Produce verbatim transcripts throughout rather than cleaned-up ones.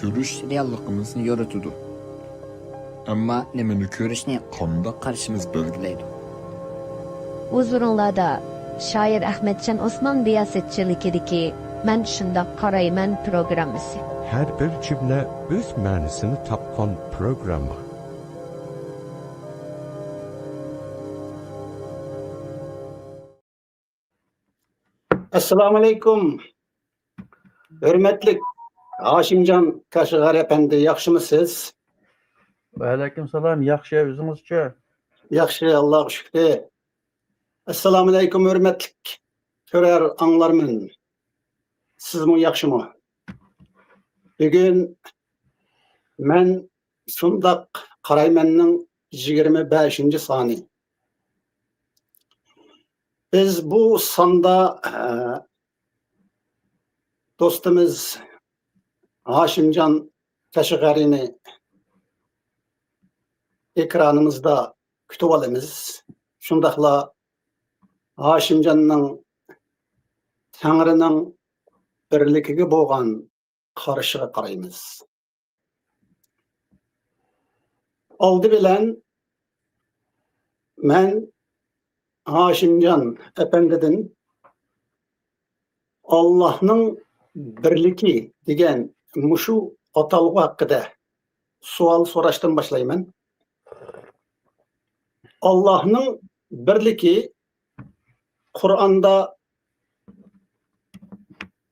ئۆرۈش رېئاللىقىمىزنى يورۇتىدۇ. ئەمما نېمىنى كۆرۈشنى، قانداق قارىشىمىز بەلگىلەيدۇ. ھۇزۇرۇڭلاردا شائىر ئەخمەتجان ئوسمان رىياسەتچىلىكىدىكى مەن شۇنداق قارايمەن پروگراممىسى. ھەر بىر جۈملە ئۆز مەنىسىنى تاپقان پروگرامما. ئەسسالامۇئەلەيكۇم. ھۆرمەتلىك ھاشىمجان كاشىغەر ئەپەندى، ياخشىمۇسىز؟ ۋەئەلەيكۇم سالام، ياخشى، ئۆزىڭىزچۇ؟ ياخشى، ئاللاغا شۈكرى. ئەسسالامۇئەلەيكۇم، ھۆرمەتلىك كۆرەر ئاڭلارمەن. سىزمۇ ياخشىمۇ؟ بۈگۈن مەن شۇنداق قارايمەننىڭ يىگىرمە بەشىنچى سانى. بىز بۇ ساندا، ئە، دوستىمىز ھاشىمجان كاشىغەرىنى ئېكرانىمىزدا كۈتۈۋالىمىز. شۇنداقلا ھاشىمجاننىڭ تەڭرىنىڭ بىرلىكىگە بولغان قارىشىغا قارايمىز. ئالدى بىلەن مەن ھاشىمجان ئەپەندىدىن ئاللاھنىڭ بىرلىكى دېگەن مۇشۇ ئاتالغۇ ھەققىدە سوئال سوراشتىن باشلايمەن. ئاللاھنىڭ بىرلىكى قۇرئاندا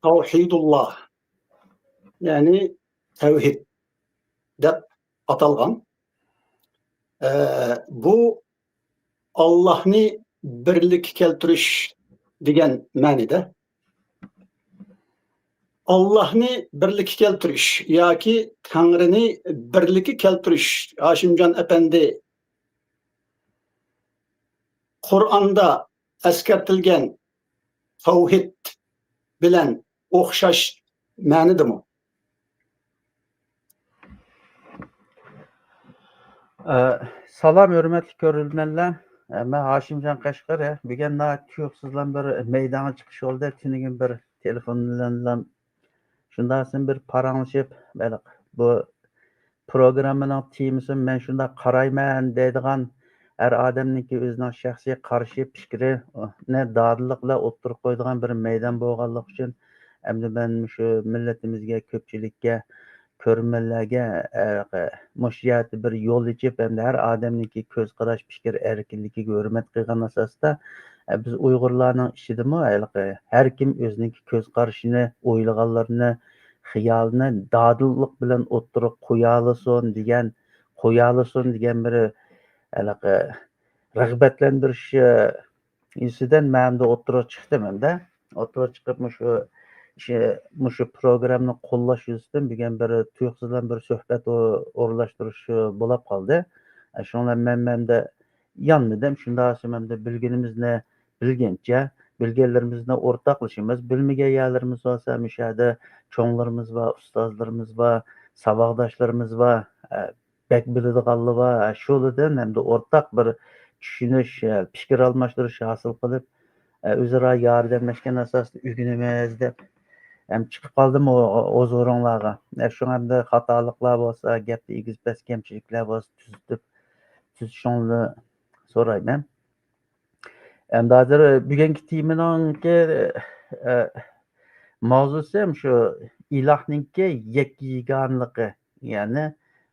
تەۋھىدۇللا، يەنى تەۋھىد دەپ ئاتالغان. ئە، بۇ ئاللاھنى بىرلىككە كەلتۈرۈش دېگەن مەنىدە. ئاللاھنى بىرلىككە كەلتۈرۈش ياكى تەڭرىنى بىرلىككە كەلتۈرۈش، ھاشىمجان ئەپەندى، قۇرئاندا ئەسكەرتىلگەن تەۋھىد بىلەن ئوخشاش مەنىدىمۇ؟ ئە، سالام، ھۆرمەتلىك كۆرۈرمەنلەر. ئە، مەن ھاشىمجان قەشقىرى. بۈگۈن ناھايىتى تۇيۇقسىزلا بىر مەيدانغا چىقىش بولدى. تۈنۈگۈن بىر تېلېفون بىلەنلا شۇنداقسىن بىر پاراڭلىشىپ، بۇ پروگراممىنىڭ تېمىسى مەن شۇنداق قارايمەن دەيدىغان، ھەر ئادەمنىڭكى ئۆزىنىڭ شەخسىي قارىشى، پىكرىنى دادىللىق بىلەن ئوتتۇرىغا قويىدىغان بىر مەيدان بولغانلىقى ئۈچۈن، ئەمدى مەن مۇشۇ مىللىتىمىزگە، كۆپچىلىككە، كۆرۈرمەنلەرگە، ئە، مۇشۇ جەھەتتە بىر يول ئېچىپ، ئەمدى ھەر ئادەمنىڭكى كۆز قاراش، پىكىر ئەركىنلىكىگە ھۆرمەت قىلغان ئاساستا، ئە، بىز ئۇيغۇرلارنىڭ ئىچىدىمۇ ھېلىقى ھەر كىم ئۆزىنىڭكى كۆز قارىشىنى، ئويلىغانلىرىنى، خىيالىنى دادىللىق بىلەن ئوتتۇرىغا قويالىسۇن دېگەن، قويالىسۇن دېگەن بىر ھېلىقى رىغبەتلەندۈرۈش، ئە، يۈزىسىدىن مەن ئەمدى ئوتتۇرىغا چىقتىم ئەمدى. ئوتتۇرىغا چىقىپ مۇشۇ ئىشى، مۇشۇ پروگراممىنى قوللاش يۈزىسىدىن بۈگۈن بىر تۇيۇقسىزلا بىر سۆھبەت ئو-، ئورۇنلاشتۇرۇش بولاپ قالدى. شۇڭا مەن، مەندە يانمىدىم. شۇنداق دېسەم ئەمدى بىلگىنىمىزنى بىلگىنىچە، بىلگەنلىرىمىزنى ئورتاقلىشىمىز. بىلمىگەن يەرلىرىمىز بولسا مۇشۇ يەردە چوڭلىرىمىز بار، ئۇستازلىرىمىز بار، ساۋاقداشلىرىمىز بار. بەك بىلىدىغانلىرى بار، شۇلاردىن ھەمدە ئورتاق بىر چۈشىنىش، پىكىر ئالماشتۇرۇش ھاسىل قىلىپ، ئۆزئارا ياردەملەشكەن ئاساستا ئۆگىنىمىز دەپ ھەم چىقىپ قالدىم ھۇزۇرۇڭلارغا. شۇڭا ئەمدى خاتالىقلار بولسا، گەپتە ئېگىز-پەس كەمچىلىكلەر بولسا تۈزىتىپ، تۈزىتىشىڭلارنى سورايمەن. ئەمدى ھازىر بۈگۈنكى تېمىنىڭكى، ئە، ماۋزۇسى شۇ ئىلاھنىڭكى يەككە-يېگانىلىقى. يەنى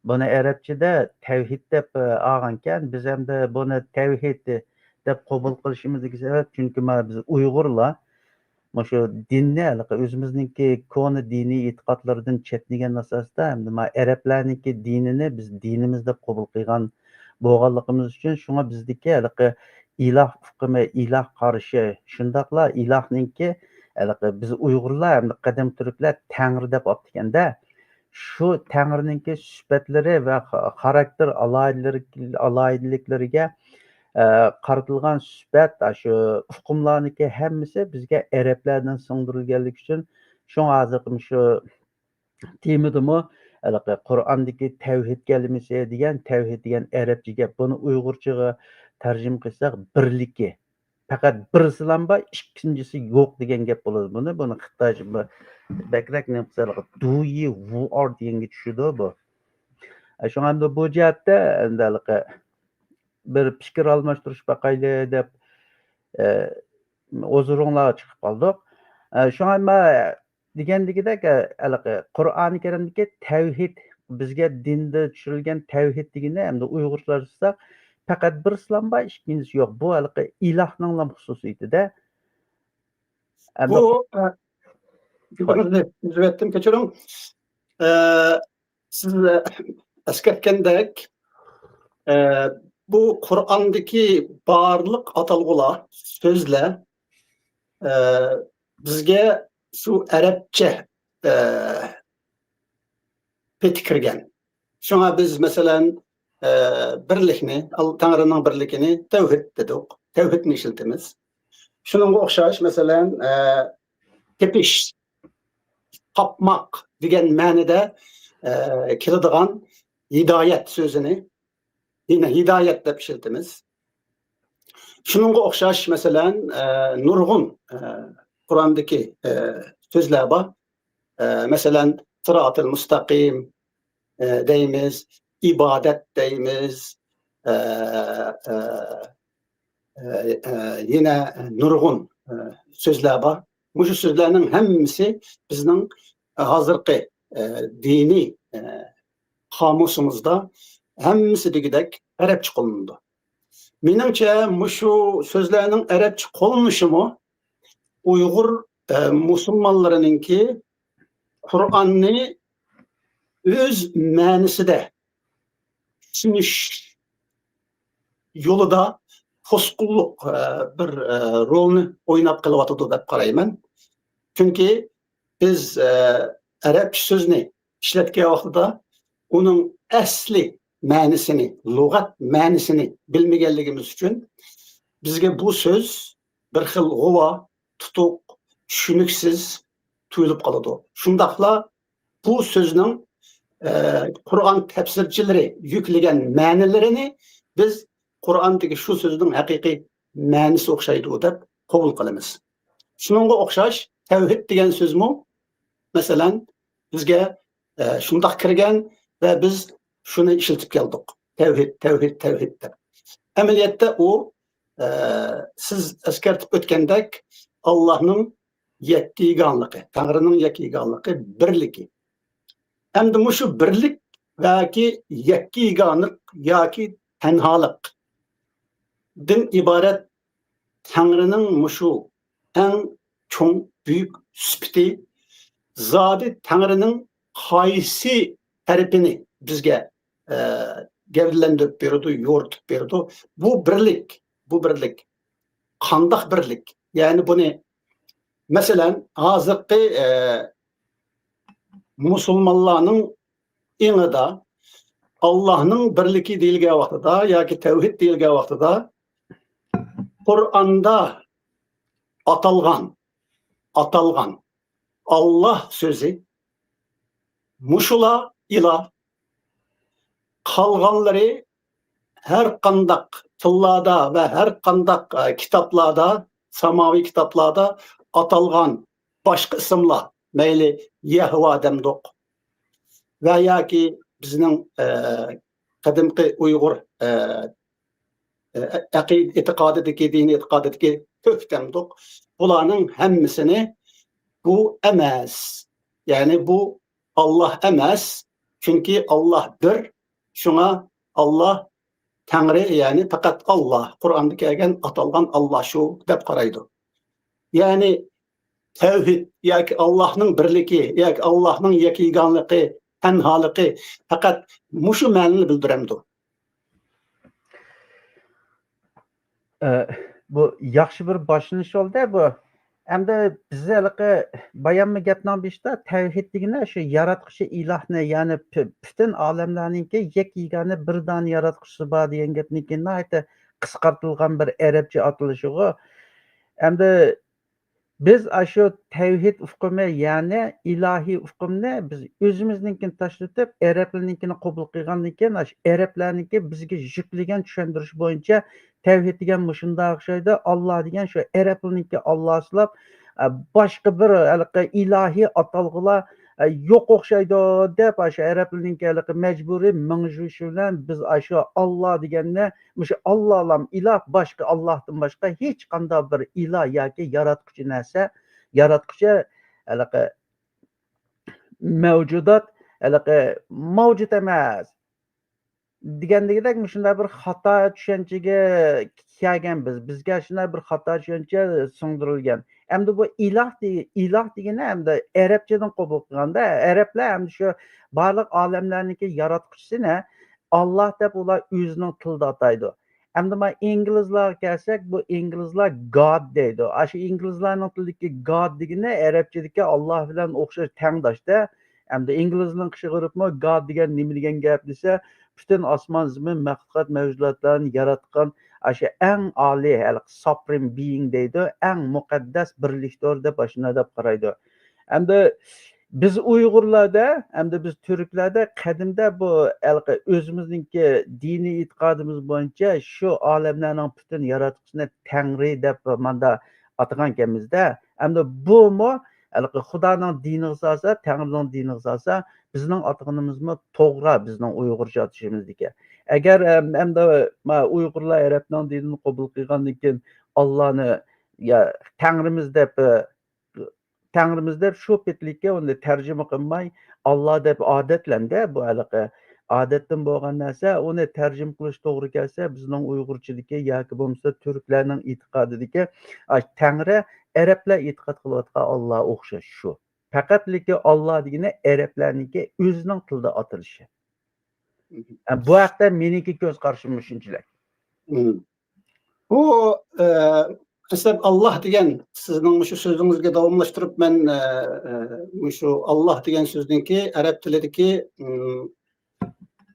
بۇنى ئەرەبچىدە تەۋھىد دەپ، ئە، ئالغانكەن. بىز ئەمدى بۇنى تەۋھىد دەپ قوبۇل قىلىشىمىزدىكى سەۋەب، چۈنكى مانا بىز ئۇيغۇرلار مۇشۇ دىننى ھېلىقى ئۆزىمىزنىڭكى كونا دىنىي ئېتىقادلىرىدىن چەتنىگەن ئاساستا، ئەمدى مانا ئەرەبلەرنىڭكى دىنىنى بىز دىنىمىز دەپ قوبۇل قىلغان بولغانلىقىمىز ئۈچۈن، شۇڭا بىزدىكى ھېلىقى ئىلاھ ئۇقۇمى، ئىلاھ قارىشى، شۇنداقلا ئىلاھنىڭكى ھېلىقى بىز ئۇيغۇرلار ھەمدە قەدىم تۈركلەر تەڭرى دەپ ئاپتىكەندە، شۇ تەڭرىنىڭكى سۈپەتلىرى ۋە خا-، خاراكتېر ئالاھىدىلىرى-، ئالاھىدىلىكلىرىگە، ئە، قارىتىلغان سۈپەت، ئاشۇ ئۇقۇملارنىڭكى ھەممىسى بىزگە ئەرەبلەردىن سىڭدۈرۈلگەنلىكى ئۈچۈن، شۇڭا ھازىرقى مۇشۇ تېمىدىمۇ ھېلىقى قۇرئاندىكى تەۋھىد كەلىمىسى دېگەن، تەۋھىد دېگەن ئەرەبچە گەپ، بۇنى ئۇيغۇرچىغا تەرجىمە قىلساق، بىرلىكى. پەقەت بىرسىلا بار، ئىككىنچىسى يوق دېگەن گەپ بولىدۇ. بۇنى، بۇنى خىتاي بۇ بەكرەك نېمە قىلسا، دويى ۋۇئار دېگەنگە چۈشىدۇ بۇ. ئە، شۇڭا ئەمدى بۇ جەھەتتە ئەمدى ھېلىقى بىر پىكىر ئالماشتۇرۇش باقايلى دەپ، ئە، ھۇزۇرۇڭلارغا چىقىپ قالدۇق. ئە، شۇڭا مەن دېگەندىكىدەك، ھېلىقى قۇرئانى كەرىمدىكى تەۋھىد، بىزگە دىندا چۈشۈرۈلگەن تەۋھىد دېگىنى، ئەمدى ئۇيغۇرلارچە ئېيتساق، پەقەت بىر ئىسلام بار، ئىككىنچىسى يوق. بۇ ھېلىقى ئىلاھنىڭلا خۇسۇسىيىتىدە. ئەمدى بۇ، ئە، گېپىڭىزنى ئۈزۈۋەتتىم، كەچۈرۈڭ. ئە، سىز، ئە، ئەسكەرتكەندەك، ئە، بۇ قۇرئاندىكى بارلىق ئاتالغۇلار، سۆزلەر، ئە، بىزگە شۇ ئەرەبچە، ئە، پېتى كىرگەن. شۇڭا بىز، مەسىلەن، ئە، بىرلىكنى، ئال-، تەڭرىنىڭ بىرلىكىنى تەۋھىد دېدۇق. تەۋھىدنى ئىشلىتىمىز. شۇنىڭغا ئوخشاش، مەسىلەن، ئە، تېپىش، تاپماق دېگەن مەنىدە، ئە، كېلىدىغان ھىدايەت سۆزىنى يەنە ھىدايەت دەپ ئىشلىتىمىز. شۇنىڭغا ئوخشاش، مەسىلەن، ئە، نۇرغۇن، ئە، قۇرئاندىكى، ئە، سۆزلەر بار. ئە، مەسىلەن، سىراتىل مۇستەقىم، ئە، دەيمىز، ئىبادەت دەيمىز، ئە، ئە، ئە، ئە، يەنە نۇرغۇن، ئە، سۆزلەر بار. مۇشۇ سۆزلەرنىڭ ھەممىسى بىزنىڭ ھازىرقى، ئە، دىنىي، ئە، قامۇسىمىزدا ھەممىسى دېگۈدەك ئەرەبچە قوللىنىدۇ. مېنىڭچە، مۇشۇ سۆزلەرنىڭ ئەرەبچە قوللىنىشىمۇ ئۇيغۇر، ئە، مۇسۇلمانلىرىنىڭكى قۇرئاننى ئۆز مەنىسىدە چۈشىنىش يولىدا توسقۇنلۇق، ئە، بىر، ئە، رولنى ئويناپ قېلىۋاتىدۇ دەپ قارايمەن. چۈنكى بىز، ئە، ئەرەبچە سۆزنى ئىشلەتكەن ۋاقتىدا ئۇنىڭ ئەسلى مەنىسىنى، لۇغەت مەنىسىنى بىلمىگەنلىكىمىز ئۈچۈن بىزگە بۇ سۆز بىر خىل غۇۋا، تۇتۇق، چۈشىنىكسىز تۇيۇلۇپ قالىدۇ. شۇنداقلا بۇ سۆزنىڭ، ئە، قۇرئان تەپسىرچىلىرى يۈكلىگەن مەنىلىرىنى بىز قۇرئاندىكى شۇ سۆزنىڭ ھەقىقىي مەنىسى ئوخشايدۇ دەپ قوبۇل قىلىمىز. شۇنىڭغا ئوخشاش تەۋھىد دېگەن سۆزمۇ، مەسىلەن، بىزگە، ئە، شۇنداق كىرگەن ۋە بىز شۇنى ئىشلىتىپ كەلدۇق. تەۋھىد، تەۋھىد، تەۋھىد دەپ. ئەمەلىيەتتە ئۇ، ئە، سىز ئەسكەرتىپ ئۆتكەندەك، ئاللاھنىڭ يەككە يېگانلىقى، تەڭرىنىڭ يەككە يېگانلىقى، بىرلىكى. ئەمدى مۇشۇ بىرلىك ياكى يەككە يېگانلىق ياكى تەنھالىقتىن ئىبارەت تەڭرىنىڭ مۇشۇ ئەڭ چوڭ، بۈيۈك سۈپىتى، زادى تەڭرىنىڭ قايسى تەرىپىنى بىزگە، ئە، گەۋدىلەندۈرۈپ بېرىدۇ، يورۇتۇپ بېرىدۇ. بۇ بىرلىك، بۇ بىرلىك. قانداق بىرلىك؟ يەنى بۇنى، مەسىلەن، ھازىرقى، ئە، مۇسۇلمانلارنىڭ ئېڭىدا ئاللاھنىڭ بىرلىكى دېيىلگەن ۋاقتىدا ياكى تەۋھىد دېيىلگەن ۋاقتىدا قۇرئاندا ئاتالغان، ئاتالغان ئاللاھ سۆزى مۇشۇلا ئىلاھ، قالغانلىرى ھەر قانداق تىللاردا ۋە ھەر قانداق، ئە، كىتابلاردا، ساماۋى كىتابلاردا ئاتالغان باشقا ئىسىملار، مەيلى يەھۋا دەمدۇق ۋە ياكى بىزنىڭ، ئە، قەدىمكى ئۇيغۇر، ئە، ئە، ئەقىدە ئېتىقادىدىكى، دىنىي ئېتىقادىدىكى كۆك دەمدۇق، بۇلارنىڭ ھەممىسىنى بۇ ئەمەس. يەنى بۇ ئاللاھ ئەمەس. چۈنكى ئاللاھ بىر. شۇڭا ئاللاھ تەڭرى، يەنى پەقەت ئاللاھ. قۇرئاندا كەلگەن ئاتالغان ئاللاھ شۇ دەپ قارايدۇ. يەنى تەۋھىد ياكى ئاللاھنىڭ بىرلىكى ياكى ئاللاھنىڭ يەككە يېگانلىقى، تەنھالىقى پەقەت مۇشۇ مەنىنى بىلدۈرەمدۇ؟ ئە، بۇ ياخشى بىر باشلىنىش بولدى بۇ. ئەمدى بىز ھېلىقى بايانمۇ گەپنىڭ بېشىدا تەۋھىد دېگىنى شۇ ياراتقۇچى ئىلاھنى، يەنى پۈ-، پۈتۈن ئالەملەرنىڭكى يەككە يېگانە بىر دانە ياراتقۇچىسى بار دېگەن گەپنىڭكى ناھايىتى قىسقارتىلغان بىر ئەرەبچە ئاتىلىشىغۇ. ئەمدى بىز ئاشۇ تەۋھىد ئۇقۇمى، يەنى ئىلاھىي ئۇقۇمنى بىز ئۆزىمىزنىڭكىنى تاشلىتىپ، ئەرەبلەرنىڭكىنى قوبۇل قىلغاندىن كېيىن، ئاشۇ ئەرەبلەرنىڭكى بىزگە يۈكلىگەن چۈشەندۈرۈش بويىچە تەۋھىد دېگەن مۇشۇنداق ئوخشايدۇ، ئاللا دېگەن شۇ ئەرەبلەرنىڭكى ئاللاسىلاپ، ئە، باشقا بىر ھېلىقى ئىلاھىي ئاتالغۇلار، ئە، يوق ئوخشايدۇ دەپ، ئاشۇ ئەرەبلەرنىڭكى ھېلىقى مەجبۇرىي مېڭىشىشى بىلەن بىز ئاشۇ ئاللا دېگەننى مۇشۇ ئاللالام ئىلاھ، باشقا ئاللاھتىن باشقا ھېچقانداق بىر ئىلاھ ياكى ياراتقۇچى نەرسە، ياراتقۇچى ھېلىقى مەۋجۇدات، ھېلىقى مەۋجۇت ئەمەس دېگەندىكىدەك مۇشۇنداق بىر خاتا چۈشەنچىگە كەلگەن بىز. بىزگە شۇنداق بىر خاتا چۈشەنچە سىڭدۈرۈلگەن. ئەمدى بۇ ئىلاھ دېگى-، ئىلاھ دېگىنى ئەمدى ئەرەبچىدىن قوبۇل قىلغاندا، ئەرەبلەر ئەمدى شۇ بارلىق ئالەملەرنىڭكى ياراتقۇچىسىنى ئاللا دەپ ئۇلار ئۆزىنىڭ تىلىدا ئاتايدۇ. ئەمدى مانا ئىنگلىزلارغا كەلسەك، بۇ ئىنگلىزلار God دەيدۇ. ئاشۇ ئىنگلىزلارنىڭ تىلىدىكى God دېگىنى ئەرەبچىدىكى ئاللا بىلەن ئوخشاش تەڭداشتا. ئەمدى ئىنگلىزنىڭ ئىشىغا كىرىپمۇ God دېگەن نېمە دېگەن گەپ دېسە، پۈتۈن ئاسمان زېمىن مەخلۇقات مەۋجۇداتلارنى ياراتقان ئاشۇ ئەڭ ئالىي، ھېلىقى Supreme Being دەيدۇ، ئەڭ مۇقەددەس بىرلىكتۇر دەپ ئاشۇنداق دەپ قارايدۇ. ئەمدى بىز ئۇيغۇرلاردا، ئەمدى بىز تۈركلەردە قەدىمدە بۇ ھېلىقى ئۆزىمىزنىڭكى دىنىي ئېتىقادىمىز بويىچە شۇ ئالەملەرنىڭ پۈتۈن ياراتقۇچىسىنى تەڭرى دەپ ماندا ئاتىغانكەنمىز-دە. ئەمدى بۇمۇ ھېلىقى خۇدانىڭ دىنىغا سالسا، تەڭرىنىڭ دىنىغا سالسا، بىزنىڭ ئاتىغىنىمىزمۇ توغرا، بىزنىڭ ئۇيغۇرچە ئاتىشىمىزدىكى. ئەگەر، ئەم، ئەمدى ما ئۇيغۇرلار ئەرەبنىڭ دىنىنى قوبۇل قىلغاندىن كېيىن ئاللانى، يا، تەڭرىمىز دەپ، ئە، تەڭرىمىز دەپ شۇ پېتىلىككە ئۇنى تەرجىمە قىلماي، ئاللا دەپ ئادەتلەندى بۇ ھېلىقى. ئادەتتىن بولغان نەرسە، ئۇنى تەرجىمە قىلىش توغرا كەلسە، بىزنىڭ ئۇيغۇرچىدىكى ياكى بولمىسا تۈركلەرنىڭ ئېتىقادىدىكى، ئاي، تەڭرى ئەرەبلەر ئېتىقاد قىلىۋاتقان ئاللا ئوخشاش شۇ. پەقەتلىكى ئاللا دېگىنى ئەرەبلەرنىڭكى ئۆزىنىڭ تىلىدا ئاتىلىشى. ئە، بۇ ھەقتە مېنىڭكى كۆز قارىشىم مۇشۇنچىلىك. مم. بۇ، ئە، مەسىلەن، ئاللا دېگەن سىزنىڭ مۇشۇ سۆزىڭىزگە داۋاملاشتۇرۇپ مەن، ئە، ئە، مۇشۇ ئاللا دېگەن سۆزنىڭكى ئەرەب تىلىدىكى، مم،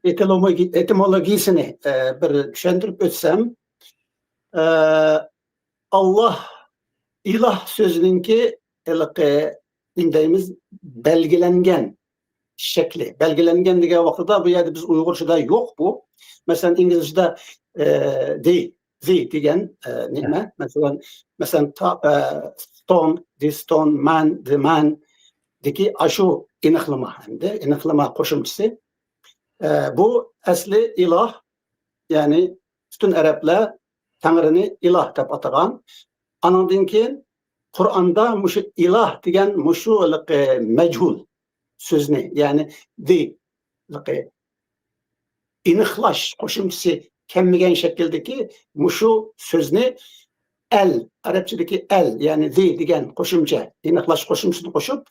ئېتىلومىگى-، ئېتىمولوگىيىسىنى، ئە، بىر چۈشەندۈرۈپ ئۆتسەم، ئە، ئاللا، ئىلاھ سۆزىنىڭكى ھېلىقى نېمە دەيمىز، بەلگىلەنگەن شەكلى. بەلگىلەنگەن دېگەن ۋاقتىدا بۇ يەردە بىز ئۇيغۇرچىدا يوق بۇ. مەسىلەن، ئىنگلىزچىدا، ئە، the، the دېگەن، ئە، نېمە؟ مەسىلەن، مەسىلەن، تا-، ئە، stone، the stone، man، the man دىكى ئاشۇ ئېنىقلىما ئەمدى، ئېنىقلىما قوشۇمچىسى. ئە، بۇ ئەسلى ئىلاھ، يەنى پۈتۈن ئەرەبلەر تەڭرىنى ئىلاھ دەپ ئاتىغان. ئانىڭدىن كېيىن قۇرئاندا مۇشۇ ئىلاھ دېگەن مۇشۇ ھېلىقى مەجھۇل سۆزنى، يەنى the، ھېلىقى ئېنىقلاش قوشۇمچىسى كەلمىگەن شەكىلدىكى مۇشۇ سۆزنى ئەل، ئەرەبچىدىكى ئەل، يەنى the دېگەن قوشۇمچە، ئېنىقلاش قوشۇمچىسىنى قوشۇپ،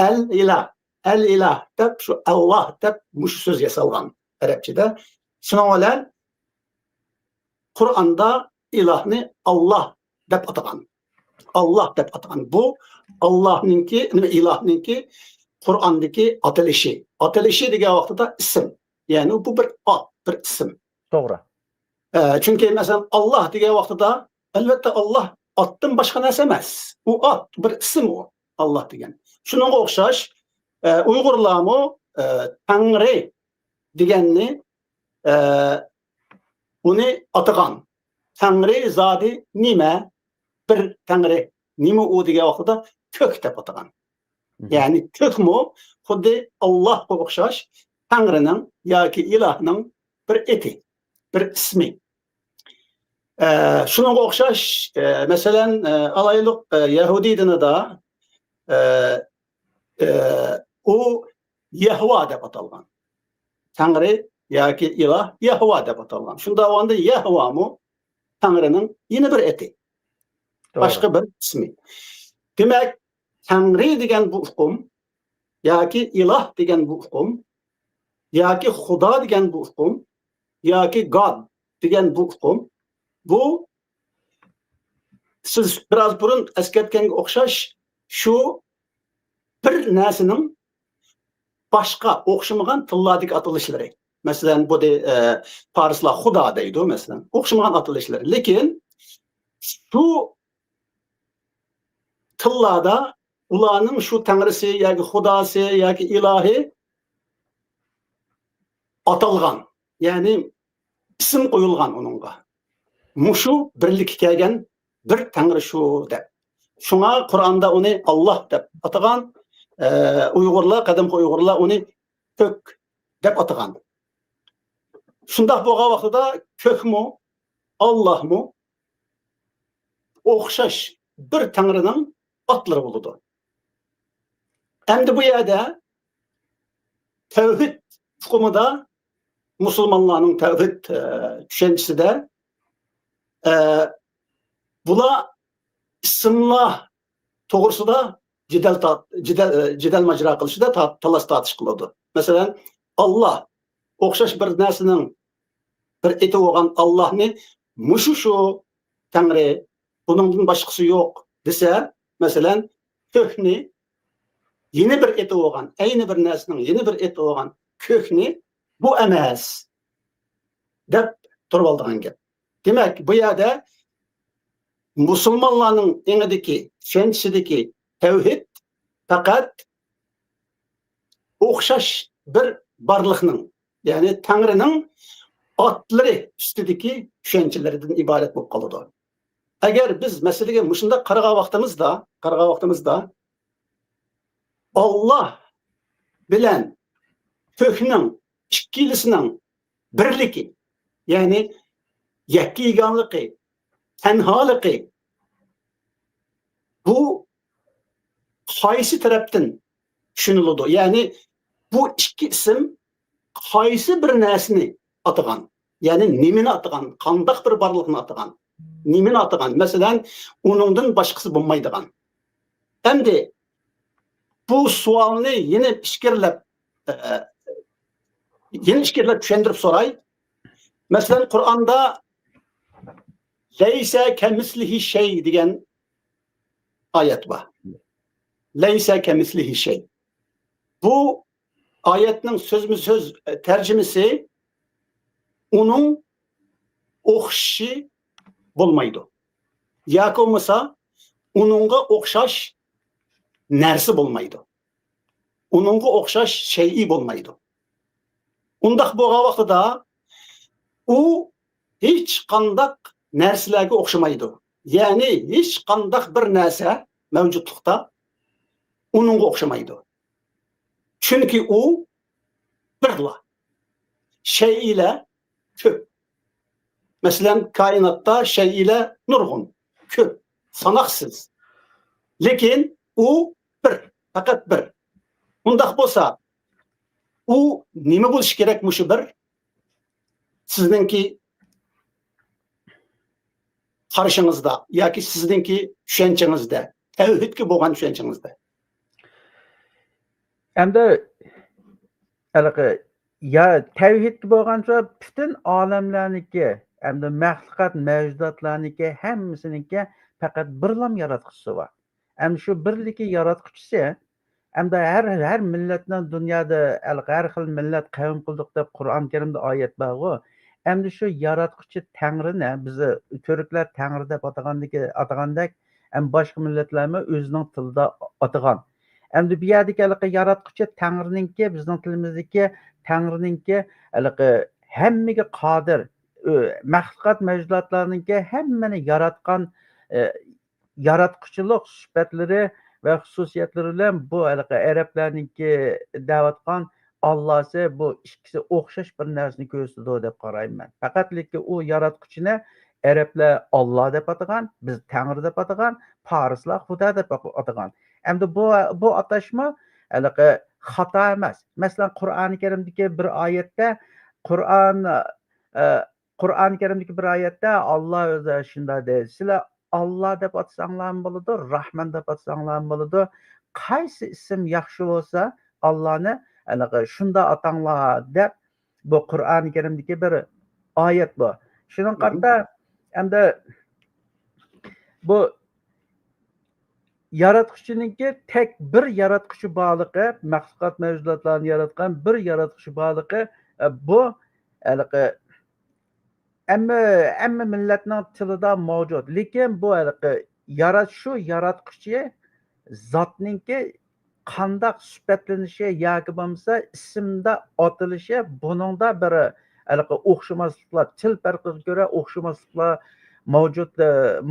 ئەل ئىلاھ، ئەل ئىلاھ دەپ، شۇ ئاللا دەپ مۇشۇ سۆز ياسالغان ئەرەبچىدە. شۇنىڭ بىلەن قۇرئاندا ئىلاھنى ئاللا دەپ ئاتىغان. ئاللا دەپ ئاتىغان. بۇ ئاللانىڭكى، نېمە، ئىلاھنىڭكى قۇرئاندىكى ئاتىلىشى. ئاتىلىشى دېگەن ۋاقتىدا ئىسىم. يەنى بۇ بىر ئات، بىر ئىسىم. توغرا. ئە، چۈنكى، مەسىلەن، ئاللا دېگەن ۋاقتىدا، ئەلۋەتتە، ئاللا ئاتتىن باشقا نەرسە ئەمەس. ئۇ ئات، بىر ئىسىم ئۇ، ئاللا دېگەن. شۇنىڭغا ئوخشاش، ئە، ئۇيغۇرلارمۇ، ئە، تەڭرى دېگەننى، ئە، ئۇنى ئاتىغان. تەڭرى زادى نېمە؟ بىر تەڭرى نېمە ئۇ دېگەن ۋاقتىدا كۆك دەپ ئاتىغان. مم. يەنى كۆكمۇ خۇددى ئاللاھقا ئوخشاش تەڭرىنىڭ ياكى ئىلاھنىڭ بىر ئېتى، بىر ئىسمى. ئە، شۇنىڭغا ئوخشاش، ئە، مەسىلەن، ئە، ئالايلۇق، ئە، يەھۇدىي دىنىدا، ئە، ئە، ئۇ يەھۋا دەپ ئاتالغان. تەڭرى ياكى ئىلاھ يەھۋا دەپ ئاتالغان. شۇنداق بولغاندا يەھۋامۇ تەڭرىنىڭ يەنە بىر ئېتى. توغرا. باشقا بىر ئىسمى. دېمەك، تەڭرى دېگەن بۇ ئۇقۇم ياكى ئىلاھ دېگەن بۇ ئۇقۇم ياكى خۇدا دېگەن بۇ ئۇقۇم ياكى God دېگەن بۇ ئۇقۇم، بۇ سىز بىراز بۇرۇن ئەسكەرتكەنگە ئوخشاش، شۇ بىر نەرسىنىڭ باشقا ئوخشىمىغان تىللاردىكى ئاتىلىشلىرى. مەسىلەن، بۇ دە-، ئە، پارسلار خۇدا دەيدۇ، مەسىلەن. ئوخشىمىغان ئاتىلىشلىرى. لېكىن شۇ تىللاردا ئۇلارنىڭ شۇ تەڭرىسى ياكى خۇداسى ياكى ئىلاھى ئاتالغان، يەنى ئىسىم قويۇلغان ئۇنىڭغا. مۇشۇ بىرلىككە كەلگەن بىر تەڭرى شۇ دەپ. شۇڭا قۇرئاندا ئۇنى ئاللاھ دەپ ئاتىغان، ئە، ئۇيغۇرلار، قەدىمكى ئۇيغۇرلار ئۇنى كۆك دەپ ئاتىغان. شۇنداق بولغان ۋاقتىدا كۆكمۇ، ئاللاھمۇ ئوخشاش بىر تەڭرىنىڭ ئاتلىرى بولىدۇ. ئەمدى بۇ يەردە تەۋھىد ئۇقۇمىدا، مۇسۇلمانلارنىڭ تەۋھىد، ئە، چۈشەنچىسىدە، ئە، بۇلار ئىسىملار توغرىسىدا جېدەل تارت-، جېدەل، ئە، جېدەل ماجىرا قىلىشىدا تا-، تالاش تارتىش قىلىدۇ. مەسىلەن، ئاللاھ ئوخشاش بىر نەرسىنىڭ بىر ئېتى بولغان ئاللاھنى مۇشۇ شۇ تەڭرى، بۇنىڭدىن باشقىسى يوق دېسە، مەسىلەن، كۆكنى يەنە بىر ئېتى بولغان، ئەينى بىر نەرسىنىڭ يەنە بىر ئېتى بولغان كۆكنى بۇ ئەمەس دەپ تۇرۇۋالىدىغان گەپ. دېمەك، بۇ يەردە مۇسۇلمانلارنىڭ ئېڭىدىكى، چۈشەنچىسىدىكى تەۋھىد پەقەت ئوخشاش بىر بارلىقنىڭ، يەنى تەڭرىنىڭ ئاتلىرى ئۈستىدىكى چۈشەنچىلىرىدىن ئىبارەت بولۇپ قالىدۇ. ئەگەر بىز مەسىلىگە مۇشۇنداق قارىغان ۋاقتىمىزدا، قارىغان ۋاقتىمىزدا، ئاللاھ بىلەن كۆكنىڭ ئىككىلىسىنىڭ بىرلىكى، يەنى يەككە يېگانلىقى، تەنھالىقى، بۇ قايسى تەرەپتىن چۈشىنىلىدۇ؟ يەنى بۇ ئىككى ئىسىم قايسى بىر نەرسىنى ئاتىغان؟ يەنى نېمىنى ئاتىغان؟ قانداق بىر بارلىقنى ئاتىغان؟ نېمىنى ئاتىغان؟ مەسىلەن، ئۇنىڭدىن باشقىسى بولمايدىغان. ئەمدى بۇ سوئالنى يەنە ئىچكىرىلەپ، ئە، يەنە ئىچكىرىلەپ چۈشەندۈرۈپ سوراي. مەسىلەن، قۇرئاندا لەيسە كەمىسلىھى شەي دېگەن ئايەت بار. لەيسە كەمىسلىھى شەي. بۇ ئايەتنىڭ سۆزمۇ سۆز، ئە، تەرجىمىسى ئۇنىڭ ئوخشىشى بولمايدۇ. ياكى بولمىسا ئۇنىڭغا ئوخشاش نەرسە بولمايدۇ. ئۇنىڭغا ئوخشاش شەيئى بولمايدۇ. ئۇنداق بولغان ۋاقتىدا ئۇ ھېچقانداق نەرسىلەرگە ئوخشىمايدۇ. يەنى ھېچقانداق بىر نەرسە مەۋجۇتلۇقتا ئۇنىڭغا ئوخشىمايدۇ. چۈنكى ئۇ بىرلا. شەيئىلەر كۆپ. مەسىلەن، كائىناتتا شەيئىلەر نۇرغۇن، كۆپ، ساناقسىز. لېكىن ئۇ بىر، پەقەت بىر. ئۇنداق بولسا، ئۇ نېمە بولۇشى كېرەك مۇشۇ بىر؟ سىزنىڭكى قارىشىڭىزدا ياكى سىزنىڭكى چۈشەنچىڭىزدە، تەۋھىدكە بولغان چۈشەنچىڭىزدە. ئەمدى ھېلىقى يا تەۋھىدكە بولغانچە پۈتۈن ئالەملەرنىڭكى، ئەمدى مەخلۇقات، مەۋجۇداتلارنىڭكى ھەممىسىنىڭكى پەقەت بىرلام ياراتقۇچىسى بار. ئەمدى شۇ بىرلىكى ياراتقۇچىسى، ئەمدى ھەر، ھەر مىللەتنىڭ دۇنيادا ھەر خىل مىللەت قەۋم قىلدۇق دەپ قۇرئان كەرىمدە ئايەت بارغۇ. ئەمدى شۇ ياراتقۇچى تەڭرىنى بىز تۈركلەر تەڭرى دەپ ئاتىغاندىكى، ئاتىغاندەك، ئەمدى باشقا مىللەتلەرمۇ ئۆزىنىڭ تىلىدا ئاتىغان. ئەمدى بۇ يەردىكى ھېلىقى ياراتقۇچى تەڭرىنىڭكى، بىزنىڭ تىلىمىزدىكى تەڭرىنىڭكى ھېلىقى ھەممىگە قادىر، ئۆ-، مەخلۇقات مەۋجۇداتلارنىڭكى ھەممىنى ياراتقان، ئە، ياراتقۇچىلىق سۈپەتلىرى ۋە خۇسۇسىيەتلىرى بىلەن بۇ ھېلىقى ئەرەبلەرنىڭكى دەۋاتقان ئاللاسى، بۇ ئىككىسى ئوخشاش بىر نەرسىنى كۆرسىتىدۇ دەپ قارايمەن. پەقەتلىكى ئۇ ياراتقۇچىنى ئەرەبلەر ئاللا دەپ ئاتىغان، بىز تەڭرى دەپ ئاتىغان، پارسلار خۇدا دەپ ئاتىغان. ئەمدى بۇ، بۇ ئاتاشما ھېلىقى خاتا ئەمەس. مەسىلەن، قۇرئانى كەرىمدىكى بىر ئايەتتە، قۇرئان، ئە، قۇرئانى كەرىمدىكى بىر ئايەتتە ئاللا ئۆزى شۇنداق دەيدۇ، سىلەر ئاللا دەپ ئاتىساڭلارمۇ بولىدۇ، راھمان دەپ ئاتىساڭلارمۇ بولىدۇ. قايسى ئىسىم ياخشى بولسا، ئاللانى، ھېلىقى، شۇنداق ئاتاڭلار دەپ، بۇ قۇرئانى كەرىمدىكى بىر ئايەت بۇ. شۇنىڭغا قارىتا، ئەمدى بۇ ياراتقۇچىنىڭكى تەك بىر ياراتقۇچى بارلىقى، مەخلۇقات مەۋجۇداتلارنى ياراتقان بىر ياراتقۇچى بارلىقى، ئە، بۇ ھېلىقى ھەممە، ھەممە مىللەتنىڭ تىلىدا مەۋجۇت. لېكىن بۇ ھېلىقى يارات-، شۇ ياراتقۇچى زاتنىڭكى قانداق سۈپەتلىنىشى ياكى بولمىسا ئىسىمدا ئاتىلىشى، بۇنىڭدا بىر ھېلىقى ئوخشىماسلىقلار، تىل پەرقىگە كۆرە ئوخشىماسلىقلار مەۋجۇت،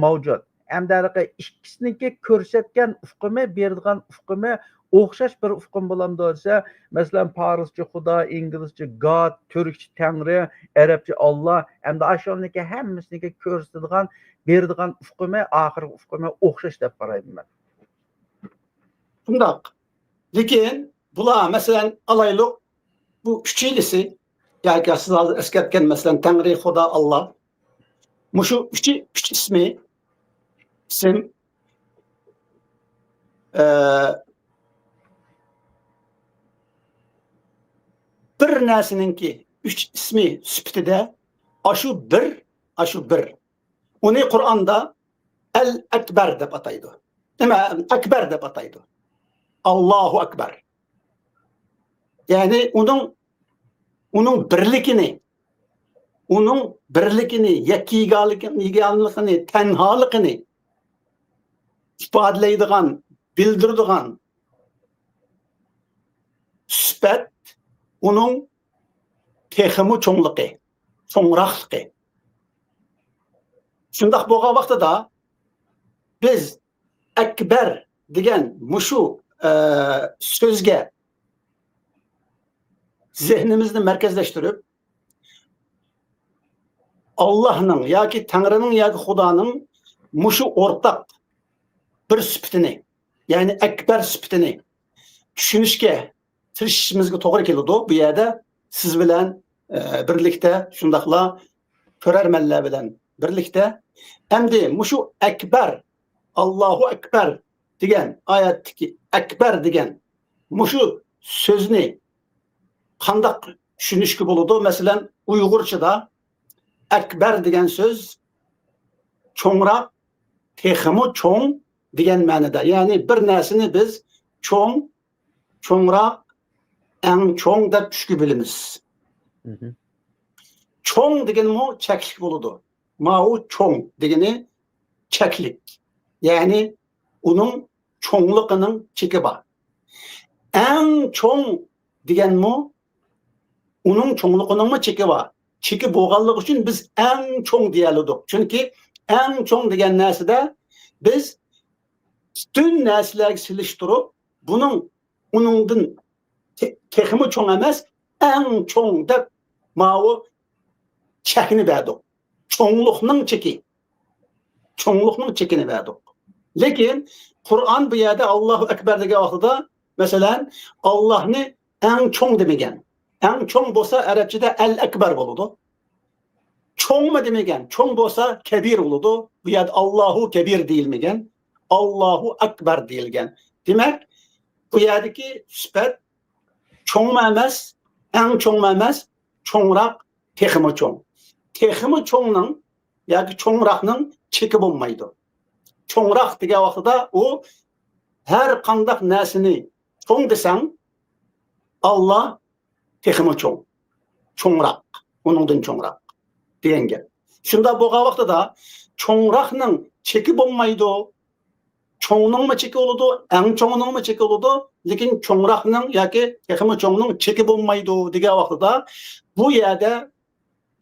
مەۋجۇت. ھەمدە ھېلىقى ئىككىسىنىڭكى كۆرسەتكەن ئۇقۇمى، بېرىدىغان ئۇقۇمى ئوخشاش بىر ئۇقۇم بولامدۇ دېسە، مەسىلەن، پارسچە خۇدا، ئىنگلىزچە God، تۈركچە تەڭرى، ئەرەبچە ئاللا، ھەمدە ئاشۇنىڭكى ھەممىسىنىڭكى كۆرسىتىدىغان، بېرىدىغان ئۇقۇمى، ئاخىرقى ئۇقۇمى ئوخشاش دەپ قارايمەن مەن. شۇنداق. لېكىن بۇلار، مەسىلەن، ئالايلۇق، بۇ ئۈچىلىسى، ياكى سىز ھازىر ئەسكەرتكەن، مەسىلەن، تەڭرى، خۇدا، ئاللا. مۇشۇ ئۈچى، ئۈچ ئىسمى، ئىسىم، ئە، بىر نەرسىنىڭكى ئۈچ ئىسمى سۈپىتىدە ئاشۇ بىر، ئاشۇ بىر. ئۇنى قۇرئاندا ئەل ئەكبەر دەپ ئاتايدۇ. نېمە؟ ئەكبەر دەپ ئاتايدۇ. ئاللاھۇ ئەكبەر. يەنى ئۇنىڭ، ئۇنىڭ بىرلىكىنى، ئۇنىڭ بىرلىكىنى، يەككە يېگانلىقىنى، تەنھالىقىنى ئىپادىلەيدىغان، بىلدۈرىدىغان سۈپەت ئۇنىڭ تېخىمۇ چوڭلۇقى، چوڭراقلىقى. شۇنداق بولغان ۋاقتىدا بىز ئەكبەر دېگەن مۇشۇ، ئە، سۆزگە زېھنىمىزنى مەركەزلەشتۈرۈپ، ئاللاھنىڭ ياكى تەڭرىنىڭ ياكى خۇدانىڭ مۇشۇ ئورتاق بىر سۈپىتىنى، يەنى ئەكبەر سۈپىتىنى چۈشىنىشكە تىرىشىشىمىزغا توغرا كېلىدۇ. بۇ يەردە سىز بىلەن، ئە، بىرلىكتە، شۇنداقلا كۆرەرمەنلەر بىلەن بىرلىكتە. ئەمدى مۇشۇ ئەكبەر، ئاللاھۇ ئەكبەر دېگەن ئايەتتىكى ئەكبەر دېگەن مۇشۇ سۆزنى قانداق چۈشىنىشكە بولىدۇ؟ مەسىلەن، ئۇيغۇرچىدا ئەكبەر دېگەن سۆز چوڭراق، تېخىمۇ چوڭ دېگەن مەنىدە. يەنى بىر نەرسىنى بىز چوڭ، چوڭراق، ئەڭ چوڭ دەپ ئۈچكە بۆلىمىز. مھم. چوڭ دېگەنمۇ چەكلىك بولىدۇ. ماۋۇ چوڭ دېگىنى چەكلىك. يەنى ئۇنىڭ چوڭلۇقىنىڭ چېكى بار. ئەڭ چوڭ دېگەنمۇ ئۇنىڭ چوڭلۇقىنىڭمۇ چېكى بار. چېكى بولغانلىقى ئۈچۈن بىز ئەڭ چوڭ دېيەلىدۇق. چۈنكى ئەڭ چوڭ دېگەن نەرسىدە بىز پۈتۈن نەرسىلەرگە سېلىشتۇرۇپ، بۇنىڭ ئۇنىڭدىن تې-، تېخىمۇ چوڭ ئەمەس، ئەڭ چوڭ دەپ ماۋۇ چەكنى بەردۇق. چوڭلۇقنىڭ چېكى. چوڭلۇقنىڭ چېكىنى بەردۇق. لېكىن قۇرئان بۇ يەردە ئاللاھۇ ئەكبەر دېگەن ۋاقتىدا، مەسىلەن، ئاللاھنى ئەڭ چوڭ دېمىگەن. ئەڭ چوڭ بولسا ئەرەبچىدە ئەل ئەكبەر بولىدۇ. چوڭمۇ دېمىگەن. چوڭ بولسا كەبىر بولىدۇ. بۇ يەردە ئاللاھۇ كەبىر دېيىلمىگەن. ئاللاھۇ ئەكبەر دېيىلگەن. دېمەك، بۇ يەردىكى سۈپەت چوڭمۇ ئەمەس، ئەڭ چوڭمۇ ئەمەس، چوڭراق، تېخىمۇ چوڭ. تېخىمۇ چوڭنىڭ ياكى چوڭراقنىڭ چېكى بولمايدۇ. چوڭراق دېگەن ۋاقتىدا ئۇ ھەر قانداق نەرسىنى چوڭ دېسەڭ، ئاللا تېخىمۇ چوڭ، چوڭراق، ئۇنىڭدىن چوڭراق دېگەن گەپ. شۇنداق بولغان ۋاقتىدا چوڭراقنىڭ چېكى بولمايدۇ. چوڭنىڭمۇ چېكى بولىدۇ، ئەڭ چوڭنىڭمۇ چېكى بولىدۇ، لېكىن چوڭراقنىڭ ياكى تېخىمۇ چوڭنىڭ چېكى بولمايدۇ دېگەن ۋاقتىدا بۇ يەردە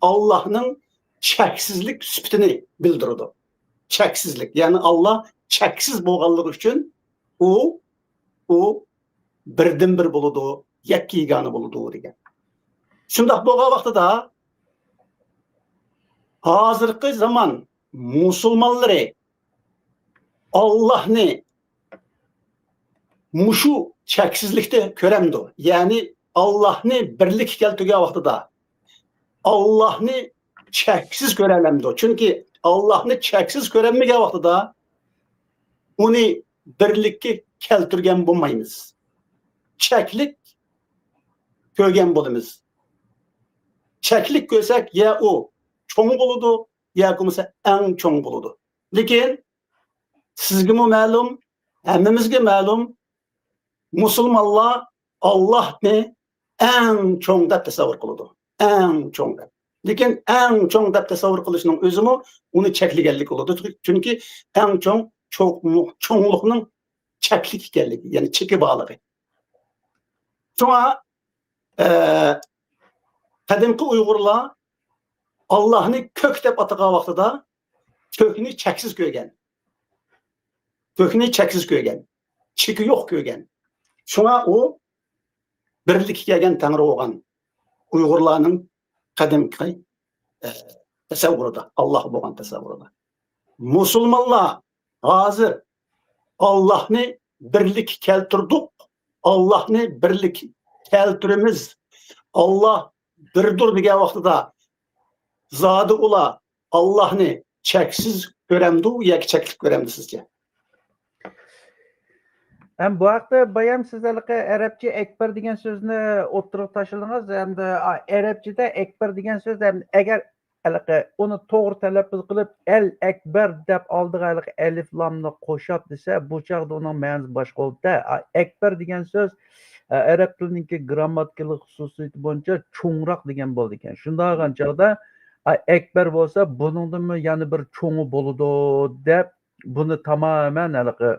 ئاللاھنىڭ چەكسىزلىك سۈپىتىنى بىلدۈرىدۇ. چەكسىزلىك، يەنى ئاللا چەكسىز بولغانلىقى ئۈچۈن ئۇ، ئۇ بىردىنبىر بولىدۇ، يەككە يېگانە بولىدۇ دېگەن. شۇنداق بولغان ۋاقتىدا ھازىرقى زامان مۇسۇلمانلىرى ئاللاھنى مۇشۇ چەكسىزلىكتە كۆرەمدۇ؟ يەنى ئاللاھنى بىرلىككە كەلتۈرگەن ۋاقتىدا ئاللاھنى چەكسىز كۆرەلەمدۇ؟ چۈنكى ئاللاھنى چەكسىز كۆرەلمىگەن ۋاقتىدا ئۇنى بىرلىككە كەلتۈرگەن بولمايمىز. چەكلىك كۆرگەن بولىمىز. چەكلىك كۆرسەك، يا ئۇ چوڭ بولىدۇ، ياكى بولمىسا ئەڭ چوڭ بولىدۇ. لېكىن سىزگىمۇ مەلۇم، ھەممىمىزگە مەلۇم، مۇسۇلمانلار ئاللاھنى ئەڭ چوڭ دەپ تەسەۋۋۇر قىلىدۇ. ئەڭ چوڭ دەپ. لېكىن ئەڭ چوڭ دەپ تەسەۋۋۇر قىلىشنىڭ ئۆزىمۇ ئۇنى چەكلىگەنلىك بولىدۇ. چۈنكى ئەڭ چوڭ، چوڭ، چوڭلۇقنىڭ چەكلىك ئىكەنلىكى، يەنى چېكى بارلىقى. شۇڭا، ئە، قەدىمكى ئۇيغۇرلار ئاللاھنى كۆك دەپ ئاتىغان ۋاقتىدا كۆكنى چەكسىز كۆرگەن. كۆكنى چەكسىز كۆرگەن. چېكى يوق كۆرگەن. شۇڭا ئۇ بىرلىككە كەلگەن تەڭرى بولغان ئۇيغۇرلارنىڭ قەدىمكى، ئە، تەسەۋۋۇرىدا، ئاللاھ بولغان تەسەۋۋۇرىدا. مۇسۇلمانلار ھازىر ئاللاھنى بىرلىككە كەلتۈردۇق، ئاللاھنى بىرلىككە كەلتۈرىمىز، ئاللاھ بىردۇر دېگەن ۋاقتىدا زادى ئۇلار ئاللاھنى چەكسىز كۆرەمدۇ ياكى چەكلىك كۆرەمدۇ سىزچە؟ ھەم بۇ ھەقتە بايام سىز ھېلىقى ئەرەبچە ئەكبەر دېگەن سۆزنى ئوتتۇرىغا تاشلىدىڭىز. ھەمدە ئەرەبچىدە ئەكبەر دېگەن سۆز ھەم ئەگەر ھېلىقى ئۇنى توغرا تەلەپپۇز قىلىپ، ئەل ئەكبەر دەپ ئالدىغا ھېلىقى ئەلىف لامنى قوشاپ دېسە، بۇ چاغدا ئۇنىڭ مەنىسى باشقا بولىدۇ. ئەكبەر دېگەن سۆز ئەرەب تىلىنىڭكى گرامماتىكىلىق خۇسۇسىيىتى بويىچە چوڭراق دېگەن بولىدىكەن. شۇنداق بولغان چاغدا ئەكبەر بولسا، بۇنىڭدىنمۇ يەنە بىر چوڭى بولىدۇ دەپ، بۇنى تامامەن ھېلىقى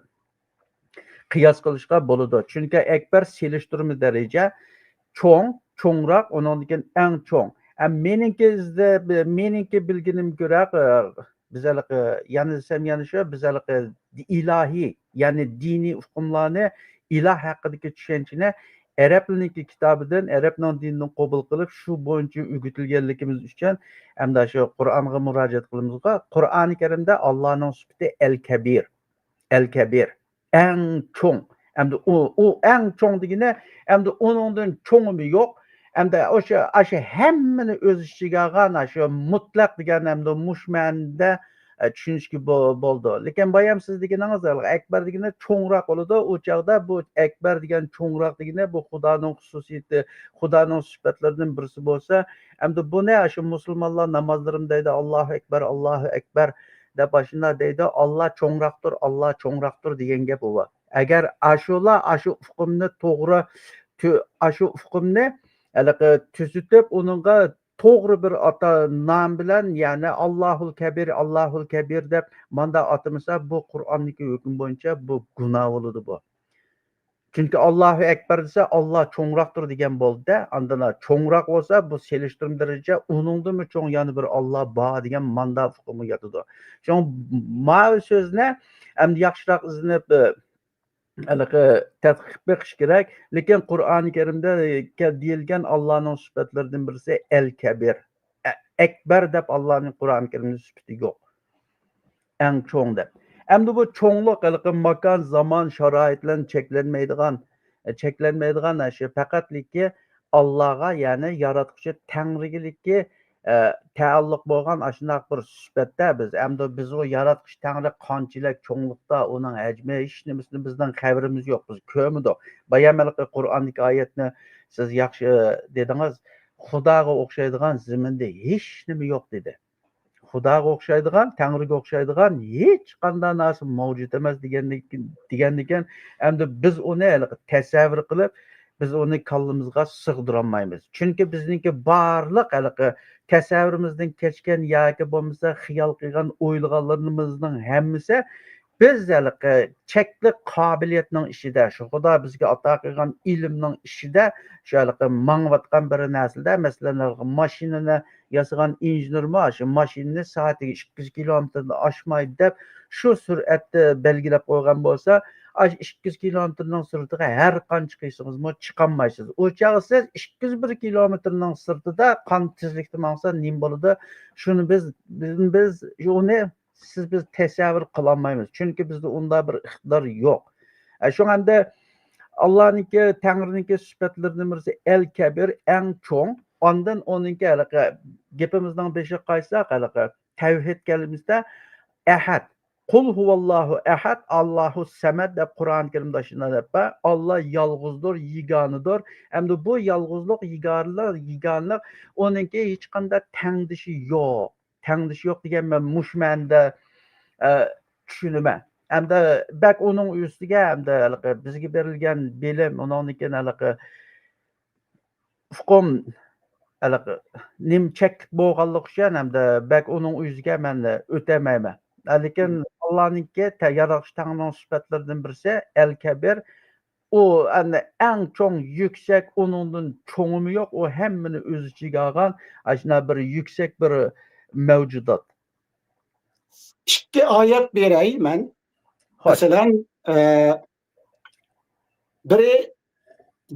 قىياس قىلىشقا بولىدۇ. چۈنكى ئەكبەر سېلىشتۇرما دەرىجە چوڭ، چوڭراق، ئۇنىڭدىن كېيىن ئەڭ چوڭ. ئە، مېنىڭكى ئىزدە-، مېنىڭكى بىلگىنىمگە كۆرە، ئە، بىز ھېلىقى، يەنە دېسەم، يەنە شۇ، بىز ھېلىقى ئىلاھىي، يەنى دىنىي ئۇقۇملارنى، ئىلاھ ھەققىدىكى چۈشەنچىنى ئەرەبلەرنىڭكى كىتابىدىن، ئەرەبنىڭ دىنىدىن قوبۇل قىلىپ، شۇ بويىچە ئۆگىتىلگەنلىكىمىز ئۈچۈن، ئەمدى شۇ قۇرئانغا مۇراجىئەت قىلىمىزغۇ. قۇرئانى كەرىمدە ئاللانىڭ سۈپىتى ئەل كەبىر. ئەل كەبىر. ئەڭ چوڭ. ئەمدى ئۇ، ئۇ ئەڭ چوڭ دېگىنى، ئەمدى ئۇنىڭدىن چوڭىمۇ يوق. ئەمدى ئاشۇ، ئاشۇ ھەممىنى ئۆز ئىچىگە ئالغان، ئاشۇ مۇتلەق دېگەن ئەمدى مۇشۇ مەنىدە، ئە، چۈشىنىشكە بو-، بولىدۇ. لېكىن بايام سىز دېگىنىڭىز، ئەكبەر دېگىنى چوڭراق بولىدۇ. ئۇ چاغدا بۇ ئەكبەر دېگەن چوڭراق دېگىنى بۇ خۇدانىڭ خۇسۇسىيىتى، خۇدانىڭ سۈپەتلىرىدىن بىرسى بولسا، ئەمدى بۇنى ئاشۇ مۇسۇلمانلار نامازلىرىمدا دەيدۇ، ئاللاھۇ ئەكبەر، ئاللاھۇ ئەكبەر دەپ ئاشۇنداق دەيدۇ، ئاللا چوڭراقتۇر، ئاللا چوڭراقتۇر دېگەن گەپ ئۇ. ئەگەر ئاشۇلار ئاشۇ ئۇقۇمنى توغرا، تۈ-، ئاشۇ ئۇقۇمنى ھېلىقى تۈزىتىپ، ئۇنىڭغا توغرا بىر ئاتا نام بىلەن، يەنى ئاللاھۇل كەبىر، ئاللاھۇل كەبىر دەپ ماندا ئاتىمىسا، بۇ قۇرئاندىكى ھۆكۈم بويىچە بۇ گۇناھ بولىدۇ بۇ. چۈنكى ئاللاھۇ ئەكبەر دېسە، ئاللا چوڭراقتۇر دېگەن بولدى-دە. ئاندىن چوڭراق بولسا، بۇ سېلىشتۇرما دەرىجە ئۇنىڭدىنمۇ چوڭ يەنە بىر ئاللا بار دېگەن ماندا ئۇقۇمغا ياتىدۇ. شۇڭا ماۋۇ سۆزنى ئەمدى ياخشىراق ئىزدىنىپ، ئە، ھېلىقى تەتقىق قىلىپ بېقىش كېرەك. لېكىن قۇرئانى كەرىمدە دېيىلگەن ئاللانىڭ سۈپەتلىرىدىن بىرسى ئەل كەبىر. ئە-، ئەكبەر دەپ ئاللانىڭ قۇرئانى كەرىمدە سۈپىتى يوق. ئەڭ چوڭ دەپ. ئەمدى بۇ چوڭلۇق ھېلىقى ماكان، زامان، شارائىت بىلەن چەكلەنمەيدىغان، چەكلەنمەيدىغان ئاشۇ پەقەتلىكى ئاللاغا، يەنى ياراتقۇچى تەڭرىگىلىكى، ئە، تەئەللۇق بولغان ئاشۇنداق بىر سۈپەتتە بىز. ئەمدى بىز ئۇ ياراتقۇچى تەڭرى قانچىلىك چوڭلۇقتا، ئۇنىڭ ھەجمى، ھېچ نېمىسىنى بىزنىڭ خەۋىرىمىز يوق، بىز كۆرمىدۇق. بايام ھېلىقى قۇرئاندىكى ئايەتنى سىز ياخشى دېدىڭىز، خۇداغا ئوخشايدىغان زېمىندا ھېچ نېمە يوق دېدى. خۇداغا ئوخشايدىغان، تەڭرىگە ئوخشايدىغان ھېچقانداق نەرسە مەۋجۇت ئەمەس دېگەندىكىن، دېگەندىكىن، ئەمدى بىز ئۇنى ھېلىقى تەسەۋۋۇر قىلىپ، بىز ئۇنى كاللىمىزغا سىغدۇرالمايمىز. چۈنكى بىزنىڭكى بارلىق ھېلىقى تەسەۋۋۇرىمىزدىن كەچكەن ياكى بولمىسا خىيال قىلغان، ئويلىغانلىرىمىزنىڭ ھەممىسى بىز ھېلىقى چەكلىك قابىلىيەتنىڭ ئىچىدە، شۇ خۇدا بىزگە ئاتا قىلغان ئىلىمنىڭ ئىچىدە، شۇ ھېلىقى ماڭىۋاتقان بىر نەرسىدە، مەسىلەن، ھېلىقى ماشىنىنى ياسىغان ئىنژېنېرمۇ شۇ ماشىنىنى سائىتىگە ئىككى يۈز كىلومېتىردىن ئاشمايدۇ دەپ، شۇ سۈرئەتنى بەلگىلەپ قويغان بولسا، ئاشۇ ئىككى يۈز كىلومېتىرنىڭ سىرتىغا ھەر قانچە قىلسىڭىزمۇ چىقالمايسىز. ئۇ چاغدا سىز ئىككى يۈز بىر كىلومېتىرنىڭ سىرتىدا قانچە تېزلىكتە ماڭسا نېمە بولىدۇ؟ شۇنى بىز، بىز، بىز ئۇنى سىز بىز تەسەۋۋۇر قىلالمايمىز. چۈنكى بىزدە ئۇنداق بىر ئىقتىدار يوق. ئە، شۇڭا ئەمدى ئاللانىڭكى، تەڭرىنىڭكى سۈپەتلىرىدىن بىرسى ئەل كەبىر، ئەڭ چوڭ. ئاندىن ئۇنىڭكى ھېلىقى گېپىمىزنىڭ بېشىغا قايتساق، ھېلىقى تەۋھىد كەلىمىسىدە ئەھەد، قۇل ھۇۋاللاھۇ ئەھەد، ئاللاھۇ سەمەد دەپ قۇرئان كەرىمدە شۇنداق دەپ بار. ئاللا يالغۇزدۇر، يېگانىدۇر. ئەمدى بۇ يالغۇزلۇق، يېگانىلىق، يېگانىلىق، ئۇنىڭكى ھېچقانداق تەڭدىشى يوق. تەڭدىشى يوق دېگەن مەن مۇشۇ مەنىدە، ئە، چۈشىنىمەن. ئەمدى بەك ئۇنىڭ ئۈستىگە ئەمدى ھېلىقى بىزگە بېرىلگەن بىلىم، ئۇنىڭدىن كېيىن ھېلىقى ئۇقۇم، ھېلىقى نېمە چەكلىك بولغانلىقى ئۈچۈن ئەمدى بەك ئۇنىڭ ئۆزىگە مەن ئۆتەلمەيمەن. لېكىن ئاللانىڭكى تە-، ياراتقۇچى تەڭرىنىڭ سۈپەتلىرىدىن بىرسى ئەل كەبىر. ئۇ ئەنە ئەڭ چوڭ، يۈكسەك، ئۇنىڭدىن چوڭىمۇ يوق. ئۇ ھەممىنى ئۆز ئىچىگە ئالغان، ئاشۇنداق بىر يۈكسەك بىر مەۋجۇدات. ئىككى ئايەت بېرەي مەن. خوش. مەسىلەن، ئە، بىرى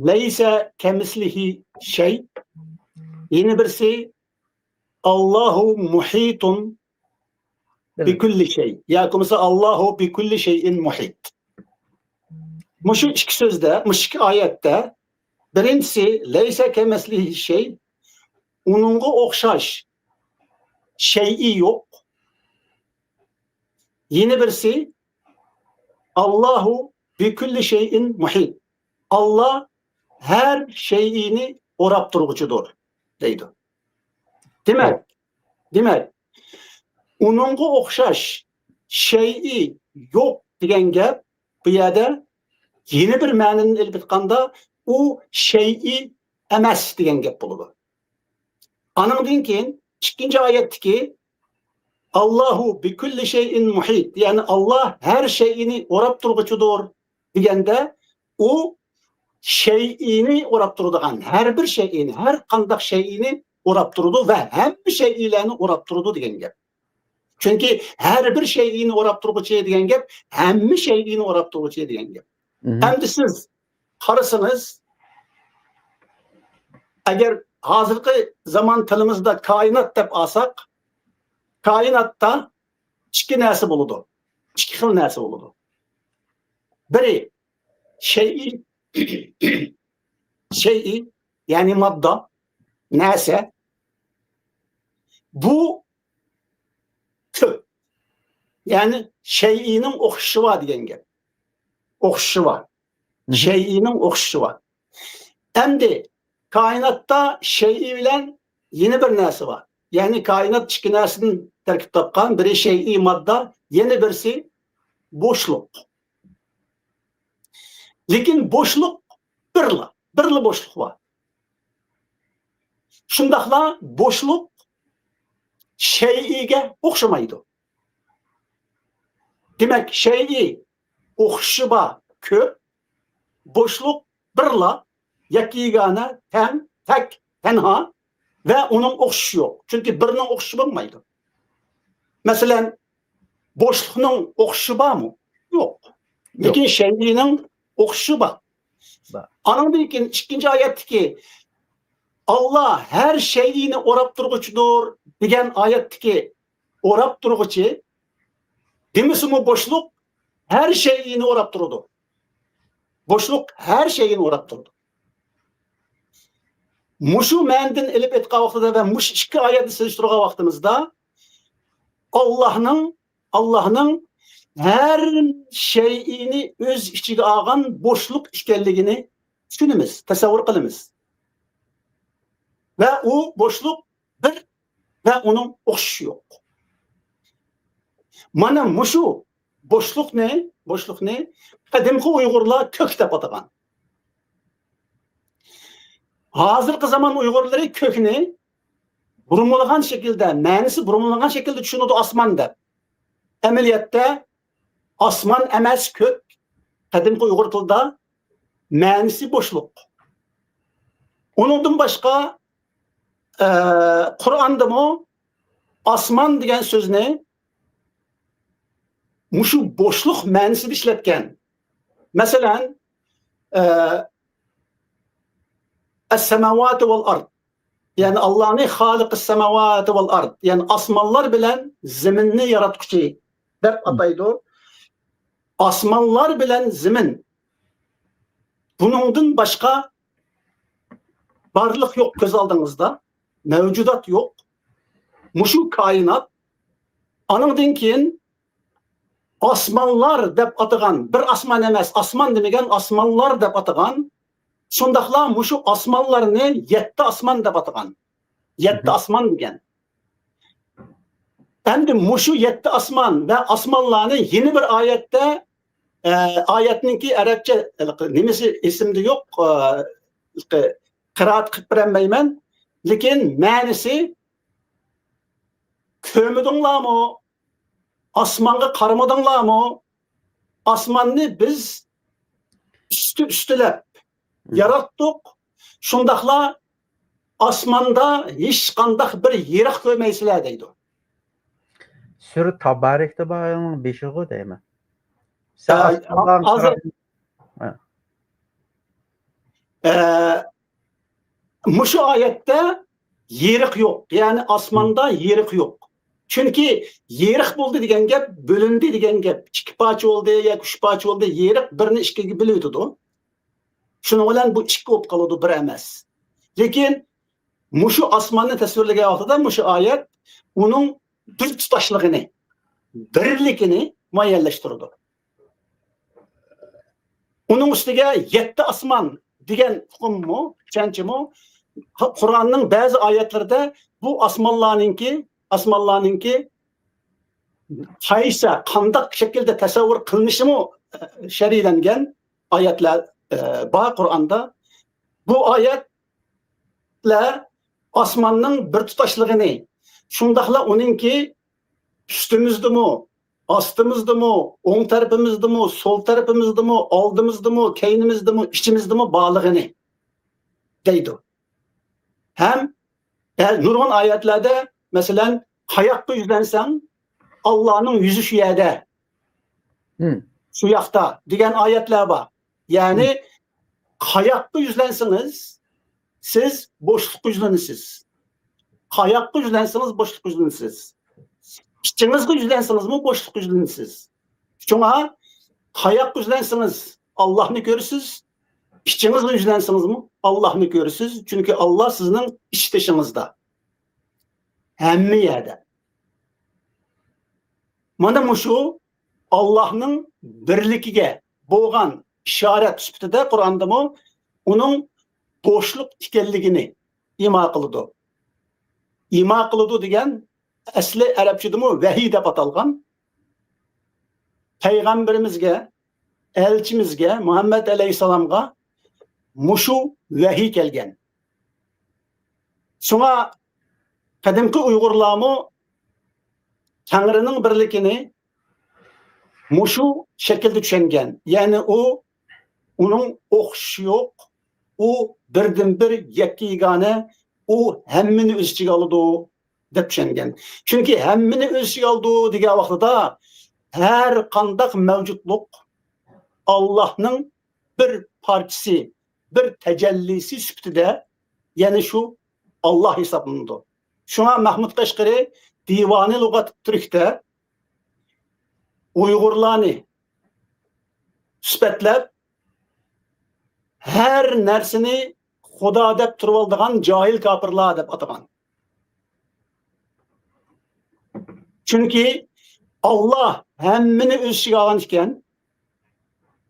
لەيسە كەمىسلىھى شەي، يەنە بىرسى ئاللاھۇ مۇھىتۇن بىكۈللى شەي ياكى بولمىسا ئاللاھۇ بىكۈللى شەيئىن مۇھىت. مۇشۇ ئىككى سۆزدە، مۇشۇ ئىككى ئايەتتە بىرىنچىسى لەيسە كەمەسلىھى شەي، ئۇنىڭغا ئوخشاش شەيئى يوق. يەنە بىرسى ئاللاھۇ بىكۈللى شەيئىن مۇھىت. ئاللا ھەر شەيئىنى ئوراپ تۇرغۇچىدۇر دەيدۇ. دېمەك، دېمەك، ئۇنىڭغا ئوخشاش شەيئى يوق دېگەن گەپ بۇ يەردە يەنە بىر مەنىنى ئېلىپ ئېيتقاندا، ئۇ شەيئى ئەمەس دېگەن گەپ بولىدۇ. ئانىڭدىن كېيىن ئىككىنچى ئايەتتىكى ئاللاھۇ بىكۈللى شەيئىن مۇھىت، يەنى ئاللا ھەر شەيئىنى ئوراپ تۇرغۇچىدۇر دېگەندە، ئۇ شەيئىنى ئوراپ تۇرىدىغان، ھەر بىر شەيئىنى، ھەر قانداق شەيئىنى ئوراپ تۇرىدۇ ۋە ھەممە شەيئىلەرنى ئوراپ تۇرىدۇ دېگەن گەپ. چۈنكى ھەر بىر شەيئىنى ئوراپ تۇرغۇچى دېگەن گەپ، ھەممە شەيئىنى ئوراپ تۇرغۇچى دېگەن گەپ. مم. ئەمدى سىز قارىسىڭىز، ئەگەر ھازىرقى زامان تىلىمىزدا كائىنات دەپ ئالساق، كائىناتتا ئىككى نەرسە بولىدۇ. ئىككى خىل نەرسە بولىدۇ. بىرى شەيئى، شەيئى، يەنى ماددا، نەرسە. بۇ كۆپ. يەنى شەيئىنىڭ ئوخشىشى بار دېگەن گەپ. ئوخشىشى بار. مم. شەيئىنىڭ ئوخشىشى بار. ئەمدى كائىناتتا شەيئى بىلەن يەنە بىر نەرسە بار. يەنى كائىنات ئىككى نەرسىدىن تەركىب تاپقان، بىرى شەيئى ماددا، يەنە بىرسى بوشلۇق. لېكىن بوشلۇق بىرلا، بىرلا بوشلۇق بار. شۇنداقلا بوشلۇق شەيئىگە ئوخشىمايدۇ. دېمەك، شەيئى ئوخشىشى بار كۆپ، بوشلۇق بىرلا، يەككە يېگانە، تەڭ، تەك، تەنھا ۋە ئۇنىڭ ئوخشىشى يوق. چۈنكى بىرنىڭ ئوخشىشى بولمايدۇ. مەسىلەن، بوشلۇقنىڭ ئوخشىشى بارمۇ؟ يوق. لېكىن شەيئىنىڭ ئوخشىشى بار. بار. ئانىڭدىن كېيىن ئىككىنچى ئايەتتىكى «ئاللا ھەر شەيئىنى ئوراپ تۇرغۇچىدۇر» دېگەن ئايەتتىكى ئوراپ تۇرغۇچى دېمىسىمۇ بوشلۇق ھەر شەيئىنى ئوراپ تۇرىدۇ. بوشلۇق ھەر شەيئىنى ئوراپ تۇرىدۇ. مۇشۇ مەنىدىن ئېلىپ ئېيتقان ۋاقتىدا ۋە مۇشۇ ئىككى ئايەتنى سېلىشتۇرغان ۋاقتىمىزدا ئاللانىڭ، ئاللانىڭ ھەر شەيئىنى ئۆز ئىچىگە ئالغان بوشلۇق ئىكەنلىكىنى چۈشىنىمىز، تەسەۋۋۇر قىلىمىز. ۋە ئۇ بوشلۇق بىر ۋە ئۇنىڭ ئوخشىشى يوق. مانا مۇشۇ بوشلۇقنى، بوشلۇقنى قەدىمكى ئۇيغۇرلار كۆك دەپ ئاتىغان. ھازىرقى زامان ئۇيغۇرلىرى كۆكنى بۇرمىلىغان شەكىلدە، مەنىسى بۇرمىلىغان شەكىلدە چۈشىنىدۇ، ئاسمان دەپ. ئەمەلىيەتتە ئاسمان ئەمەس كۆك، قەدىمكى ئۇيغۇر تىلىدا مەنىسى بوشلۇق. ئۇنىڭدىن باشقا، ئە، قۇرئاندىمۇ ئاسمان دېگەن سۆزنى مۇشۇ بوشلۇق مەنىسىدە ئىشلەتكەن. مەسىلەن، ئە، ئەس-سەماۋاتۇ ۋەل ئارد. يەنى ئاللانى خالىقىس سەماۋاتى ۋەل ئارد. يەنى ئاسمانلار بىلەن زېمىننى ياراتقۇچى دەپ ئاتايدۇ. ئاسمانلار بىلەن زېمىن. بۇنىڭدىن باشقا بارلىق يوق كۆز ئالدىڭىزدا. مەۋجۇدات يوق. مۇشۇ كائىنات. ئانىڭدىن كېيىن ئاسمانلار دەپ ئاتىغان، بىر ئاسمان ئەمەس، ئاسمان دېمىگەن، ئاسمانلار دەپ ئاتىغان. شۇنداقلا مۇشۇ ئاسمانلارنى يەتتە ئاسمان دەپ ئاتىغان. يەتتە ئاسمان دېگەن. ئەمدى مۇشۇ يەتتە ئاسمان ۋە ئاسمانلارنى يەنە بىر ئايەتتە، ئە، ئايەتنىڭكى ئەرەبچە نېمىسى ئېسىمدە يوق، ئە، قىرائەت قىلىپ بېرەلمەيمەن. لېكىن مەنىسى، كۆرمىدىڭلارمۇ؟ ئاسمانغا قارىمىدىڭلارمۇ؟ ئاسماننى بىز ئۈستى ئۈستىلەپ ياراتتۇق. شۇنداقلا ئاسماندا ھېچقانداق بىر يېرىق كۆرمەيسىلەر دەيدۇ. سۈرە تابارەكتە بارنىڭ بېشىغۇ دەيمەن. ھازىر مۇشۇ ئايەتتە يېرىق يوق، يەنى ئاسماندا يېرىق يوق. چۈنكى يېرىق بولدى دېگەن گەپ بۆلۈندى دېگەن گەپ. ئىككى پارچە بولدى ياكى ئۈچ پارچە بولدى، يېرىق بىرنى ئىككىگە بۆلۈۋېتىدۇ. شۇنىڭ بىلەن بۇ ئىككى بولۇپ قالىدۇ، بىر ئەمەس. لېكىن مۇشۇ ئاسماننى تەسۋىرلىگەن ۋاقتىدا مۇشۇ ئايەت ئۇنىڭ بىر تۇتاشلىقىنى، بىرلىكىنى مۇئەييەنلەشتۈرىدۇ. ئۇنىڭ ئۈستىگە يەتتە ئاسمان دېگەن ئۇقۇممۇ، چۈشەنچىمۇ، قۇرئاننىڭ بەزى ئايەتلىرىدە بۇ ئاسمانلارنىڭكى، ئاسمانلارنىڭكى قايسى، قانداق شەكىلدە تەسەۋۋۇر قىلىنىشىمۇ شەرھلەنگەن ئايەتلەر بار قۇرئاندا. بۇ ئايەتلەر ئاسماننىڭ بىر تۇتاشلىقىنى، شۇنداقلا ئۇنىڭكى ئۈستىمىزدىمۇ، ئاستىمىزدىمۇ، ئوڭ تەرىپىمىزدىمۇ، سول تەرىپىمىزدىمۇ، ئالدىمىزدىمۇ، كەينىمىزدىمۇ، ئىچىمىزدىمۇ بارلىقىنى دەيدۇ. ھەم بە-، نۇرغۇن ئايەتلەردە، مەسىلەن، قاياققا يۈزلەنسەڭ، ئاللانىڭ يۈزى شۇ يەردە، ھىم. شۇ ياقتا دېگەن ئايەتلەر بار. يەنى قاياققا يۈزلەنسىڭىز، سىز بوشلۇققا يۈزلىنىسىز. قاياققا يۈزلەنسىڭىز، بوشلۇققا يۈزلىنىسىز. ئىچىڭىزگە يۈزلەنسىڭىزمۇ، بوشلۇققا يۈزلىنىسىز. شۇڭا قاياققا يۈزلەنسىڭىز، ئاللانى كۆرىسىز. ئىچىڭىزگە يۈزلەنسىڭىزمۇ، ئاللانى كۆرىسىز. چۈنكى ئاللا سىزنىڭ ئىچ تېشىڭىزدا. ھەممە يەردە. مانا مۇشۇ ئاللانىڭ بىرلىكىگە بولغان ئىشارەت سۈپىتىدە قۇرئاندىمۇ ئۇنىڭ بوشلۇق ئىكەنلىكىنى ئىما قىلىدۇ. ئىما قىلىدۇ دېگەن ئەسلى ئەرەبچىدىمۇ ۋەھىي دەپ ئاتالغان. پەيغەمبىرىمىزگە، ئەلچىمىزگە، مۇھەممەد ئەلەيھىسسالامغا مۇشۇ ۋەھىي كەلگەن. شۇڭا قەدىمكى ئۇيغۇرلارمۇ تەڭرىنىڭ بىرلىكىنى مۇشۇ شەكىلدە چۈشەنگەن. يەنى ئۇ، ئۇنىڭ ئوخشىشى يوق، ئۇ بىردىنبىر، يەككە يېگانە، ئۇ ھەممىنى ئۆز ئىچىگە ئالىدۇ دەپ چۈشەنگەن. چۈنكى ھەممىنى ئۆز ئىچىگە ئالىدۇ دېگەن ۋاقتىدا ھەر قانداق مەۋجۇتلۇق ئاللاھنىڭ بىر پارچىسى، بىر تەجەللىسى سۈپىتىدە يەنە شۇ ئاللاھ ھېسابلىنىدۇ. شۇڭا مەھمۇد قەشقىرى دىۋانى لۇغەت تۈركتە ئۇيغۇرلارنى سۈپەتلەپ، ھەر نەرسىنى خۇدا دەپ تۇرۇۋالىدىغان جاھىل كاپىرلار دەپ ئاتىغان. چۈنكى ئاللاھ ھەممىنى ئۆز ئىچىگە ئالغان ئىكەن،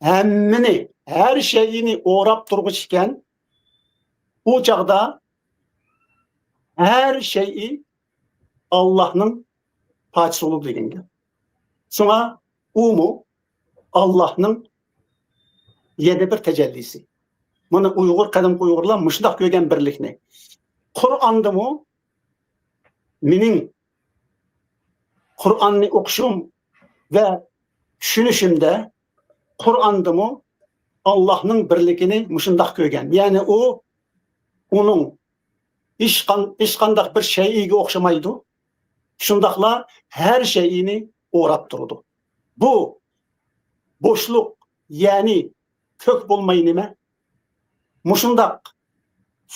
ھەممىنى، ھەر شەيئىنى ئوراپ تۇرغۇچى ئىكەن، ئۇ چاغدا ھەر شەيئى ئاللاھنىڭ پارچىسى بولىدۇ دېگەن گەپ. شۇڭا ئۇمۇ ئاللاھنىڭ يەنە بىر تەجەللىسى. مانا ئۇيغۇر، قەدىمكى ئۇيغۇرلار مۇشۇنداق كۆرگەن بىرلىكنى. قۇرئاندىمۇ مېنىڭ قۇرئاننى ئوقۇشۇم ۋە چۈشىنىشىمدە قۇرئاندىمۇ ئاللاھنىڭ بىرلىكىنى مۇشۇنداق كۆرگەن. يەنى ئۇ، ئۇنىڭ ھېچقان-، ھېچقانداق بىر شەيئىگە ئوخشىمايدۇ. شۇنداقلا ھەر شەيئىنى ئوراپ تۇرىدۇ. بۇ بوشلۇق، يەنى كۆك بولماي نېمە؟ مۇشۇنداق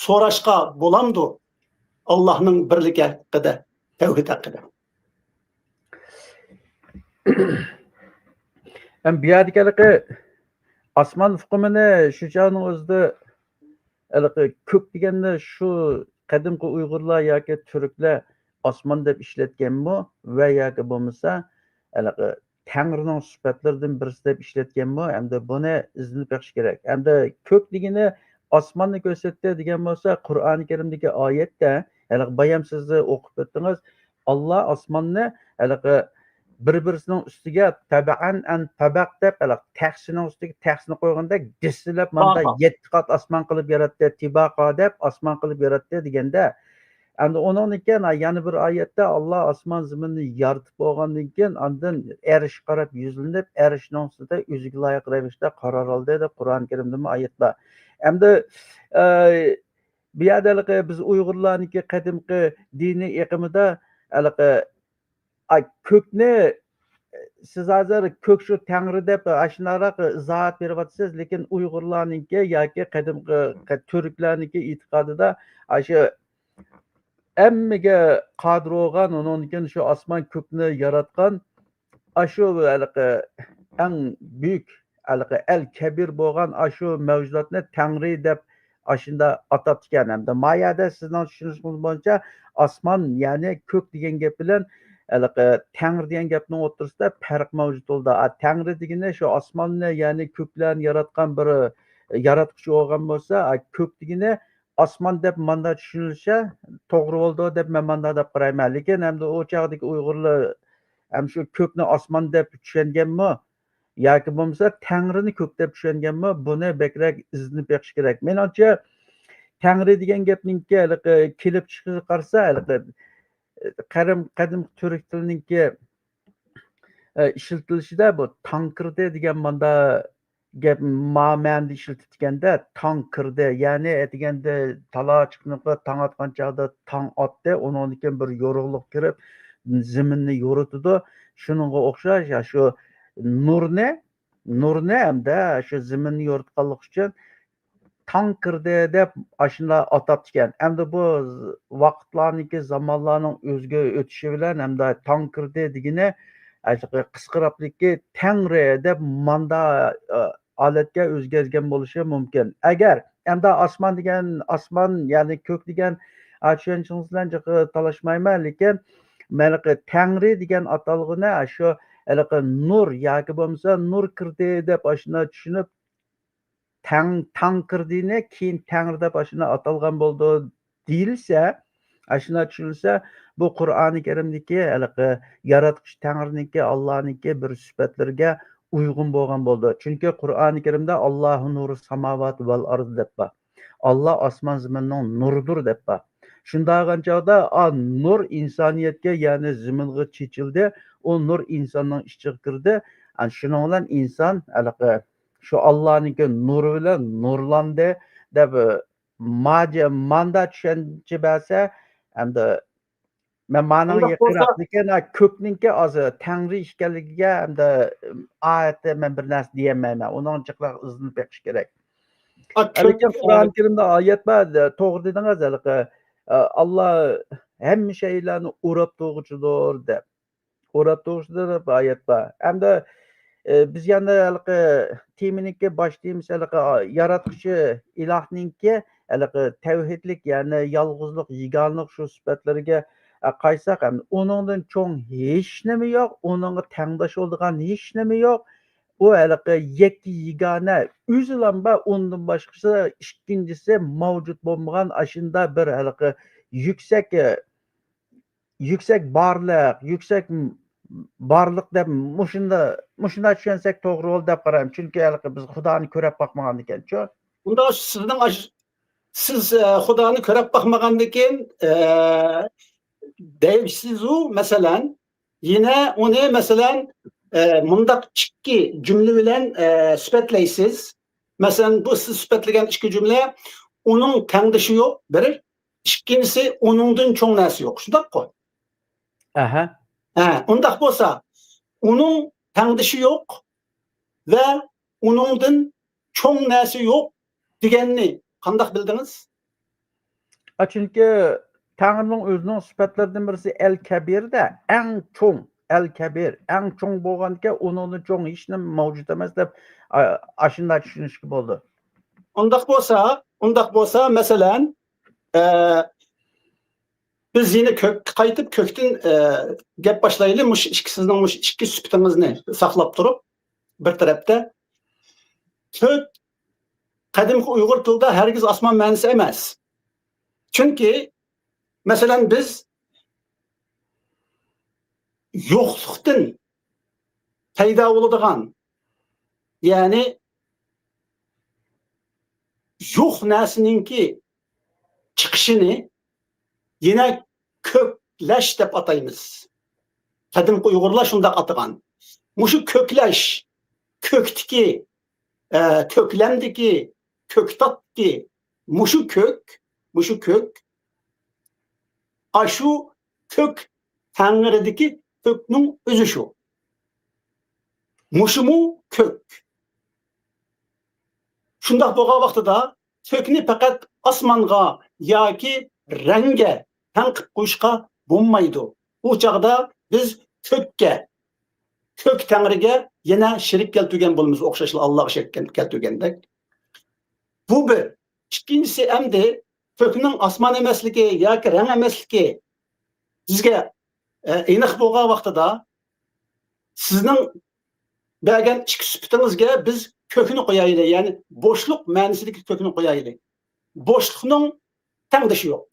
سوراشقا بولامدۇ؟ ئاللاھنىڭ بىرلىكى ھەققىدە، تەۋھىد ھەققىدە. ھەم بۇ يەردىكى ھېلىقى ئاسمان ئۇقۇمىنى شۇ چاغنىڭ ئۆزىدە ھېلىقى كۆك دېگەننى شۇ قەدىمكى ئۇيغۇرلار ياكى تۈركلەر ئاسمان دەپ ئىشلەتكەنمۇ ۋە ياكى بولمىسا ھېلىقى تەڭرىنىڭ سۈپەتلىرىدىن بىرسى دەپ ئىشلەتكەنمۇ؟ ھەمدە بۇنى ئىزدىنىپ بېقىش كېرەك. ھەمدە كۆك دېگىنى ئاسماننى كۆرسەتتى دېگەن بولسا، قۇرئانى كەرىمدىكى ئايەتتە، ھېلىقى بايام سىز ئوقۇپ ئۆتتىڭىز، ئاللا ئاسماننى ھېلىقى بىر-بىرسىنىڭ ئۈستىگە تەبەئەن ئەن تەبەق دەپ، ھېلىقى تەخسىنىڭ ئۈستىگە تەخسىنى قويغاندەك گىسسىلەپ ماندا يەتتە قات ئاسمان قىلىپ ياراتتى، تىباقا دەپ ئاسمان قىلىپ ياراتتى دېگەندە، ئەمدى ئۇنىڭدىن كېيىن يەنە بىر ئايەتتە، ئاللا ئاسمان زېمىننى يارىتىپ بولغاندىن كېيىن، ئاندىن ئەرشكە قاراپ يۈزلىنىپ، ئەرشنىڭ ئۈستىدە ئۆزىگە لايىق رەۋىشتە قارار ئالدى، دەپ قۇرئان كەرىمدىمۇ ئايەت بار. ئەمدى، ئە، بۇ يەردە ھېلىقى بىز ئۇيغۇرلارنىڭكى قەدىمكى دىنىي ئېقىمىدا ھېلىقى، ئاي، كۆكنى سىز ھازىر كۆك شۇ تەڭرى دەپ ئاشۇنداقراق ئىزاھات بېرىۋاتىسىز، لېكىن ئۇيغۇرلارنىڭكى ياكى قەدىمكى تۈركلەرنىڭكى ئېتىقادىدا ئاشۇ ھەممىگە قادىر بولغان، ئۇنىڭدىن كېيىن شۇ ئاسمان كۆكنى ياراتقان، ئاشۇ ھېلىقى ئەڭ بۈيۈك، ھېلىقى ئەل كەبىر بولغان ئاشۇ مەۋجۇداتنى تەڭرى دەپ ئاشۇنداق ئاتاپتىكەن. ھەمدە ما يەردە سىزنىڭ چۈشىنىشىڭىز بويىچە ئاسمان، يەنى كۆك دېگەن گەپ بىلەن ھېلىقى تەڭرى دېگەن گەپنىڭ ئوتتۇرىسىدا پەرق مەۋجۇت بولىدۇ. ئا، تەڭرى دېگىنى شۇ ئاسماننى، يەنى كۆكلەرنى ياراتقان بىر ياراتقۇچى بولغان بولسا، ئا، كۆك دېگىنى ئاسمان دەپ ماندا چۈشىنىلسە توغرا بولىدۇ دەپ مەن ماندا دەپ قارايمەن. لېكىن ئەمدى ئۇ چاغدىكى ئۇيغۇرلار ھەم شۇ كۆكنى ئاسمان دەپ چۈشەنگەنمۇ ياكى بولمىسا تەڭرىنى كۆك دەپ چۈشەنگەنمۇ، بۇنى بەكرەك ئىزدىنىپ بېقىش كېرەك. مېنىڭچە، تەڭرى دېگەن گەپنىڭكى ھېلىقى كېلىپ چىقىشىغا قارىسا، ھېلىقى قەدىم، قەدىمكى تۈرك تىلىنىڭكى، ئە، ئىشلىتىلىشىدە بۇ تاڭ كىردى دېگەن ماندا گەپ، ما مەنىدە ئىشلىتىدىكەندە، تاڭ كىردى، يەنى ئەتىگەندە تالا چىقىپ تاڭ ئاتقان چاغدا تاڭ ئاتتى، ئۇنىڭدىن كېيىن بىر يورۇقلۇق كىرىپ، زېمىننى يورۇتىدۇ. شۇنىڭغا ئوخشاش، يا شۇ نۇرنى، نۇرنى ھەمدە شۇ زېمىننى يورۇتقانلىقى ئۈچۈن تاڭ كىردى دەپ ئاشۇنداق ئاتاپتىكەن. ئەمدى بۇ ۋاقىتلارنىڭكى، زامانلارنىڭ ئۆزگە ئۆتۈشى بىلەن ھەمدە تاڭ كىردى دېگىنى ھېلىقى قىسقىراپلىكى تەڭرى دەپ ماندا، ئە، ھالەتكە ئۆزگەرگەن بولۇشى مۇمكىن. ئەگەر ئەمدى ئاسمان دېگەن، ئاسمان، يەنى كۆك دېگەن، ئا، چۈشەنچىڭىز بىلەن جىق تالاشمايمەن، لېكىن مەن ھېلىقى تەڭرى دېگەن ئاتالغۇنى شۇ ھېلىقى نۇر ياكى بولمىسا نۇر كىردى دەپ ئاشۇنداق چۈشىنىپ، تەڭ، تاڭ كىردىنى كېيىن تەڭرى دەپ ئاشۇنداق ئاتالغان بولىدۇ دېيىلسە، ئاشۇنداق چۈشىنىلسە، بۇ قۇرئانى كەرىمدىكى ھېلىقى ياراتقۇچى تەڭرىنىڭكى، ئاللانىڭكى بىر سۈپەتلىرىگە ئۇيغۇن بولغان بولىدۇ. چۈنكى قۇرئانى كەرىمدە «ئاللاھۇ نۇرۇ ساماۋاتى ۋەل ئارض» دەپ بار. «ئاللا ئاسمان زېمىننىڭ نۇرىدۇر» دەپ بار. شۇنداق بولغان چاغدا، ئا، نۇر ئىنسانىيەتكە، يەنى زېمىنغا چېچىلدى. ئۇ نۇر ئىنساننىڭ ئىچىگە كىردى. ئەنە شۇنىڭ بىلەن ئىنسان ھېلىقى شۇ ئاللانىڭكى نۇرى بىلەن نۇرلاندى دەپ، ماجە-، ماندا چۈشەنچە بەرسە، ئەمدى مەن مانىڭ ئۇنداق بولسا يېقىنراق، لېكىن ھە، كۆكنىڭكى ھازىر تەڭرى ئىكەنلىكىگە ئەمدى ئايەتتە مەن بىر نەرسە دېيەلمەيمەن. ئۇنىڭ جىقراق ئىزدىنىپ بېقىش كېرەك. ئا، ھە، لېكىن كۆك، قۇرئان كەرىمدە ئايەت بار، توغرا دېدىڭىز ھېلىقى، ئە، ئاللا ھەممە شەيلەرنى ئوراپ تۇرغۇچىدۇر دەپ. ئوراپ تۇرۇشىدا دەپ ئايەت بار. ئەمدى، ئى، بىز يەنە ھېلىقى تېمىنىڭكى باش تېمىسى ھېلىقى ياراتقۇچى ئىلاھنىڭكى ھېلىقى تەۋھىدلىك، يەنى يالغۇزلۇق، يېگانىلىق شۇ سۈپەتلىرىگە، ئە، قايتساق، ئەمدى ئۇنىڭدىن چوڭ ھېچنېمە يوق، ئۇنىڭغا تەڭداش بولىدىغان ھېچنېمە يوق. ئۇ ھېلىقى يەككە يېگانە، ئۆزىلا بار، ئۇندىن باشقىسى، ئىككىنچىسى مەۋجۇت بولمىغان ئاشۇنداق بىر ھېلىقى يۈكسەك، ئە، يۈكسەك بارلىق، يۈكسەك بارلىق دەپ مۇشۇندا-، مۇشۇنداق چۈشەنسەك توغرا بولدى دەپ قارايمەن. چۈنكى ھېلىقى بىز خۇدانى كۆرۈپ باقمىغاندىكىنچۇ. ئۇندا سىزنىڭ ئاش-، سىز، ئە، خۇدانى كۆرۈپ باقمىغاندىكىن، ئە، دەيسىزۇ، مەسىلەن، يەنە ئۇنى، مەسىلەن، ئە، مۇنداق ئىككى جۈملە بىلەن، ئە، سۈپەتلەيسىز. مەسىلەن، بۇ سىز سۈپەتلىگەن ئىككى جۈملە، ئۇنىڭ تەڭدىشى يوق، بىر. ئىككىنچىسى، ئۇنىڭدىن چوڭ نەرسە يوق. شۇنداققۇ؟ ئەھە. ھە، ئۇنداق بولسا، ئۇنىڭ تەڭدىشى يوق ۋە ئۇنىڭدىن چوڭ نەرسە يوق دېگەننى قانداق بىلدىڭىز؟ ئا، چۈنكى تەڭرىنىڭ ئۆزىنىڭ سۈپەتلىرىدىن بىرسى ئەل كەبىردە، ئەڭ چوڭ، ئەل كەبىر، ئەڭ چوڭ بولغاندىكىن ئۇنىڭدىن چوڭ ھېچنېمە مەۋجۇت ئەمەس دەپ، ئا، ئاشۇنداق چۈشىنىشكە بولىدۇ. ئۇنداق بولسا، ئۇنداق بولسا، مەسىلەن، ئە، بىز يەنە كۆك-، قايتىپ كۆكتىن، ئە، گەپ باشلايلى. مۇشۇ ئىككى، سىزنىڭ مۇشۇ ئىككى سۈپىتىڭىزنى ساقلاپ تۇرۇپ، بىر تەرەپتە. كۆك قەدىمكى ئۇيغۇر تىلىدا ھەرگىز ئاسمان مەنىسى ئەمەس. چۈنكى، مەسىلەن، بىز يوقلۇقتىن پەيدا بولىدىغان، يەنى يوق نەرسىنىڭكى چىقىشىنى، يەنە كۆكلەش دەپ ئاتايمىز. قەدىمكى ئۇيغۇرلار شۇنداق ئاتىغان. مۇشۇ كۆكلەش، كۆكتىكى، ئە، كۆكلەمدىكى، كۆكتاتتىكى، مۇشۇ كۆك، مۇشۇ كۆك، ئاشۇ كۆك تەڭرىدىكى كۆكنىڭ ئۆزى شۇ. مۇشۇمۇ كۆك. شۇنداق بولغان ۋاقتىدا كۆكنى پەقەت ئاسمانغا ياكى رەڭگە تەڭ قىلىپ قويۇشقا بولمايدۇ. ئۇ چاغدا بىز كۆككە، كۆك تەڭرىگە يەنە شېرىك كەلتۈرگەن بولىمىز، ئوخشاشلا ئاللاغا شېرىك كەلتۈرگەندەك. بۇ بىر. ئىككىنچىسى، ئەمدى كۆكنىڭ ئاسمان ئەمەسلىكى ياكى رەڭ ئەمەسلىكى بىزگە، ئە، ئېنىق بولغان ۋاقتىدا، سىزنىڭ بەرگەن ئىككى سۈپىتىڭىزگە بىز كۆكنى قويايلى، يەنى بوشلۇق مەنىسىدىكى كۆكنى قويايلى. بوشلۇقنىڭ تەڭدىشى يوق.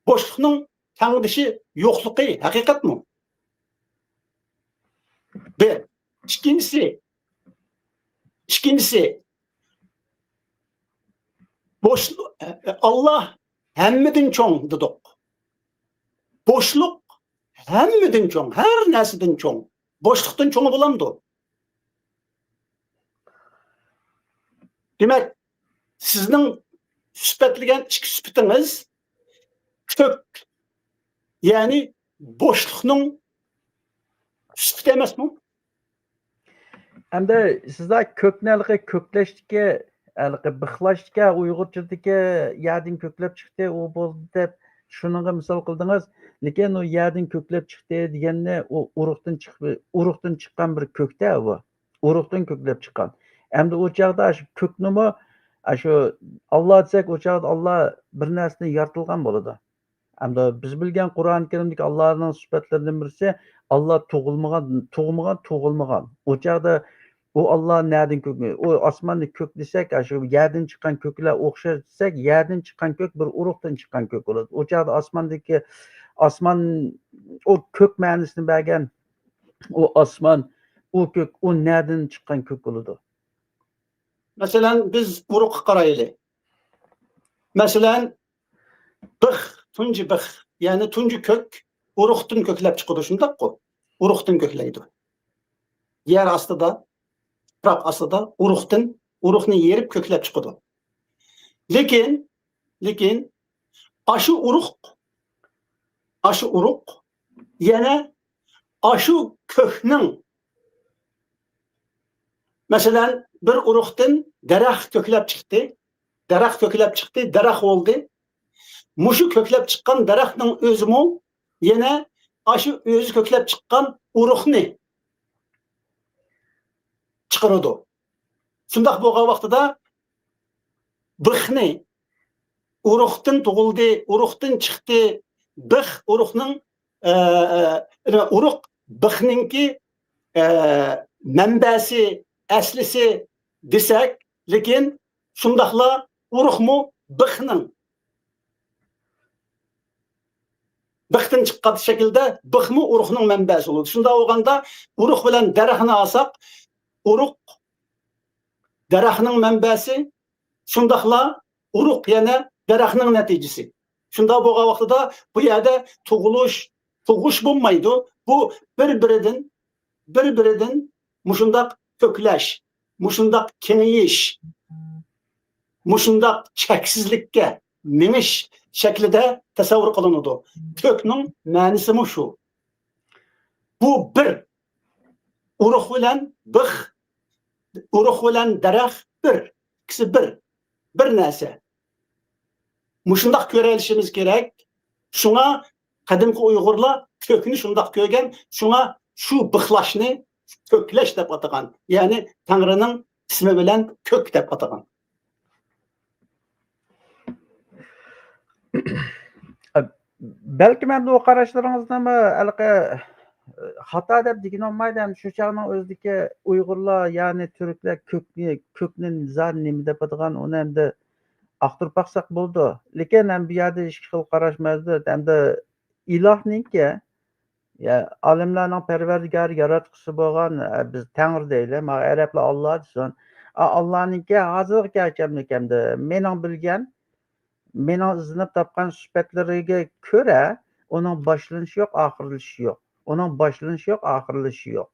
بوشلۇقنىڭ تەڭدىشى يوقلۇقى ھەقىقەتمۇ؟ بىر. ئىككىنچىسى، ئىككىنچىسى، بوشلۇق، ئاللا ھەممىدىن چوڭ دېدۇق. بوشلۇق ھەممىدىن چوڭ، ھەر نەرسىدىن چوڭ. بوشلۇقتىن چوڭى بولامدۇ؟ دېمەك، سىزنىڭ سۈپەتلىگەن ئىككى سۈپىتىڭىز كۆك، يەنى بوشلۇقنىڭ سۈپىتى ئەمەسمۇ؟ ئەمدى سىزلەر كۆكنى ھېلىقى كۆكلەشتىكى، ھېلىقى بىخلاشتىكى، ئۇيغۇرچىدىكى يەردىن كۆكلەپ چىقتى، ئۇ بولدى دەپ شۇنىڭغا مىسال قىلدىڭىز. لېكىن ئۇ يەردىن كۆكلەپ چىقتى دېگەننى ئۇ ئۇرۇقتىن چىق-، ئۇرۇقتىن چىققان بىر كۆكتە ئۇ. ئۇرۇقتىن كۆكلەپ چىققان. ئەمدى ئۇ چاغدا شۇ كۆكنىمۇ، ئاشۇ ئاللا دېسەك، ئۇ چاغدا ئاللا بىر نەرسىدىن يارىتىلغان بولىدۇ. ئەمدى بىز بىلگەن قۇرئان كەرىمدىكى ئاللانىڭ سۈپەتلىرىدىن بىرسى، ئاللا تۇغۇلمىغان، تۇغمىغان، تۇغۇلمىغان. ئۇ چاغدا ئۇ ئاللا نەدىن كۆك، ئۇ ئاسماننى كۆك دېسەك، ئاشۇ يەردىن چىققان كۆكلەر ئوخشاش دېسەك، يەردىن چىققان كۆك بىر ئۇرۇقتىن چىققان كۆك بولىدۇ. ئۇ چاغدا ئاسماندىكى، ئاسمان، ئۇ كۆك مەنىسىنى بەرگەن، ئۇ ئاسمان، ئۇ كۆك، ئۇ نەدىن چىققان كۆك بولىدۇ؟ مەسىلەن، بىز ئۇرۇققا قارايلى. مەسىلەن، بىخ، تۇنجى بىخ، يەنى تۇنجى كۆك ئۇرۇقتىن كۆكلەپ چىقىدۇ، شۇنداققۇ؟ ئۇرۇقتىن كۆكلەيدۇ. يەر ئاستىدا، تۇپراق ئاستىدا ئۇرۇقتىن، ئۇرۇقنى يېرىپ كۆكلەپ چىقىدۇ. لېكىن، لېكىن ئاشۇ ئۇرۇق، ئاشۇ ئۇرۇق يەنە ئاشۇ كۆكنىڭ، مەسىلەن، بىر ئۇرۇقتىن دەرەخ كۆكلەپ چىقتى، دەرەخ كۆكلەپ چىقتى، دەرەخ بولدى. مۇشۇ كۆكلەپ چىققان دەرەخنىڭ ئۆزىمۇ يەنە ئاشۇ ئۆزى كۆكلەپ چىققان ئۇرۇقنى چىقىرىدۇ. شۇنداق بولغان ۋاقتىدا بىخنى، ئۇرۇقتىن تۇغۇلدى، ئۇرۇقتىن چىقتى، بىخ ئۇرۇقنىڭ، ئە، ئە، ئۇرۇق بىخنىڭكى، ئە، مەنبەسى، ئەسلىسى دېسەك، لېكىن شۇنداقلا ئۇرۇقمۇ بىخنىڭ، بىختىن چىققان شەكىلدە بىخمۇ ئۇرۇقنىڭ مەنبەسى بولىدۇ. شۇنداق بولغاندا ئۇرۇق بىلەن دەرەخنى ئالساق، ئۇرۇق دەرەخنىڭ مەنبەسى، شۇنداقلا ئۇرۇق يەنە دەرەخنىڭ نەتىجىسى. شۇنداق بولغان ۋاقتىدا بۇ يەردە تۇغۇلۇش، تۇغۇش بولمايدۇ. بۇ بىر-بىرىدىن، بىر-بىرىدىن مۇشۇنداق كۆكلەش، مۇشۇنداق كېڭىيىش، مۇشۇنداق چەكسىزلىككە مېڭىش شەكلىدە تەسەۋۋۇر قىلىنىدۇ. كۆكنىڭ مەنىسىمۇ شۇ. بۇ بىر. ئۇرۇق بىلەن بىخ، ئۇرۇق بىلەن دەرەخ بىر. ئىككىسى بىر. بىر نەرسە. مۇشۇنداق كۆرەلىشىمىز كېرەك. شۇڭا قەدىمكى ئۇيغۇرلار كۆكنى شۇنداق كۆرگەن. شۇڭا شۇ بىخلاشنى كۆكلەش دەپ ئاتىغان. يەنى تەڭرىنىڭ ئىسمى بىلەن كۆك دەپ ئاتىغان. بەلكىم ئەمدى ئۇ قاراشلىرىڭىزنىمۇ ھېلىقى خاتا دەپ دېگىنى بولمايدۇ. ئەمدى شۇ چاغنىڭ ئۆزىدىكى ئۇيغۇرلار، يەنى تۈركلەر كۆكنى، كۆكنى زادى نېمە دەپدىغان، ئۇنى ئەمدى ئاختۇرۇپ باقساق بولىدۇ. لېكىن ئەمدى بۇ يەردە ئىككى خىل قاراش مەۋجۇت. ئەمدى ئىلاھنىڭكى، يا، ئالەملەرنىڭ پەرۋەردىگارى، ياراتقۇچىسى بولغان، ئە، بىز تەڭرى دەيلى، مانا ئەرەبلەر ئاللا دېسۇن. ئا، ئاللانىڭكى ھازىرغىچە ئەمدى مېنىڭ بىلگەن مېنىڭ ئىزدىنىپ تاپقان سۈپەتلىرىگە كۆرە، ئۇنىڭ باشلىنىشى يوق، ئاخىرلىشىشى يوق. ئۇنىڭ باشلىنىشى يوق، ئاخىرلىشىشى يوق.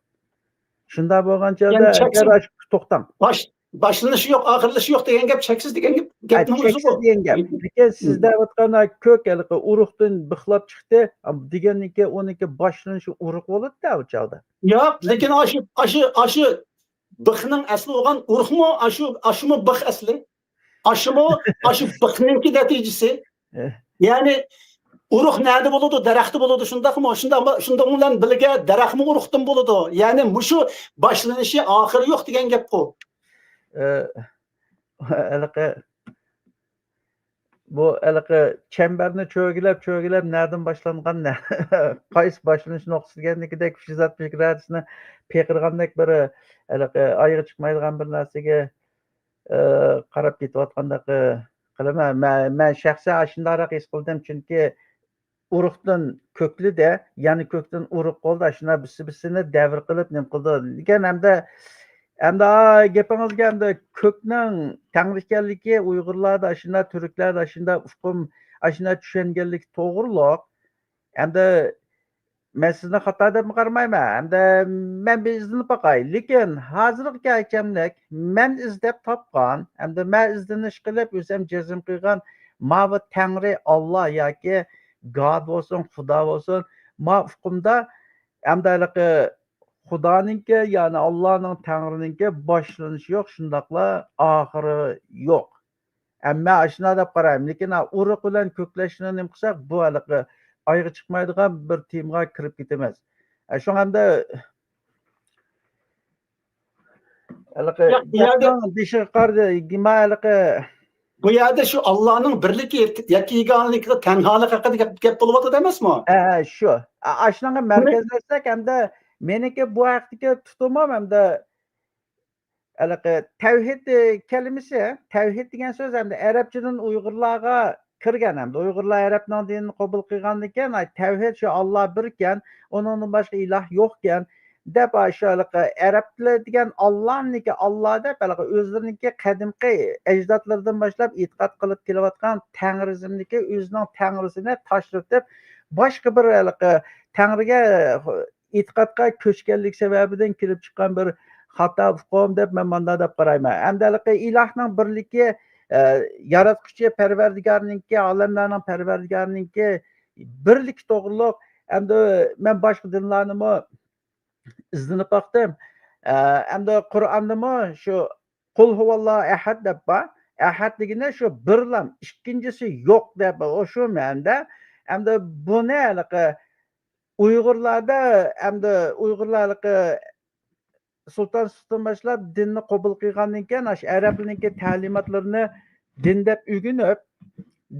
شۇنداق بولغان چاغدا، يەنى چەكسىز، ئەگەر ئاش-، توختاڭ. باش-، باشلىنىشى يوق، ئاخىرلىشى يوق دېگەن گەپ چەكسىز دېگەن گەپ، ھە، گەپنىڭ ئۆزى چەكسىز بۇ. دېگەن گەپ. لېكىن سىز دەۋاتقان كۆك ھېلىقى ئۇرۇقتىن بىخلاپ چىقتى دېگەننىكى، ئۇنىڭكى باشلىنىشى ئۇرۇق بولىدۇ-دە ئۇ چاغدا. ياق، لېكىن ئاشۇ، ئاشۇ، ئاشۇ بىخنىڭ ئەسلى بولغان ئۇرۇقمۇ؟ ئاشۇ، ئاشۇمۇ بىخ ئەسلى؟ ئاشۇمۇ، ئاشۇ بىخنىڭكى نەتىجىسى. ئە. يەنى ئۇرۇق نەدە بولىدۇ؟ دەرەختە بولىدۇ، شۇنداقمۇ؟ شۇنداق، شۇنداق بىلەن بىلگە دەرەخمۇ ئۇرۇقتىن بولىدۇ. يەنى مۇشۇ باشلىنىشى، ئاخىرى يوق دېگەن گەپقۇ. ئە، ھېلىقى، بۇ ھېلىقى چەمبەرنى چۆگىلەپ، چۆگىلەپ، نەدىن باشلانغان، نە-، قايسى باشلىنىش نۇقتىسى دېگەندىكىدەك، شىزات فىكرەسىنى پىقىرغاندەك بىر، ھېلىقى ئايىغى چىقمايدىغان بىر نەرسىگە، ئە، قاراپ كېتىۋاتقاندەك، ئە، قىلىمەن. مەن، مەن شەخسەن ئاشۇنداقراق ھېس قىلدىم، چۈنكى ئۇرۇقتىن كۆكلىدى، يەنە كۆكتىن ئۇرۇق بولدى، ئاشۇنداق بىرسى-بىرسىنى دەۋر قىلىپ نېمە قىلىدۇ دېگەن. ھەمدە، ھەمدە، ئا، گېپىڭىزگە ھەمدە كۆكنىڭ تەڭرى ئىكەنلىكى ئۇيغۇرلاردا ئاشۇنداق، تۈركلەردە ئاشۇنداق ئۇقۇم، ئاشۇنداق چۈشەنگەنلىك توغرۇلۇق. ھەمدە مەن سىزنى خاتا دەپمۇ قارىمايمەن، ھەمدە مەن بىر ئىزدىنىپ باقاي. لېكىن ھازىرغىچە مەن ئىزدەپ تاپقان، ھەمدە مەن ئىزدىنىش قىلىپ ئۆزۈم جەزم قىلغان ماۋۇ تەڭرى، ئاللا ياكى گاد بولسۇن، خۇدا بولسۇن، ما ئۇقۇمدا ھەمدە ھېلىقى خۇدانىڭكى، يەنى ئاللانىڭ، تەڭرىنىڭكى باشلىنىشى يوق، شۇنداقلا ئاخىرى يوق. ئەمما ئاشۇنداق دەپ قارايمەن. لېكىن ھا، ئۇرۇق بىلەن كۆكلەشنى نېمە قىلساق، بۇ ھېلىقى ئايىغى چىقمايدىغان بىر تېمىغا كىرىپ كېتىمىز. ئە، شۇڭا ئەمدى ھېلىقى ياق، بۇ يەردە گەپنىڭ بېشىغا قارىدى، ما ھېلىقى بۇ يەردە شۇ ئاللانىڭ بىرلىكى ياكى يېگانىلىكى، تەنھالىق ھەققىدە گەپ، گەپ بولۇۋاتىدۇ ئەمەسمۇ؟ ھە، ھە، شۇ. ئا-، ئاشۇنىڭغا بۇنى مەركەزلەشسەك، ئەمدى مېنىڭكى بۇ ھەقتىكى تۇتۇمۇم ئەمدى ھېلىقى تەۋھىد، ئى، كەلىمىسى، تەۋھىد دېگەن سۆز ئەمدى ئەرەبچىدىن ئۇيغۇرلارغا كىرگەن، ئەمدى ئۇيغۇرلار ئەرەبنىڭ دىنىنى قوبۇل قىلغاندىن كېيىن، ئاي، تەۋھىد شۇ ئاللا بىركەن، ئۇنىڭدىن باشقا ئىلاھ يوقكەن، دەپ، ئاي، شۇ ھېلىقى ئەرەبلەر دېگەن ئاللانىڭكى ئاللا دەپ، ھېلىقى ئۆزلىرىنىڭكى قەدىمكى ئەجدادلىرىدىن باشلاپ ئېتىقاد قىلىپ كېلىۋاتقان تەڭرىزمدىكى ئۆزىنىڭ تەڭرىسىنى تاشلىتىپ، باشقا بىر ھېلىقى تەڭرىگە ئېتىقادقا كۆچكەنلىك سەۋەبىدىن كېلىپ چىققان بىر خاتا ئۇقۇم دەپ مەن مانداق دەپ قارايمەن. ئەمدى ھېلىقى ئىلاھنىڭ بىرلىكى، ئە، ياراتقۇچى پەرۋەردىگارنىڭكى، ئالەملەرنىڭ پەرۋەردىگارىنىڭكى بىرلىكى توغرۇلۇق ئەمدى مەن باشقا دىنلارنىمۇ ئىزدىنىپ باقتىم. ئە، ئەمدى قۇرئاندىمۇ شۇ قۇل ھۇۋاللاھۇ ئەھەد دەپ بار. ئەھەد دېگىنى شۇ بىرلا، ئىككىنچىسى يوق دەپ، ئۇ شۇ مەنىدە. ئەمدى بۇنى ھېلىقى ئۇيغۇرلاردا، ئەمدى ئۇيغۇرلار ھېلىقى سۇلتان سۇلتان باشلاپ دىننى قوبۇل قىلغاندىن كېيىن، ئاشۇ ئەرەبلەرنىڭكى تەلىماتلىرىنى دىن دەپ ئۆگىنىپ،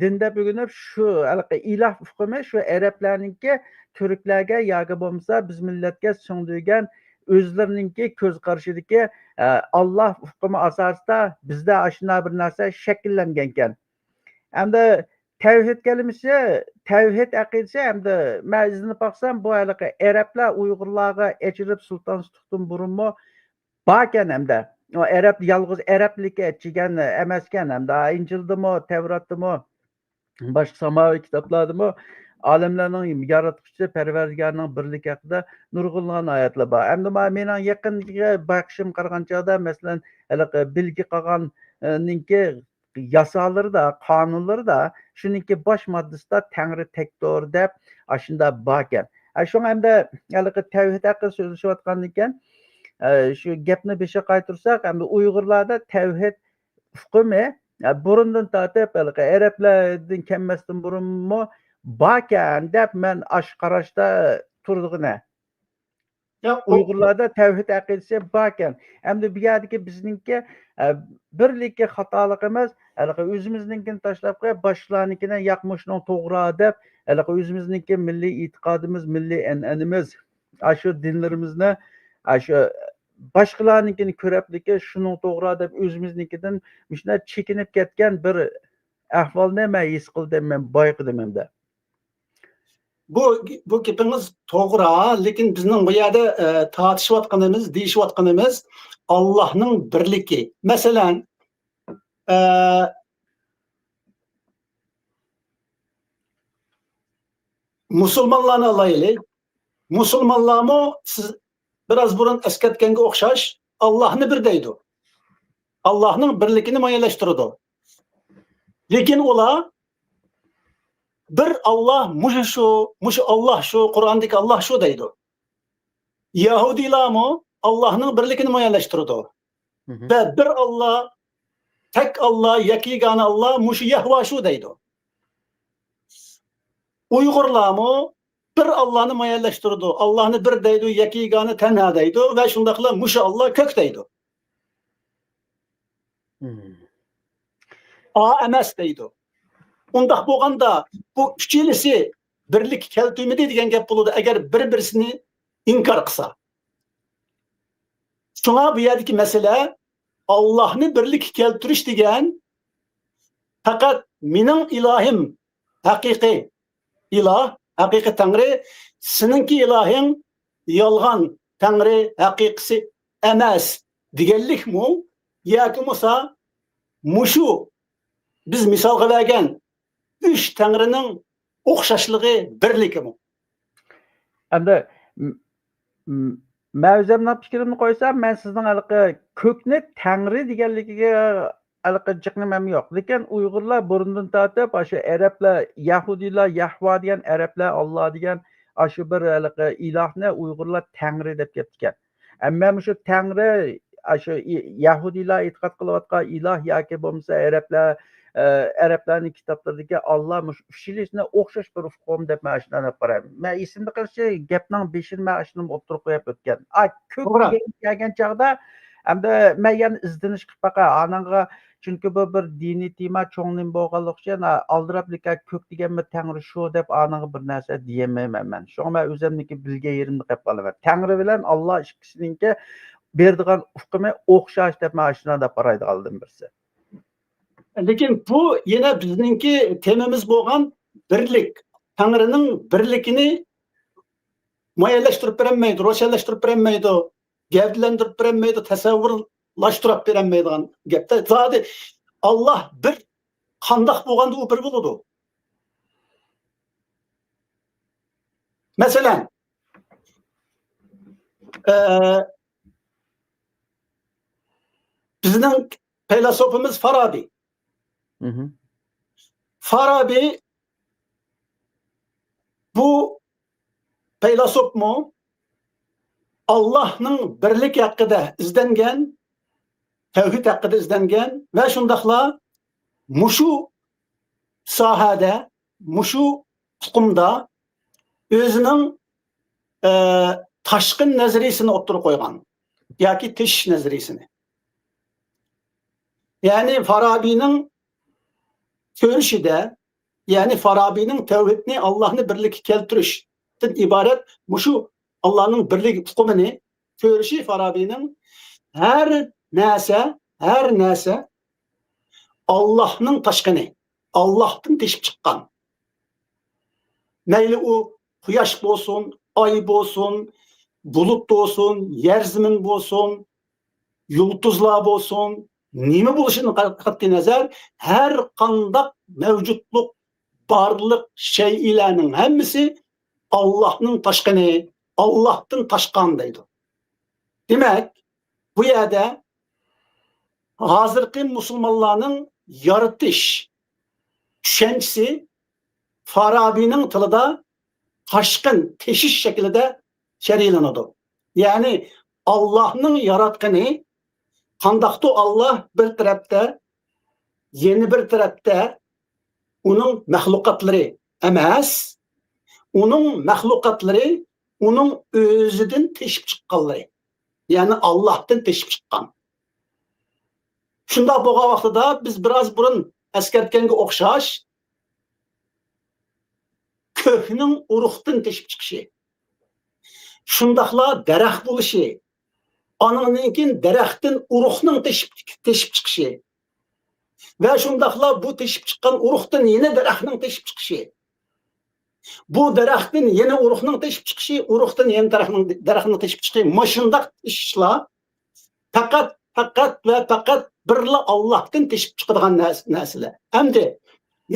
دىن دەپ ئۆگىنىپ، شۇ ھېلىقى ئىلاھ ئۇقۇمى شۇ ئەرەبلەرنىڭكى تۈركلەرگە ياكى بولمىسا بىز مىللەتكە سىڭدۈرگەن ئۆزلىرىنىڭكى كۆز قارىشىدىكى، ئە، ئاللا ئۇقۇمى ئاساسىدا بىزدە ئاشۇنداق بىر نەرسە شەكىللەنگەنكەن. ئەمدى تەۋھىد كەلىمىسى، تەۋھىد ئەقىدىسى ئەمدى مەن ئىزدىنىپ باقسام، بۇ ھېلىقى ئەرەبلەر ئۇيغۇرلارغا ئېچىلىپ سۇلتان سۇلتۇقتىن بۇرۇنمۇ باركەن ئەمدى. ئۇ ئەرەب، يالغۇز ئەرەبلىككە ئەتىگەن ئەمەسكەن ئەمدى. ئىنجىلدىمۇ، تەۋراتتىمۇ، باشقا ساماۋى كىتابلاردىمۇ ئالەملەرنىڭ ياراتقۇچىسى پەرۋەردىگارنىڭ بىرلىكى ھەققىدە نۇرغۇنلىغان ئايەتلەر بار. ئەمدى ما-، مېنىڭ يېقىندىكى بايقىشىمغا قارىغان چاغدا، مەسىلەن، ھېلىقى بىلگە قالغاننىڭكى ياسالىرىدا، قانۇنلىرىدا شۇنىڭكى باش ماددىسىدا تەڭرى تەكتۇر دەپ ئاشۇنداق باركەن. ئە، شۇڭا ئەمدى ھېلىقى تەۋھىد ھەققىدە سۆزلىشىۋاتقاندىكىن، ئە، شۇ گەپنى بېشىغا قايتۇرساق، ئەمدى ئۇيغۇرلاردا تەۋھىد ئۇقۇمى، ئە، بۇرۇندىن تارتىپ ھېلىقى ئەرەبلەردىن كەلمەستىن بۇرۇنمۇ باركەن دەپ مەن ئاشۇ قاراشتا تۇرىدىغىنە. يا، ئۇ ئۇيغۇرلاردا تەۋھىد ئەقىدىسى باركەن. ئەمدى بۇ يەردىكى بىزنىڭكى، ئە، بىرلىكى خاتالىقىمىز، ھېلىقى ئۆزىمىزنىڭكىنى تاشلاپ قويۇپ، باشقىلارنىڭكىنى ياق مۇشۇنىڭ توغرا دەپ، ھېلىقى ئۆزىمىزنىڭكى مىللىي ئېتىقادىمىز، مىللىي ئەنئەنىمىز، ئاشۇ دىنلىرىمىزنى، ئاشۇ باشقىلارنىڭكىنى كۆرەپلىكى شۇنىڭ توغرا دەپ ئۆزىمىزنىڭكىدىن مۇشۇنداق چېكىنىپ كەتكەن بىر ئەھۋالنى مەن ھېس قىلدىم، مەن بايقىدىم ئەمدى. بۇ، بۇ گېپىڭىز توغرا، لېكىن بىزنىڭ بۇ يەردە، ئە، تارتىشىۋاتقىنىمىز، دېيىشىۋاتقىنىمىز ئاللاھنىڭ بىرلىكى. مەسىلەن، ئە، مۇسۇلمانلارنى ئالايلى. مۇسۇلمانلارمۇ سىز بىراز بۇرۇن ئەسكەرتكەنگە ئوخشاش ئاللاھنى بىر دەيدۇ. ئاللاھنىڭ بىرلىكىنى مۇئەييەنلەشتۈرىدۇ. لېكىن ئۇلار بىر ئاللاھ مۇشۇ شۇ، مۇشۇ ئاللاھ شۇ، قۇرئاندىكى ئاللاھ شۇ دەيدۇ. يەھۇدىيلارمۇ ئاللاھنىڭ بىرلىكىنى مۇئەييەنلەشتۈرىدۇ. ۋە بىر ئاللاھ، تەك ئاللاھ، يەككە يېگانە ئاللاھ، مۇشۇ يەھۋا شۇ دەيدۇ. ئۇيغۇرلارمۇ بىر ئاللاھنى مۇئەييەنلەشتۈرىدۇ. ئاللاھنى بىر دەيدۇ، يەككە يېگانە، تەنھا دەيدۇ ۋە شۇنداقلا مۇشۇ ئاللاھ كۆك دەيدۇ. ئا ئەمەس دەيدۇ. ئۇنداق بولغاندا بۇ ئۈچىلىسى بىرلىككە كەلتۈرمىدى دېگەن گەپ بولىدۇ، ئەگەر بىر-بىرسىنى ئىنكار قىلسا. شۇڭا بۇ يەردىكى مەسىلە ئاللاھنى بىرلىككە كەلتۈرۈش دېگەن پەقەت مېنىڭ ئىلاھىم ھەقىقىي ئىلاھ، ھەقىقىي تەڭرى، سېنىڭكى ئىلاھىڭ يالغان تەڭرى، ھەقىقىيسى ئەمەس دېگەنلىكمۇ؟ ياكى بولمىسا مۇشۇ بىز مىسالغا بەرگەن ئۈچ تەڭرىنىڭ ئوخشاشلىقى، بىرلىكىمۇ؟ ئەمدى م-، م-، مەن ئۆزۈمنىڭ پىكرىمنى قويسام، مەن سىزنىڭ ھېلىقى كۆكنى تەڭرى دېگەنلىكىگە ھېلىقى جىقنىمەم يوق. لېكىن ئۇيغۇرلار بۇرۇندىن تارتىپ ئاشۇ ئەرەبلەر، يەھۇدىيلار يەھۋا دېگەن ئەرەبلەر، ئاللا دېگەن ئاشۇ بىر ھېلىقى ئىلاھنى ئۇيغۇرلار تەڭرى دەپ كەپتىكەن. ئەمما مۇشۇ تەڭرى، ئاشۇ ئى-، يەھۇدىيلار ئېتىقاد قىلىۋاتقان ئىلاھ ياكى بولمىسا ئەرەبلەر، ئە، ئەرەبلەرنىڭ كىتابلىرىدىكى ئاللا مۇشۇ ئۈچىلىسىنى ئوخشاش بىر ئۇقۇم دەپ مەن ئاشۇنداق دەپ قارايمەن. مەن ئېسىمدە قېلىشى گەپنىڭ بېشىدا مەن ئاشۇنى ئوتتۇرىغا قويۇپ ئۆتكەن. ئا، كۆك توغرا. دېگەن كەلگەن چاغدا ئەمدى مەن يەنە ئىزدىنىش قىلىپ باقاي. ئانىڭغا، چۈنكى بۇ بىر دىنىي تېما، چوڭ نېمە بولغانلىقى ئۈچۈن، ئا، ئالدىراپ لېكىن كۆك دېگەنمۇ تەڭرى شۇ دەپ ئانىڭغا بىر نەرسە دېيەلمەيمەن مەن. شۇڭا مەن ئۆزۈمنىڭكى بىلگەن يېرىمنى قىلىپ قالىمەن. تەڭرى بىلەن ئاللا ئىككىسىنىڭكى بېرىدىغان ئۇقۇمى ئوخشاش دەپ مەن ئاشۇنداق دەپ قارايدىغانلاردىن بىرسى. لېكىن بۇ يەنە بىزنىڭكى تېمىمىز بولغان بىرلىك، تەڭرىنىڭ بىرلىكىنى مۇئەييەنلەشتۈرۈپ بېرەلمەيدۇ، روشەنلەشتۈرۈپ بېرەلمەيدۇ، گەۋدىلەندۈرۈپ بېرەلمەيدۇ، تەسەۋۋۇرلاشتۇرۇپ بېرەلمەيدىغان گەپتە. زادى ئاللا بىر، قانداق بولغاندا ئۇ بىر بولىدۇ؟ مەسىلەن، ئە، بىزنىڭ پەيلاسوپىمىز فارابى. فارابى بۇ پەيلاسوپمۇ ئاللاھنىڭ بىرلىكى ھەققىدە ئىزدەنگەن، تەۋھىد ھەققىدە ئىزدەنگەن ۋە شۇنداقلا مۇشۇ ساھەدە، مۇشۇ ئۇقۇمدا ئۆزىنىڭ، ئە، تاشقىن نەزەرىيىسىنى ئوتتۇرىغا قويغان ياكى تېشىش نەزەرىيىسىنى. يەنى فارابىنىڭ كۆرۈشىدە، يەنى فارابىنىڭ تەۋھىدنى، ئاللاھنى بىرلىككە كەلتۈرۈشتىن ئىبارەت مۇشۇ ئاللاھنىڭ بىرلىك ئۇقۇمىنى كۆرۈشى فارابىنىڭ ھەر نەرسە، ھەر نەرسە ئاللاھنىڭ تاشقىنى، ئاللاھتىن تېشىپ چىققان. مەيلى ئۇ قۇياش بولسۇن، ئاي بولسۇن، بۇلۇت بولسۇن، يەر زېمىن بولسۇن، يۇلتۇزلار بولسۇن، نېمە بولۇشىدىن قەتئىينەزەر، ھەر قانداق مەۋجۇتلۇق، بارلىق شەيئىلەرنىڭ ھەممىسى ئاللاھنىڭ تاشقىنى، ئاللاھتىن تاشقان دەيدۇ. دېمەك، بۇ يەردە ھازىرقى مۇسۇلمانلارنىڭ يارىتىش چۈشەنچىسى فارابىنىڭ تىلىدا تاشقىن، تېشىش شەكلىدە شەرھلىنىدۇ. يەنى ئاللاھنىڭ ياراتقىنى، قانداقتۇ ئاللاھ بىر تەرەپتە، يەنە بىر تەرەپتە ئۇنىڭ مەخلۇقاتلىرى ئەمەس، ئۇنىڭ مەخلۇقاتلىرى ئۇنىڭ ئۆزىدىن تېشىپ چىققانلىرى، يەنى ئاللاھتىن تېشىپ چىققان. شۇنداق بولغان ۋاقتىدا بىز بىراز بۇرۇن ئەسكەرتكەنگە ئوخشاش، كۆكنىڭ ئۇرۇقتىن تېشىپ چىقىشى، شۇنداقلا دەرەخ بولۇشى، ئانىڭدىن كېيىن دەرەختىن ئۇرۇقنىڭ تېشىپ، تېشىپ چىقىشى ۋە شۇنداقلا بۇ تېشىپ چىققان ئۇرۇقتىن يەنە دەرەخنىڭ تېشىپ چىقىشى، بۇ دەرەختىن يەنە ئۇرۇقنىڭ تېشىپ چىقىشى، ئۇرۇقتىن يەنە دەرەخنىڭ، دەرەخنىڭ تېشىپ چىقىشى، مۇشۇنداق ئىشلار پەقەت، پەقەت ۋە پەقەت بىرلا ئاللاھتىن تېشىپ چىقىدىغان نەرس-، نەرسىلەر. ئەمدى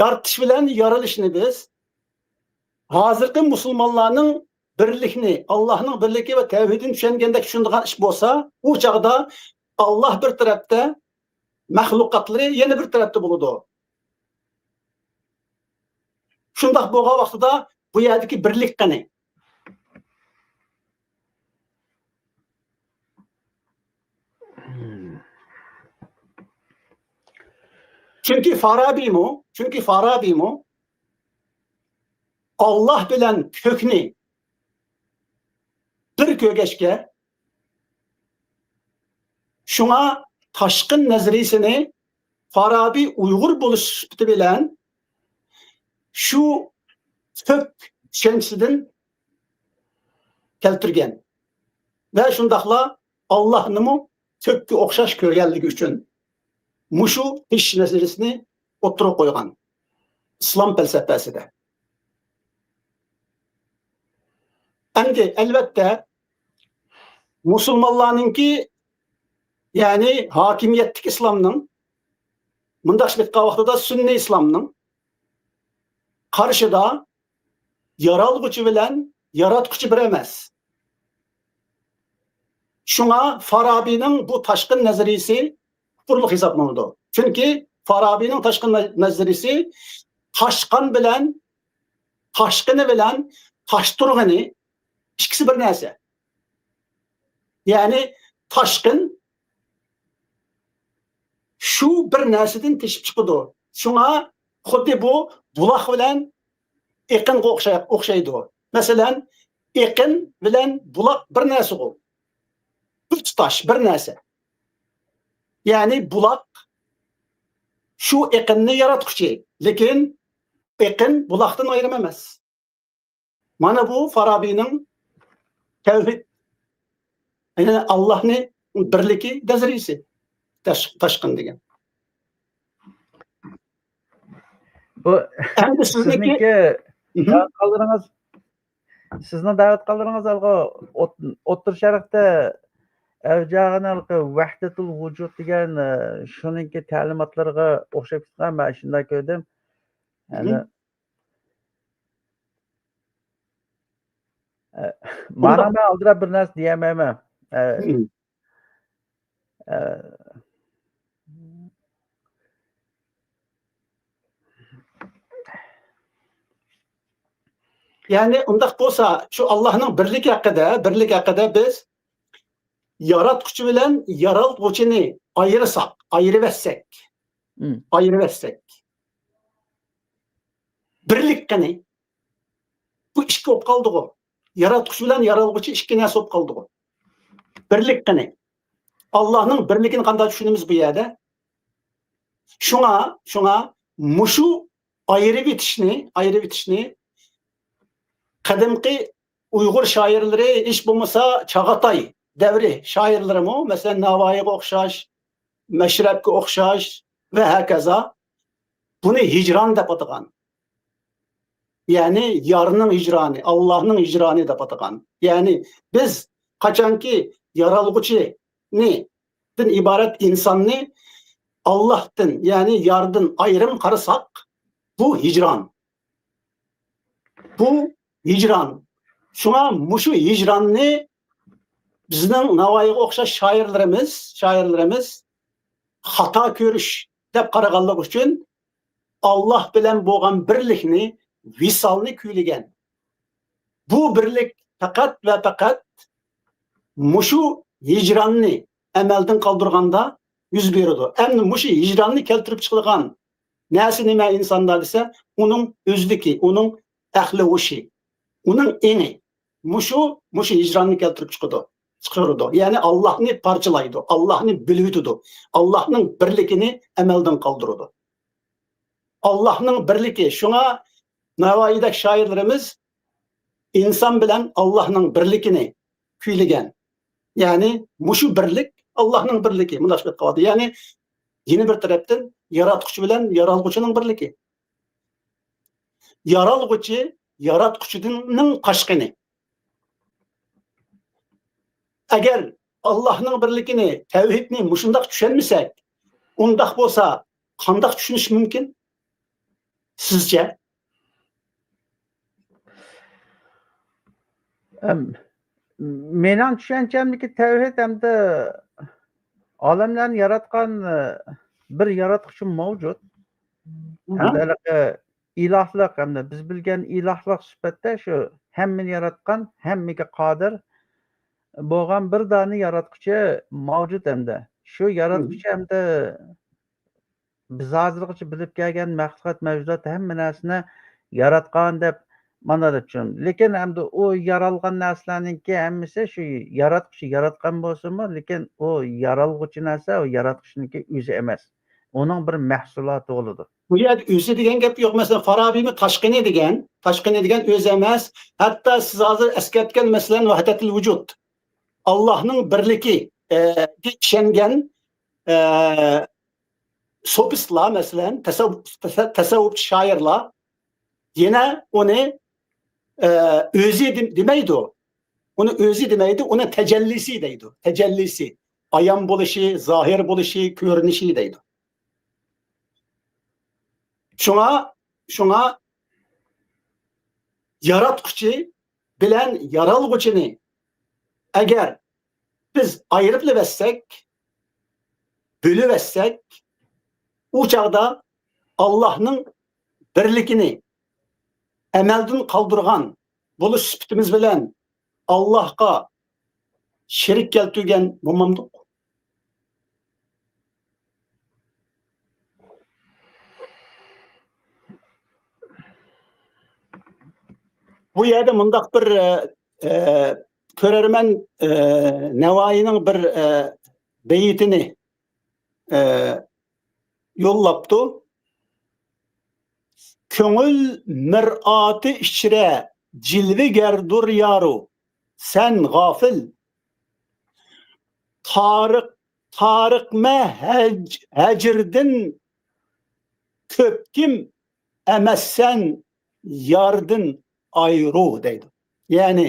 يارىتىش بىلەن يارىلىشنى بىز ھازىرقى مۇسۇلمانلارنىڭ بىرلىكنى، ئاللاھنىڭ بىرلىكى ۋە تەۋھىدىنى چۈشەنگەندەك چۈشىنىدىغان ئىش بولسا، ئۇ چاغدا ئاللاھ بىر تەرەپتە، مەخلۇقاتلىرى يەنە بىر تەرەپتە بولىدۇ. شۇنداق بولغان ۋاقتىدا بۇ يەردىكى بىرلىك قېنى؟ چۈنكى فارابىمۇ، چۈنكى فارابىمۇ ئاللاھ بىلەن كۆكنى بىر كۆرگەچكە، شۇڭا تاشقىن نەزەرىيىسىنى فارابى ئۇيغۇر بولۇش سۈپىتى بىلەن شۇ كۆك چۈشەنچىسىدىن كەلتۈرگەن ۋە شۇنداقلا ئاللاھنىمۇ كۆككە ئوخشاش كۆرگەنلىكى ئۈچۈن مۇشۇ تېشىش نەزەرىيىسىنى ئوتتۇرىغا قويغان ئىسلام پەلسەپەسىدە. ئەمدى، ئەلۋەتتە، مۇسۇلمانلارنىڭكى، يەنى ھاكىمىيەتتىكى ئىسلامنىڭ، مۇنداق ئېيتقان ۋاقتىدا سۈننىي ئىسلامنىڭ قارشىدا يارالغۇچى بىلەن ياراتقۇچى بىر ئەمەس. شۇڭا فارابىنىڭ بۇ تاشقىن نەزەرىيىسى كۇپۇرلۇق ھېسابلىنىدۇ. چۈنكى فارابىنىڭ تاشقىن نە-، نەزەرىيىسى تاشقان بىلەن، تاشقىنى بىلەن تاشتۇرغىنى ئىككىسى بىر نەرسە. يەنى تاشقىن شۇ بىر نەرسىدىن تېشىپ چىقىدۇ. شۇڭا خۇددى بۇ بۇلاق بىلەن ئېقىنغا ئوخشاي-، ئوخشايدۇ. مەسىلەن، ئېقىن بىلەن بۇلاق بىر نەرسىغۇ. بىر تۇتاش، بىر نەرسە. يەنى بۇلاق شۇ ئېقىننى ياراتقۇچى، لېكىن ئېقىن بۇلاقتىن ئايرىم ئەمەس. مانا بۇ فارابىنىڭ تەۋھىد، يەنى ئاللاھنى بىرلىكى نەزەرىيىسى. تاش-، تاشقىن دېگەن. بۇ ئەمدى سىزنىڭكى سىزنىڭكى مھم. داۋەت قالدۇرۇڭىز، سىزنىڭ داۋەت قالدۇرۇڭىز ھالغا ئوت-، ئوتتۇرا شەرقتە ئەۋج ئالغان ھالقى ۋەھدەتۇل ۋۇجۇد دېگەن، ئە، شۇنىڭكى تەلىماتلىرىغا ئوخشاپ كېتىدىغان، مەن شۇنداق كۆردۈم. يەنى، مھم. ئە، مانا ئۇنداق. مەن ئالدىراپ بىر نەرسە دېيەلمەيمەن. ئە، مھم. ئە، يەنى ئۇنداق بولسا، شۇ ئاللاھنىڭ بىرلىكى ھەققىدە، بىرلىك ھەققىدە بىز ياراتقۇچى بىلەن يارالغۇچىنى ئايرىساق، ئايرىۋەتسەك، مم. ئايرىۋەتسەك، بىرلىك قېنى؟ بۇ ئىككى بولۇپ قالدىغۇ. ياراتقۇچى بىلەن يارالغۇچى ئىككى نەرسە بولۇپ قالدىغۇ. بىرلىك قېنى؟ ئاللاھنىڭ بىرلىكىنى قانداق چۈشىنىمىز بۇ يەردە؟ شۇڭا، شۇڭا مۇشۇ ئايرىۋېتىشنى، ئايرىۋېتىشنى قەدىمكى ئۇيغۇر شائىرلىرى، ھېچ بولمىسا چاغاتاي دەۋرى شائىرلىرىمۇ، مەسىلەن، ناۋايىغا ئوخشاش، مەشرەپكە ئوخشاش ۋە ھەكازا، بۇنى ھىجران دەپ ئاتىغان. يەنى يارنىڭ ھىجرانى، ئاللاھنىڭ ھىجرانى دەپ ئاتىغان. يەنى بىز قاچانكى يارالغۇچىنى، دىن ئىبارەت ئىنساننى ئاللاھتىن، يەنى ياردىن ئايرىم قارىساق، بۇ ھىجران. بۇ ھىجران. شۇڭا مۇشۇ ھىجراننى بىزنىڭ ناۋايىغا ئوخشاش شائىرلىرىمىز، شائىرلىرىمىز خاتا كۆرۈش دەپ قارىغانلىقى ئۈچۈن، ئاللاھ بىلەن بولغان بىرلىكنى، ۋىسالنى كۈيلىگەن. بۇ بىرلىك پەقەت ۋە پەقەت مۇشۇ ھىجراننى ئەمەلدىن قالدۇرغاندا يۈز بېرىدۇ. ئەمدى مۇشۇ ھىجراننى كەلتۈرۈپ چىقىدىغان نەرسە نېمە ئىنساندا دېسە، ئۇنىڭ ئۆزلۈكى، ئۇنىڭ ئەقلى ھوشى، ئۇنىڭ ئېڭى. مۇشۇ، مۇشۇ ھىجراننى كەلتۈرۈپ چىقىدۇ، چىقىرىدۇ. يەنى ئاللاھنى پارچىلايدۇ، ئاللاھنى بۆلۈۋېتىدۇ، ئاللاھنىڭ بىرلىكىنى ئەمەلدىن قالدۇرىدۇ. ئاللاھنىڭ بىرلىكى. شۇڭا ناۋايىدەك شائىرلىرىمىز ئىنسان بىلەن ئاللاھنىڭ بىرلىكىنى كۈيلىگەن. يەنى مۇشۇ بىرلىك ئاللاھنىڭ بىرلىكى، مۇنداق دەپ قالدى. يەنى يەنە بىر تەرەپتىن ياراتقۇچى بىلەن يارالغۇچىنىڭ بىرلىكى. يارالغۇچى ياراتقۇچىنىڭ تاشقىنى. ئەگەر ئاللاھنىڭ بىرلىكىنى، تەۋھىدنى مۇشۇنداق چۈشەنمىسەك، ئۇنداق بولسا قانداق چۈشىنىش مۇمكىن؟ سىزچە؟ ئەم، مېنىڭ چۈشەنچەمدىكى تەۋھىد ئەمدى ئالەملەرنى ياراتقان، ئە، بىر ياراتقۇچى مەۋجۇت. ھە؟ ئەمدى ھېلىقى ئىلاھلىق، ئەمدى بىز بىلگەن ئىلاھلىق سۈپەتتە شۇ ھەممىنى ياراتقان، ھەممىگە قادىر بولغان بىر دانە ياراتقۇچى مەۋجۇت ئەمدى. شۇ ياراتقۇچى ئەمدى بىز ھازىرغىچە بىلىپ كەلگەن مەخلۇقات مەۋجۇدات ھەممە نەرسىنى ياراتقان دەپ مانا دەپ چۈشىنىمىز. لېكىن ئەمدى ئۇ يارالغان نەرسىلەرنىڭكى ھەممىسى شۇ ياراتقۇچى ياراتقان بولسىمۇ، لېكىن ئۇ يارالغۇچى نەرسە ئۇ ياراتقۇچىنىڭكى ئۆزى ئەمەس. ئۇنىڭ بىر مەھسۇلاتى بولىدۇ. بۇ يەردە ئۆزى دېگەن گەپ يوق. مەسىلەن، فارابىمۇ تاشقىنى دېگەن، تاشقىنى دېگەن ئۆزى ئەمەس. ھەتتا سىز ھازىر ئەسكەرتكەن، مەسىلەن، ۋەھدەتىل ۋۇجۇد، ئاللاھنىڭ بىرلىكى، ئە، گە ئىشەنگەن، ئە، سوپىستلار، مەسىلەن، تەسەۋۋۇپ، تەسە-، تەسەۋۋۇپچى شائىرلار يەنە ئۇنى، ئە، ئۆزى دېم-، دېمەيدۇ. ئۇنى ئۆزى دېمەيدۇ، ئۇنى تەجەللىسى دەيدۇ. تەجەللىسى. ئايان بولۇشى، زاھىر بولۇشى، كۆرۈنۈشى دەيدۇ. شۇڭا، شۇڭا ياراتقۇچى بىلەن يارالغۇچىنى ئەگەر بىز ئايرىپلىۋەتسەك، بۆلۈۋەتسەك، ئۇ چاغدا ئاللاھنىڭ بىرلىكىنى ئەمەلدىن قالدۇرغان بولۇش سۈپىتىمىز بىلەن ئاللاھقا شېرىك كەلتۈرگەن بولمامدۇق؟ بۇ يەردە مۇنداق بىر، ئە، ئە، كۆرەرمەن، ئە، نەۋائىينىڭ بىر، ئە، بەيتىنى، ئە، يوللاپتۇ. كۆڭۈل مىرئاتى ئىچرە جىلۋىگەردۇر يارۇ، سەن غاپىل. تارىق، تارىقمە ھەج-، ھەجىردىن كۆپكىم ئەمەسسەن ياردىن ئايرۇ دەيدۇ. يەنى،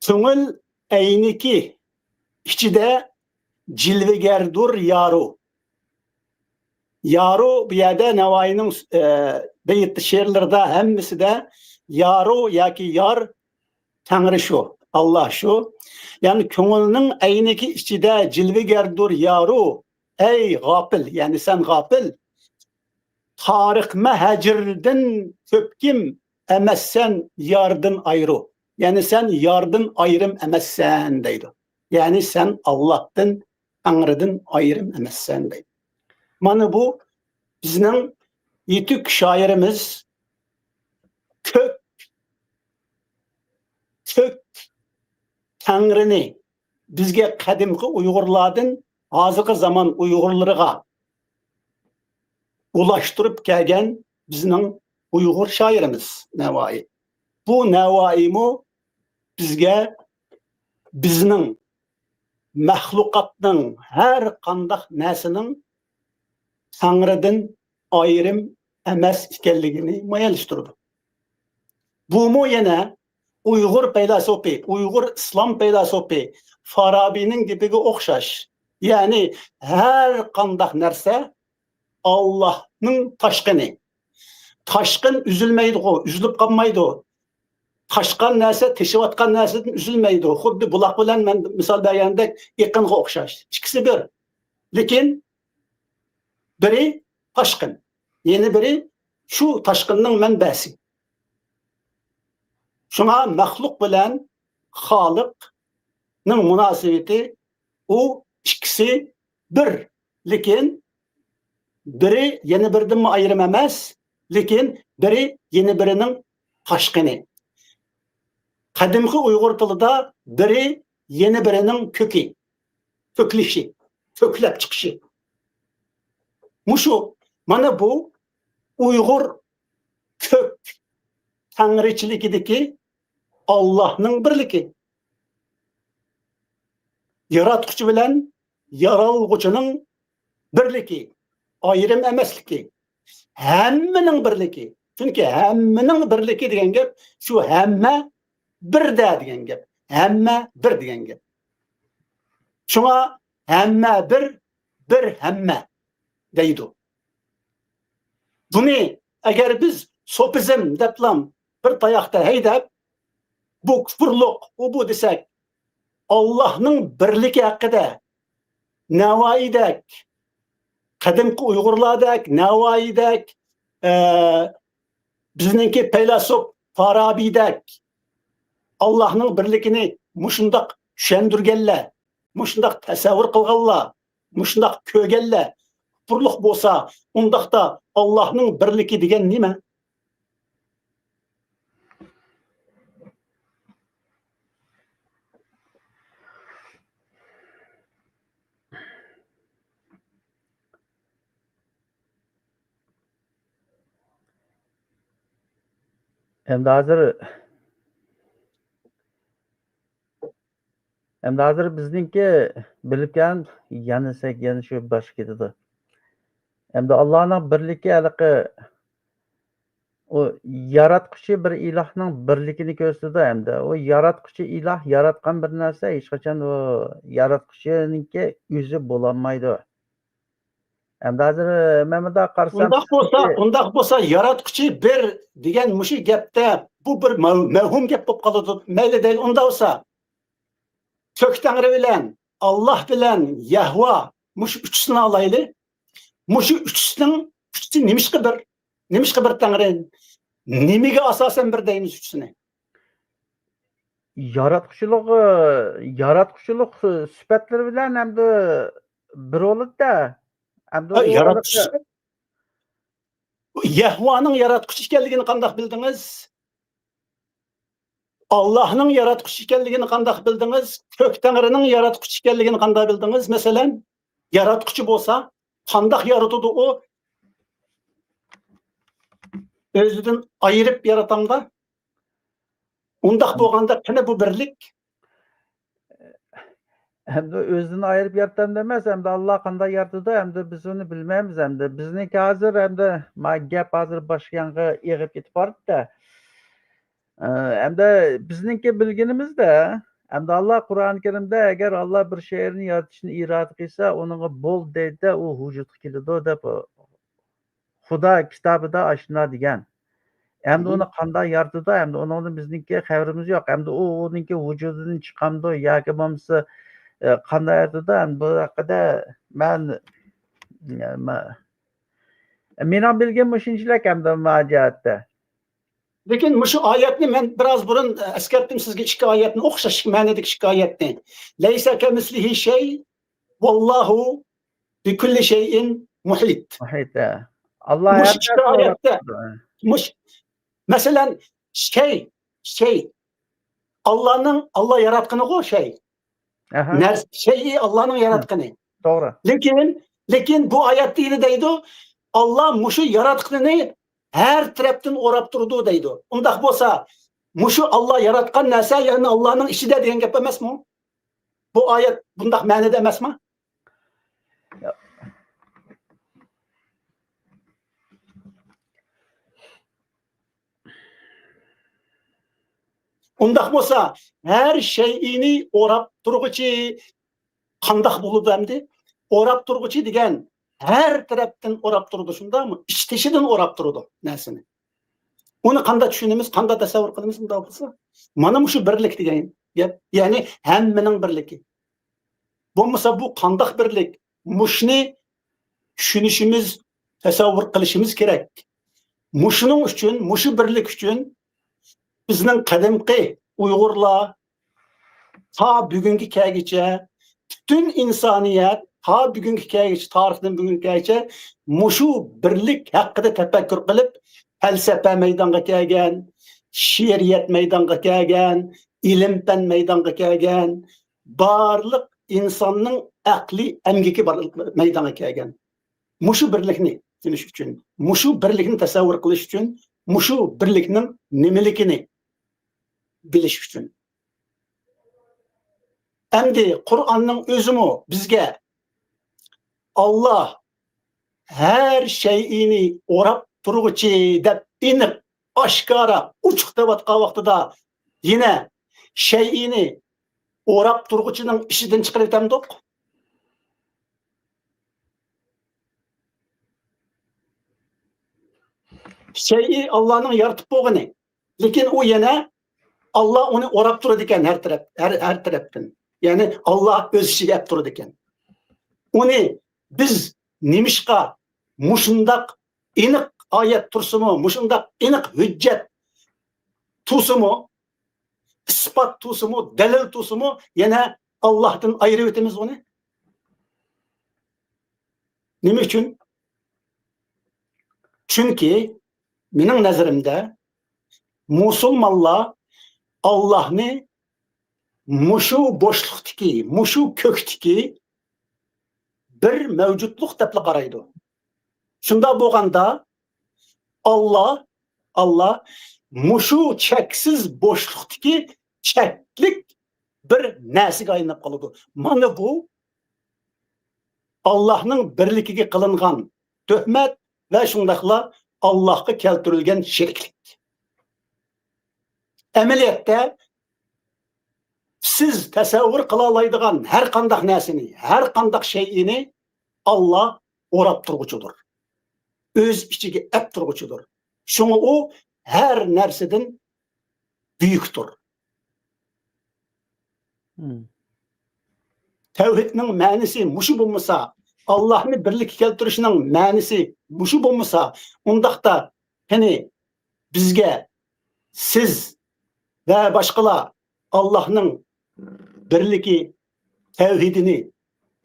كۆڭۈل ئەينىكى ئىچىدە جىلۋىگەردۇر يارۇ. يارۇ بۇ يەردە نەۋائىينىڭ، ئە، بەيت شېئىرلىرىدا ھەممىسىدە يارۇ ياكى يار تەڭرى شۇ، ئاللا شۇ. يەنى كۆڭۈلنىڭ ئەينىكى ئىچىدە جىلۋىگەردۇر يارۇ، ئەي غاپىل، يەنى سەن غاپىل. تارىقمە ھەجىردىن كۆپكىم ئەمەسسەن ياردىن ئايرۇ. يەنى سەن ياردىن ئايرىم ئەمەسسەن دەيدۇ. يەنى سەن ئاللاھتىن، تەڭرىدىن ئايرىم ئەمەسسەن دەيدۇ. مانا بۇ بىزنىڭ يېتۈك شائىرىمىز كۆك، كۆك تەڭرىنى بىزگە قەدىمكى ئۇيغۇرلاردىن ھازىرقى زامان ئۇيغۇرلىرىغا ئۇلاشتۇرۇپ كەلگەن بىزنىڭ ئۇيغۇر شائىرىمىز نەۋائىي. بۇ نەۋائىيمۇ بىزگە بىزنىڭ مەخلۇقاتنىڭ ھەر قانداق نەرسىنىڭ تەڭرىدىن ئايرىم ئەمەس ئىكەنلىكىنى مۇئەييەنلەشتۈرىدۇ. بۇمۇ يەنە ئۇيغۇر پەيلاسوپى، ئۇيغۇر ئىسلام پەيلاسوپى فارابىنىڭ گېپىگە ئوخشاش. يەنى ھەر قانداق نەرسە ئاللاھنىڭ تاشقىنى. تاشقىن ئۈزۈلمەيدىغۇ، ئۈزۈلۈپ قالمايدۇ. تاشقان نەرسە تېشىۋاتقان نەرسىدىن ئۈزۈلمەيدۇ. خۇددى بۇلاق بىلەن مەن مىسال بەرگەندەك ئېقىنغا ئوخشاش. ئىككىسى بىر. لېكىن بىرى تاشقىن، يەنە بىرى شۇ تاشقىننىڭ مەنبەسى. شۇڭا مەخلۇق بىلەن خالىقنىڭ مۇناسىۋىتى، ئۇ ئىككىسى بىر، لېكىن بىرى يەنە بىرىدىنمۇ ئايرىم ئەمەس، لېكىن بىرى يەنە بىرىنىڭ تاشقىنى. قەدىمكى ئۇيغۇر تىلىدا بىرى يەنە بىرىنىڭ كۆكى، كۆكلىشى، كۆكلەپ چىقىشى. مۇشۇ، مانا بۇ ئۇيغۇر كۆك تەڭرىچىلىكىدىكى ئاللاھنىڭ بىرلىكى. ياراتقۇچى بىلەن يارالغۇچىنىڭ بىرلىكى، ئايرىم ئەمەسلىكى، ھەممىنىڭ بىرلىكى. چۈنكى ھەممىنىڭ بىرلىكى دېگەن گەپ شۇ ھەممە بىردە دېگەن گەپ. ھەممە بىر دېگەن گەپ. شۇڭا ھەممە بىر، بىر ھەممە دەيدۇ. بۇنى ئەگەر بىز سوپىزم دەپلا بىر تاياقتا ھەيدەپ، بۇ كۇفۇرلۇق، ئۇ بۇ دېسەك، ئاللاھنىڭ بىرلىكى ھەققىدە نەۋائىدەك، قەدىمكى ئۇيغۇرلاردەك، نەۋائىدەك، ئە، بىزنىڭكى پەيلاسوپ فارابىدەك ئاللاھنىڭ بىرلىكىنى مۇشۇنداق چۈشەندۈرگەنلەر، مۇشۇنداق تەسەۋۋۇر قىلغانلار، مۇشۇنداق كۆرگەنلەر كۇپۇرلۇق بولسا، ئۇنداقتا ئاللاھنىڭ بىرلىكى دېگەن نېمە؟ ئەمدى ھازىر، ئەمدى ھازىر بىزنىڭكى بىلىپ كەلگەن يەنە سەك-، يەنە شۇ باشقا كېتىدۇ. ئەمدى ئاللانىڭ بىرلىكى ھېلىقى ئۇ ياراتقۇچى بىر ئىلاھنىڭ بىرلىكىنى كۆرسىتىدۇ ئەمدى. ئۇ ياراتقۇچى ئىلاھ ياراتقان بىر نەرسە ھېچقاچان ئۇ ياراتقۇچىنىڭكى ئۆزى بولالمايدۇ. ئەمدى ھازىر مەن مۇنداق قارىسام، ئۇنداق بولسا، ئۇنداق بولسا ياراتقۇچى بىر دېگەن مۇشۇ گەپتە بۇ بىر مەۋ-، مەۋھۇم گەپ بولۇپ قالىدۇ. مەيلى دەيلى، ئۇنداق بولسا كۆك تەڭرى بىلەن، ئاللاھ بىلەن، يەھۋا، مۇشۇ ئۈچىسىنى ئالايلى. مۇشۇ ئۈچىسىنىڭ ئۈچىسى نېمىشقا بىر؟ نېمىشقا بىر تەڭرى؟ نېمىگە ئاساسەن بىر دەيمىز ئۈچىسىنى؟ ياراتقۇچىلىق، ياراتقۇچىلىق سۈپەتلىرى بىلەن ئەمدى بىر بولىدۇ-دە. ئەمدى ھە، ئۇ ياراتقۇچى، يەھۋانىڭ ياراتقۇچى ئىكەنلىكىنى قانداق بىلدىڭىز؟ ئاللاھنىڭ ياراتقۇچى ئىكەنلىكىنى قانداق بىلدىڭىز؟ كۆك تەڭرىنىڭ ياراتقۇچى ئىكەنلىكىنى قانداق بىلدىڭىز؟ مەسىلەن، ياراتقۇچى بولسا، قانداق يارىتىدۇ ئۇ؟ ئۆزىدىن ئايرىپ ياراتامدا؟ ئۇنداق بولغاندا، قېنى بۇ بىرلىك؟ ئەمدى ئۆزىدىن ئايرىپ يارىتامدا ئەمەس، ئەمدى ئاللا قانداق يارىتىدۇ، ئەمدى بىز ئۇنى بىلمەيمىز. ئەمدى بىزنىڭكى ھازىر، ئەمدى ما گەپ ھازىر باشقا يانغا ئېغىپ كېتىپ بارىدۇ-دە. ئە، ئەمدى بىزنىڭكى بىلگىنىمىزدە، ئەمدى ئاللا قۇرئان كەرىمدە، ئەگەر ئاللا بىر شەيئىنى يارىتىشنى ئىرادە قىلسا، ئۇنىڭغا بول دەيدۇ-دە، ئۇ ۋۇجۇدقا كېلىدۇ دەپ، خۇدا كىتابىدا ئاشۇنداق دېگەن. ئەمدى ئۇنى قانداق يارىتىدۇ؟ ئەمدى ئۇنىڭدىن بىزنىڭكى خەۋىرىمىز يوق. ئەمدى ئۇ ئۇنىڭكى ۋۇجۇدىدىن چىقامدۇ ياكى بولمىسا، ئە، قانداق يارىتىدۇ؟ ئەمدى بۇ ھەققىدە مەن، مە-، مېنىڭ بىلگىنىم مۇشۇنچىلىك ئەمدى ما جەھەتتە. لېكىن مۇشۇ ئايەتنى مەن بىراز بۇرۇن، ئە، ئەسكەرتتىم سىزگە، ئىككى ئايەتنى، ئوخشاش مەنىدىكى ئىككى ئايەتنى. لەيسە كەمىسلىھى شەي، ۋاللاھۇ بىكۇللى شەيئىن مۇھىت. مۇھىت، ھە. ئاللا مۇشۇ ھەر ئىككى نەرسىنى ئايەتتە، ياراتقان. مۇش-، مەسىلەن، شەي، شەي. ئاللانىڭ، ئاللا ياراتقىنىغۇ شەي. ئەھە. نەرسە، شەيئى ئاللانىڭ ياراتقىنى. توغرا. لېكىن، لېكىن بۇ ئايەتتە يەنە دەيدۇ، ئاللا مۇشۇ ياراتقىنىنى ھەر تەرەپتىن ئوراپ تۇرىدۇ دەيدۇ. ئۇنداق بولسا، مۇشۇ ئاللا ياراتقان نەرسە يەنە ئاللانىڭ ئىچىدە دېگەن گەپ ئەمەسمۇ؟ بۇ ئايەت بۇنداق مەنىدە ئەمەسمۇ؟ ئۇنداق بولسا، ھەر شەيئىنى ئوراپ تۇرغۇچى قانداق بولىدۇ ئەمدى؟ ئوراپ تۇرغۇچى دېگەن ھەر تەرەپتىن ئوراپ تۇرىدۇ، شۇنداقمۇ؟ ئىچ تېشىدىن ئوراپ تۇرىدۇ نەرسىنى. ئۇنى قانداق چۈشىنىمىز، قانداق تەسەۋۋۇر قىلىمىز ئۇنداق بولسا؟ مانا مۇشۇ بىرلىك دېگەن گەپ، يەنى ھەممىنىڭ بىرلىكى. بولمىسا بۇ قانداق بىرلىك؟ مۇشۇنى چۈشىنىشىمىز، تەسەۋۋۇر قىلىشىمىز كېرەك. مۇشۇنىڭ ئۈچۈن، مۇشۇ بىرلىك ئۈچۈن بىزنىڭ قەدىمكى ئۇيغۇرلار تا بۈگۈنگە كەلگۈچە، پۈتۈن ئىنسانىيەت تا بۈگۈنگە كەلگۈچە، تارىختىن بۈگۈنگە كەلگۈچە مۇشۇ بىرلىك ھەققىدە تەپەككۇر قىلىپ، پەلسەپە مەيدانغا كەلگەن، شېئىرىيەت مەيدانغا كەلگەن، ئىلىم-پەن مەيدانغا كەلگەن، بارلىق ئىنساننىڭ ئەقلىي ئەمگىكى بار مەيدانغا كەلگەن. مۇشۇ بىرلىكنى چۈشىنىش ئۈچۈن، مۇشۇ بىرلىكنى تەسەۋۋۇر قىلىش ئۈچۈن، مۇشۇ بىرلىكنىڭ نېمىلىكىنى بىلىش ئۈچۈن. ئەمدى قۇرئاننىڭ ئۆزىمۇ بىزگە ئاللا ھەر شەيئىنى ئوراپ تۇرغۇچى دەپ ئېنىق، ئاشكارا، ئوچۇق دەۋاتقان ۋاقتىدا يەنە شەيئىنى ئوراپ تۇرغۇچىنىڭ ئىچىدىن چىقىرىۋېتەمدۇق؟ شەيئى ئاللانىڭ يارىتىپ بولغىنى. لېكىن ئۇ يەنە، ئاللا ئۇنى ئوراپ تۇرىدىكەن ھەر تەرەپ، ھەر، ھەر تەرەپتىن. يەنى ئاللا ئۆز ئىچىگە ئەپ تۇرىدىكەن. ئۇنى بىز نېمىشقا مۇشۇنداق ئېنىق ئايەت تۇرسىمۇ، مۇشۇنداق ئېنىق ھۆججەت تۇرسىمۇ، ئىسپات تۇرسىمۇ، دەلىل تۇرسىمۇ، يەنە ئاللاھتىن ئايرىۋېتىمىز ئۇنى؟ نېمە ئۈچۈن؟ چۈنكى مېنىڭ نەزىرىمدە مۇسۇلمانلار ئاللاھنى مۇشۇ بوشلۇقتىكى، مۇشۇ كۆكتىكى بىر مەۋجۇتلۇق دەپلا قارايدۇ. شۇنداق بولغاندا، ئاللا، ئاللا مۇشۇ چەكسىز بوشلۇقتىكى چەكلىك بىر نەرسىگە ئايلىنىپ قالىدۇ. مانا بۇ ئاللاھنىڭ بىرلىكىگە قىلىنغان تۆھمەت ۋە شۇنداقلا ئاللاھقا كەلتۈرۈلگەن شېرىكلىك. ئەمەلىيەتتە سىز تەسەۋۋۇر قىلالايدىغان ھەر قانداق نەرسىنى، ھەر قانداق شەيئىنى ئاللا ئوراپ تۇرغۇچىدۇر. ئۆز ئىچىگە ئەپ تۇرغۇچىدۇر. شۇڭا ئۇ ھەر نەرسىدىن بۈيۈكتۇر. مم. تەۋھىدنىڭ مەنىسى مۇشۇ بولمىسا، ئاللاھنى بىرلىككە كەلتۈرۈشنىڭ مەنىسى مۇشۇ بولمىسا، ئۇنداقتا قېنى بىزگە سىز ۋە باشقىلار ئاللاھنىڭ بىرلىكى، تەۋھىدىنى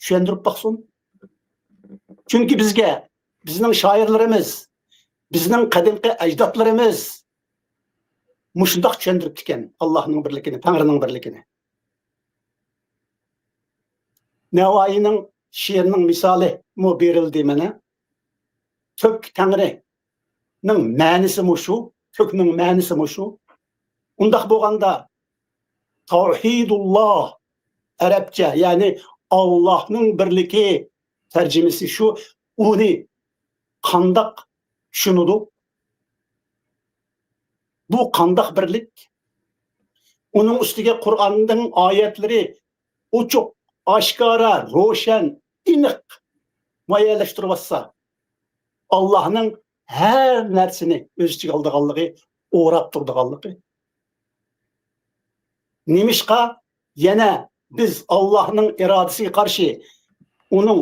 چۈشەندۈرۈپ باقسۇن. چۈنكى بىزگە بىزنىڭ شائىرلىرىمىز، بىزنىڭ قەدىمكى ئەجدادلىرىمىز مۇشۇنداق چۈشەندۈرۈپتىكەن ئاللاھنىڭ بىرلىكىنى، تەڭرىنىڭ بىرلىكىنى. نەۋائىينىڭ شېئىرىنىڭ مىسالىمۇ بېرىلدى مانا. تۆك تەڭرىنىڭ مەنىسى مۇشۇ، كۆكنىڭ مەنىسى مۇشۇ. ئۇنداق بولغاندا، تەۋھىدۇللا، ئەرەبچە، يەنى ئاللاھنىڭ بىرلىكى تەرجىمىسى شۇ. ئۇنى قانداق چۈشىنىدۇق؟ بۇ قانداق بىرلىك؟ ئۇنىڭ ئۈستىگە قۇرئاننىڭ ئايەتلىرى ئوچۇق، ئاشكارا، روشەن، ئېنىق مۇئەييەنلەشتۈرۈۋاتسا، ئاللاھنىڭ ھەر نەرسىنى ئۆز ئىچىگە ئالىدىغانلىقى، ئوراپ تۇرىدىغانلىقى. نېمىشقا يەنە بىز ئاللاھنىڭ ئىرادىسىگە قارشى ئۇنىڭ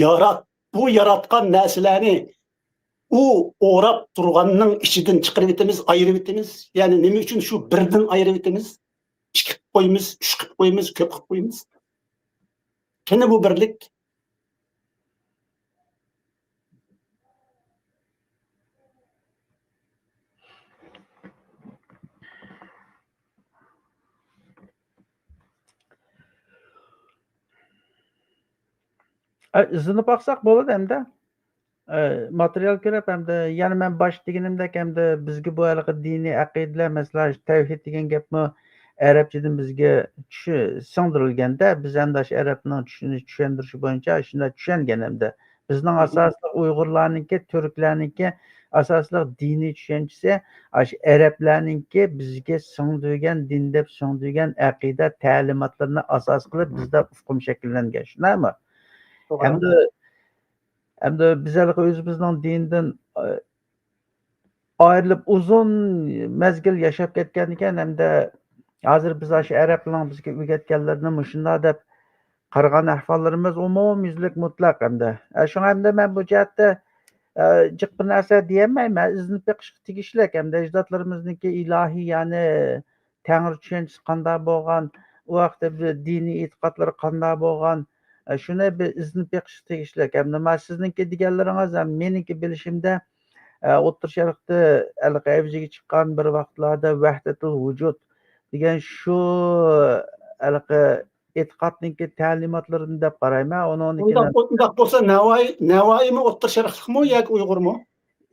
يارات-، بۇ ياراتقان نەرسىلەرنى ئۇ ئوراپ تۇرغاننىڭ ئىچىدىن چىقىرىۋېتىمىز، ئايرىۋېتىمىز. يەنى نېمە ئۈچۈن شۇ بىردىن ئايرىۋېتىمىز؟ ئىككى قىلىپ قويىمىز، ئۈچ قىلىپ قويىمىز، كۆپ قىلىپ قويىمىز. قېنى بۇ بىرلىك؟ ئە، ئىزدىنىپ باقساق بولىدۇ ئەمدى. ئە، ماتېرىيال كۆرۈپ ئەمدى، يەنە مەن باشتا دېگىنىمدەك ئەمدى بىزگە بۇ ھېلىقى دىنىي ئەقىدىلەر، مەسىلەن، تەۋھىد دېگەن گەپمۇ ئەرەبچىدىن بىزگە چۈشى-، سىڭدۈرۈلگەندە، بىز ئەمدى ئاشۇ ئەرەبنىڭ چۈشىنى-، چۈشەندۈرۈشى بويىچە شۇنداق چۈشەنگەن ئەمدى. بىزنىڭ ئاساسلىق ئۇيغۇرلارنىڭكى، تۈركلەرنىڭكى ئاساسلىق دىنىي چۈشەنچىسى ئاشۇ ئەرەبلەرنىڭكى بىزگە سىڭدۈرگەن، دىن دەپ سىڭدۈرگەن ئەقىدە تەلىماتلىرىنى ئاساس قىلىپ بىزدە ئۇقۇم شەكىللەنگەن، شۇنداقمۇ؟ توغرا. ئەمدى، ئەمدى بىز ھېلىقى ئۆزىمىزنىڭ دىنىدىن، ئايرىلىپ ئۇزۇن مەزگىل ياشاپ كەتكەندىكىن، ھەمدە ھازىر بىز ئاشۇ ئەرەبلەرنىڭ بىزگە ئۆگەتكەنلىرىنى مۇشۇنداق دەپ قارىغان ئەھۋاللىرىمىز ئومۇميۈزلۈك مۇتلەق ئەمدى. ئە، شۇڭا ئەمدى مەن بۇ جەھەتتە، ئە، جىق بىر نەرسە دېيەلمەيمەن، ئىزدىنىپ بېقىشقا تېگىشلىك ئەمدى ئەجدادلىرىمىزنىڭكى ئىلاھىي، يەنى تەڭرى چۈشەنچىسى قانداق بولغان، ئۇ ۋاقىتتا بىر دىنىي ئېتىقادلىرى قانداق بولغان، ئە، شۇنى بىر ئىزدىنىپ بېقىشقا تېگىشلىك. ئەمدى مانا سىزنىڭكى دېگەنلىرىڭىز، ھەم مېنىڭكى بىلىشىمدە، ئە، ئوتتۇرا شەرقتە ھېلىقى ئەۋجىگە چىققان بىر ۋاقىتلاردا ۋەھدەتۇل ۋۇجۇد دېگەن شۇ ھېلىقى ئېتىقادنىڭكى تەلىماتلىرىدىن دەپ قارايمەن. ئۇنىڭدىن كېيىن ئۇنداق، ئۇنداق بولسا نەۋائىي، نەۋائىيمۇ ئوتتۇرا شەرقلىقمۇ ياكى ئۇيغۇرمۇ؟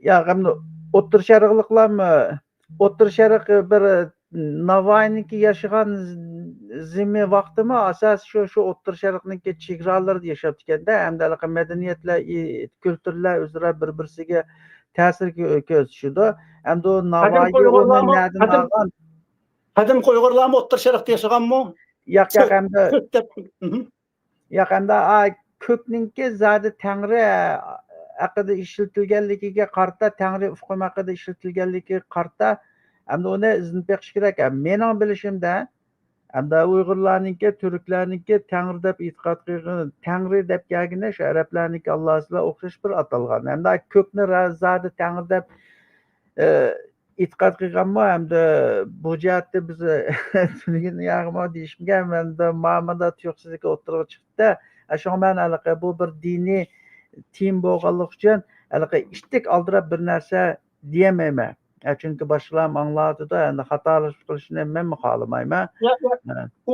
ياق، ئەمدى ئوتتۇرا شەرقلىقلارمۇ، ئوتتۇرا شەرق بىر نەۋائىينىڭكى ياشىغان زېمىن ۋاقتىمۇ ئاساسىي شۇ، شۇ ئوتتۇرا شەرقنىڭكى چېگرالىرىدا ياشاپتىكەندە، ھەمدە ھېلىقى مەدەنىيەتلەر، ئى، كۈلتۈرلەر ئۆزئارا بىر-بىرسىگە تەسىر كۆ-، كۆرسىتىشىدۇ. ئەمدى ئۇ قەدىمكى نەۋائىي ئۇ ئۇيغۇرلارمۇ، نەدىن قەدىم-، ئالغان؟ قەدىمكى ئۇيغۇرلارمۇ ئوتتۇرا شەرقتە ياشىغانمۇ؟ ياق، ياق، كۆك، ئەمدى كۆك دەپ. مھم. ياق، ئەمدى، ئا، كۆكنىڭكى زادى تەڭرى، ئە، ھەققىدە ئىشلىتىلگەنلىكىگە قارىتا، تەڭرى ئۇقۇمى ھەققىدە ئىشلىتىلگەنلىكىگە قارىتا، ئەمدى ئۇنى ئىزدىنىپ بېقىش كېرەك. مېنىڭ بىلىشىمدە، ئەمدى ئۇيغۇرلارنىڭكى، تۈركلەرنىڭكى تەڭرى دەپ ئېتىقاد قىلغىنى، تەڭرى دەپ كەلگىنى شۇ ئەرەبلەرنىڭكى ئاللاھى بىلەن ئوخشاش بىر ئاتالغان. ئەمدى كۆكنى را-، زادى تەڭرى دەپ، ئە، ئېتىقاد قىلغانمۇ، ئەمدى بۇ جەھەتتە بىز تۈنۈگۈن ياغىمۇ دېيىشمىگەن، مەندە مامىدا تۇيۇقسىزلىكى ئوتتۇرىغا چىقتى. ئە، شۇڭا مەن ھېلىقى بۇ بىر دىنىي تېما بولغانلىقى ئۈچۈن ھېلىقى ئىتتىك ئالدىراپ بىر نەرسە دېيەلمەيمەن. ئە، چۈنكى باشقىلارمۇ ئاڭلاۋاتىدۇ، ئەمدى خاتالىشىپ قېلىشىنى مەنمۇ خالىمايمەن. ياق، ياق. ئە. ئۇ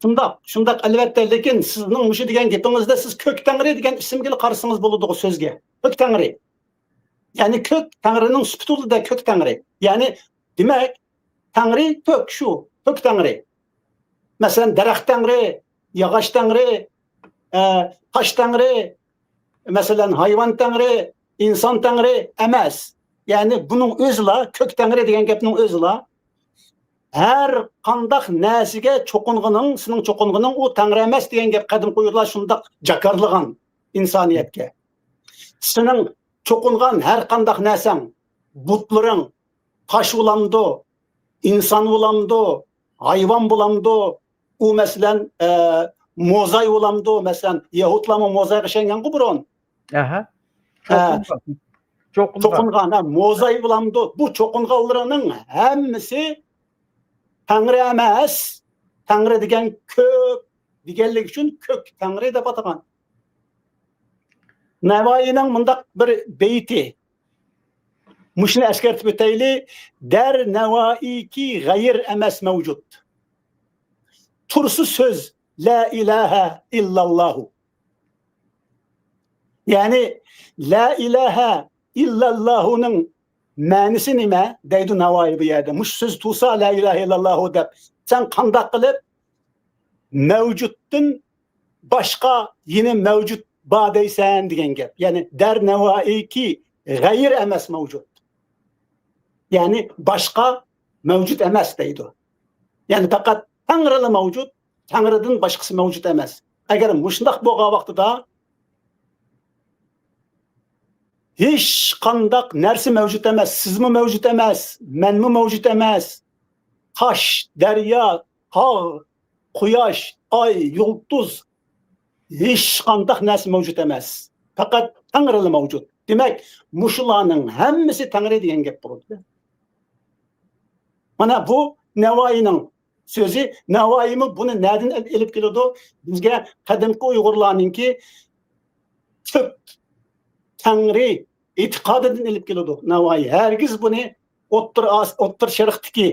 شۇنداق، شۇنداق، ئەلۋەتتە، لېكىن سىزنىڭ مۇشۇ دېگەن گېپىڭىزدە سىز كۆك تەڭرى دېگەن ئىسىمگىلا قارىسىڭىز بولىدىغۇ سۆزگە. كۆك تەڭرى. يەنى كۆك تەڭرىنىڭ سۈپىتىدە كۆك تەڭرى. يەنى، دېمەك، تەڭرى كۆك شۇ، كۆك تەڭرى. مەسىلەن، دەرەخ تەڭرى، ياغاچ تەڭرى، ئە، تاش تەڭرى، مەسىلەن، ھايۋان تەڭرى، ئىنسان تەڭرى ئەمەس. يەنى بۇنىڭ ئۆزىلا، كۆك تەڭرى دېگەن گەپنىڭ ئۆزىلا، ھەر قانداق نەرسىگە چوقۇنغىنىڭ، سېنىڭ چوقۇنغىنىڭ ئۇ تەڭرى ئەمەس دېگەن گەپ قەدىمكى ئۇيغۇرلار شۇنداق جاكارلىغان ئىنسانىيەتكە. سېنىڭ چوقۇنغان ھەر قانداق نەرسەڭ، بۇتلىرىڭ، تاش بولامدۇ، ئىنسان بولامدۇ، ھايۋان بولامدۇ، ئۇ مەسىلەن، ئە، موزاي بولامدۇ، مەسىلەن، يەھۇدلارمۇ موزايغا ئىشەنگەنغۇ بۇرۇن. ئەھە. ھە. چوقۇنغان. چوقۇنغان. چوقۇنغان، ھە، موزاي بولامدۇ، بۇ چوقۇنغانلىرىنىڭ ھەممىسى تەڭرى ئەمەس، تەڭرى دېگەن كۆك دېگەنلىكى ئۈچۈن كۆك تەڭرى دەپ ئاتىغان. نەۋائىينىڭ مۇنداق بىر بېيىتى. مۇشۇنى ئەسكەرتىپ ئۆتەيلى. دەر نەۋائىيكى غەير ئەمەس مەۋجۇت. تۇرسا سۆز، لا ئىلاھە ئىللاللاھۇ. يەنى، لا ئىلاھە ئىللاللاھۇنىڭ مەنىسى نېمە؟ دەيدۇ نەۋائىي بۇ يەردە. مۇشۇ سۆز تۇرسا، لا ئىلاھە ئىللاللاھۇ دەپ، سەن قانداق قىلىپ مەۋجۇتتىن باشقا يەنە مەۋجۇت بار دەيسەن دېگەن گەپ. يەنى، دەر نەۋائىيكى غەير ئەمەس مەۋجۇت. يەنى، باشقا مەۋجۇت ئەمەس دەيدۇ. يەنى، پەقەت تەڭرىلا مەۋجۇت، تەڭرىدىن باشقىسى مەۋجۇت ئەمەس. ئەگەر مۇشۇنداق بولغان ۋاقتىدا، ھېچقانداق نەرسە مەۋجۇت ئەمەس، سىزمۇ مەۋجۇت ئەمەس، مەنمۇ مەۋجۇت ئەمەس. تاش، دەريا، تاغ، قۇياش، ئاي، يۇلتۇز، ھېچقانداق نەرسە مەۋجۇت ئەمەس. پەقەت تەڭرىلا مەۋجۇت. دېمەك، مۇشۇلارنىڭ ھەممىسى تەڭرى دېگەن گەپ بولىدۇ. مانا بۇ نەۋائىينىڭ سۆزى. نەۋائىيمۇ بۇنى نەدىن ئېلىپ كېلىدۇ؟ بىزگە قەدىمكى ئۇيغۇرلارنىڭكى كۆك تەڭرى ئېتىقادىدىن ئېلىپ كېلىدۇ نەۋائىي. ھەرگىز بۇنى ئوتتۇرا ئاس-، ئوتتۇرا شەرقتىكى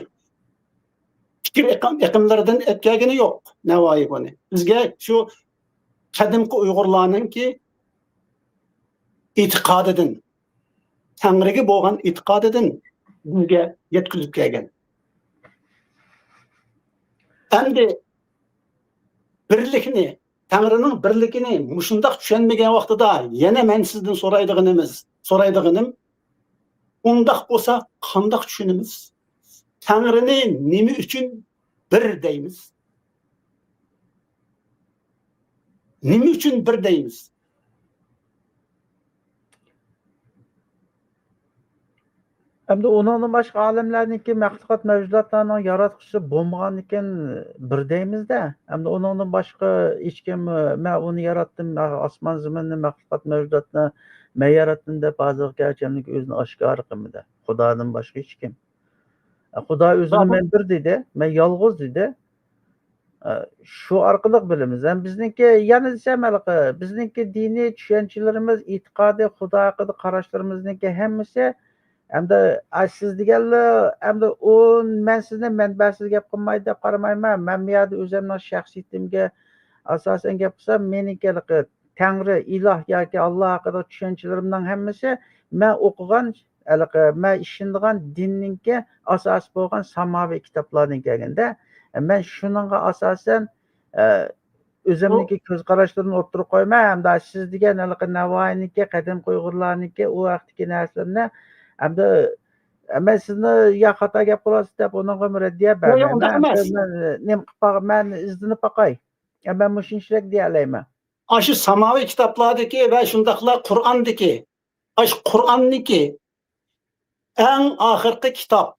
پىكىر ئېقىم-، ئېقىملىرىدىن ئېلىپ كەلگىنى يوق نەۋائىي بۇنى. بىزگە شۇ قەدىمكى ئۇيغۇرلارنىڭكى ئېتىقادىدىن، تەڭرىگە بولغان ئېتىقادىدىن بىزگە يەتكۈزۈپ كەلگەن. ئەمدى بىرلىكنى، تەڭرىنىڭ بىرلىكىنى مۇشۇنداق چۈشەنمىگەن ۋاقتىدا يەنە مەن سىزدىن سورايدىغىنىمىز، سورايدىغىنىم، ئۇنداق بولسا قانداق چۈشىنىمىز؟ تەڭرىنى نېمە ئۈچۈن بىر دەيمىز؟ نېمە ئۈچۈن بىر دەيمىز؟ ئەمدى ئۇنىڭدىن باشقا ئالەملەرنىڭكى مەخلۇقات مەۋجۇداتلارنىڭ ياراتقۇچىسى بولمىغاندىكىن بىر دەيمىز-دە. ئەمدى ئۇنىڭدىن باشقا ھېچكىم، مەن ئۇنى ياراتتىم، ئاسمان زېمىننى، مەخلۇقات مەۋجۇداتنى مەن ياراتتىم دەپ ھازىرغا كەلگۈچە ئۆزىنى ئاشكارا قىلمىدى. خۇدادىن باشقا ھېچكىم. خۇدا ئۆزىنى مەن بىر دېدى، مەن يالغۇز دېدى. ئە، شۇ ئارقىلىق بىلىمىز. ھەم بىزنىڭكى، يەنە دېسەم ھېلىقى، بىزنىڭكى دىنىي چۈشەنچىلىرىمىز، ئېتىقادى، خۇدا ھەققىدە قاراشلىرىمىزنىڭكى ھەممىسى، ئەمدى، ئە، سىز دېگەنلەر، ئەمدى ئۇ، مەن سىزنى مەنبەسىز گەپ قىلماي دەپ قارىمايمەن. مەن بۇ يەردە ئۆزۈمنىڭ شەخسىيىتىمگە ئاساسەن گەپ قىلسام، مېنىڭكى ھېلىقى تەڭرى، ئىلاھ ياكى ئاللا ھەققىدە چۈشەنچىلىرىمنىڭ ھەممىسى مەن ئوقۇغان ھېلىقى مەن ئىشىنىدىغان دىننىڭكى ئاساسى بولغان ساماۋى كىتابلاردىن كەلگەندە، مەن شۇنىڭغا ئاساسەن، ئە، ئۆزۈمنىڭكى كۆز قاراشلىرىمنى ئوتتۇرىغا قويىمەن ھەمدە سىز دېگەن ھېلىقى نەۋائىينىڭكى، قەدىمكى ئۇيغۇرلارنىڭكى ئۇ ھەقتىكى نەرسىلىرىنى ھەمدە، ئە، مەن سىزنى يا خاتا گەپ قىلىۋاتىسىز دەپ ئۇنىڭغىمۇ رەددىيە بەرمەيمەن. مەن نېمە قىلىپ باق-، مەن ئىزدىنىپ باقاي. ئە، مەن مۇشۇنچىلىك دېيەلەيمەن. ئاشۇ ساماۋىي كىتابلاردىكى ۋە شۇنداقلا قۇرئاندىكى، ئاشۇ قۇرئاننىكى ئەڭ ئاخىرقى كىتاب،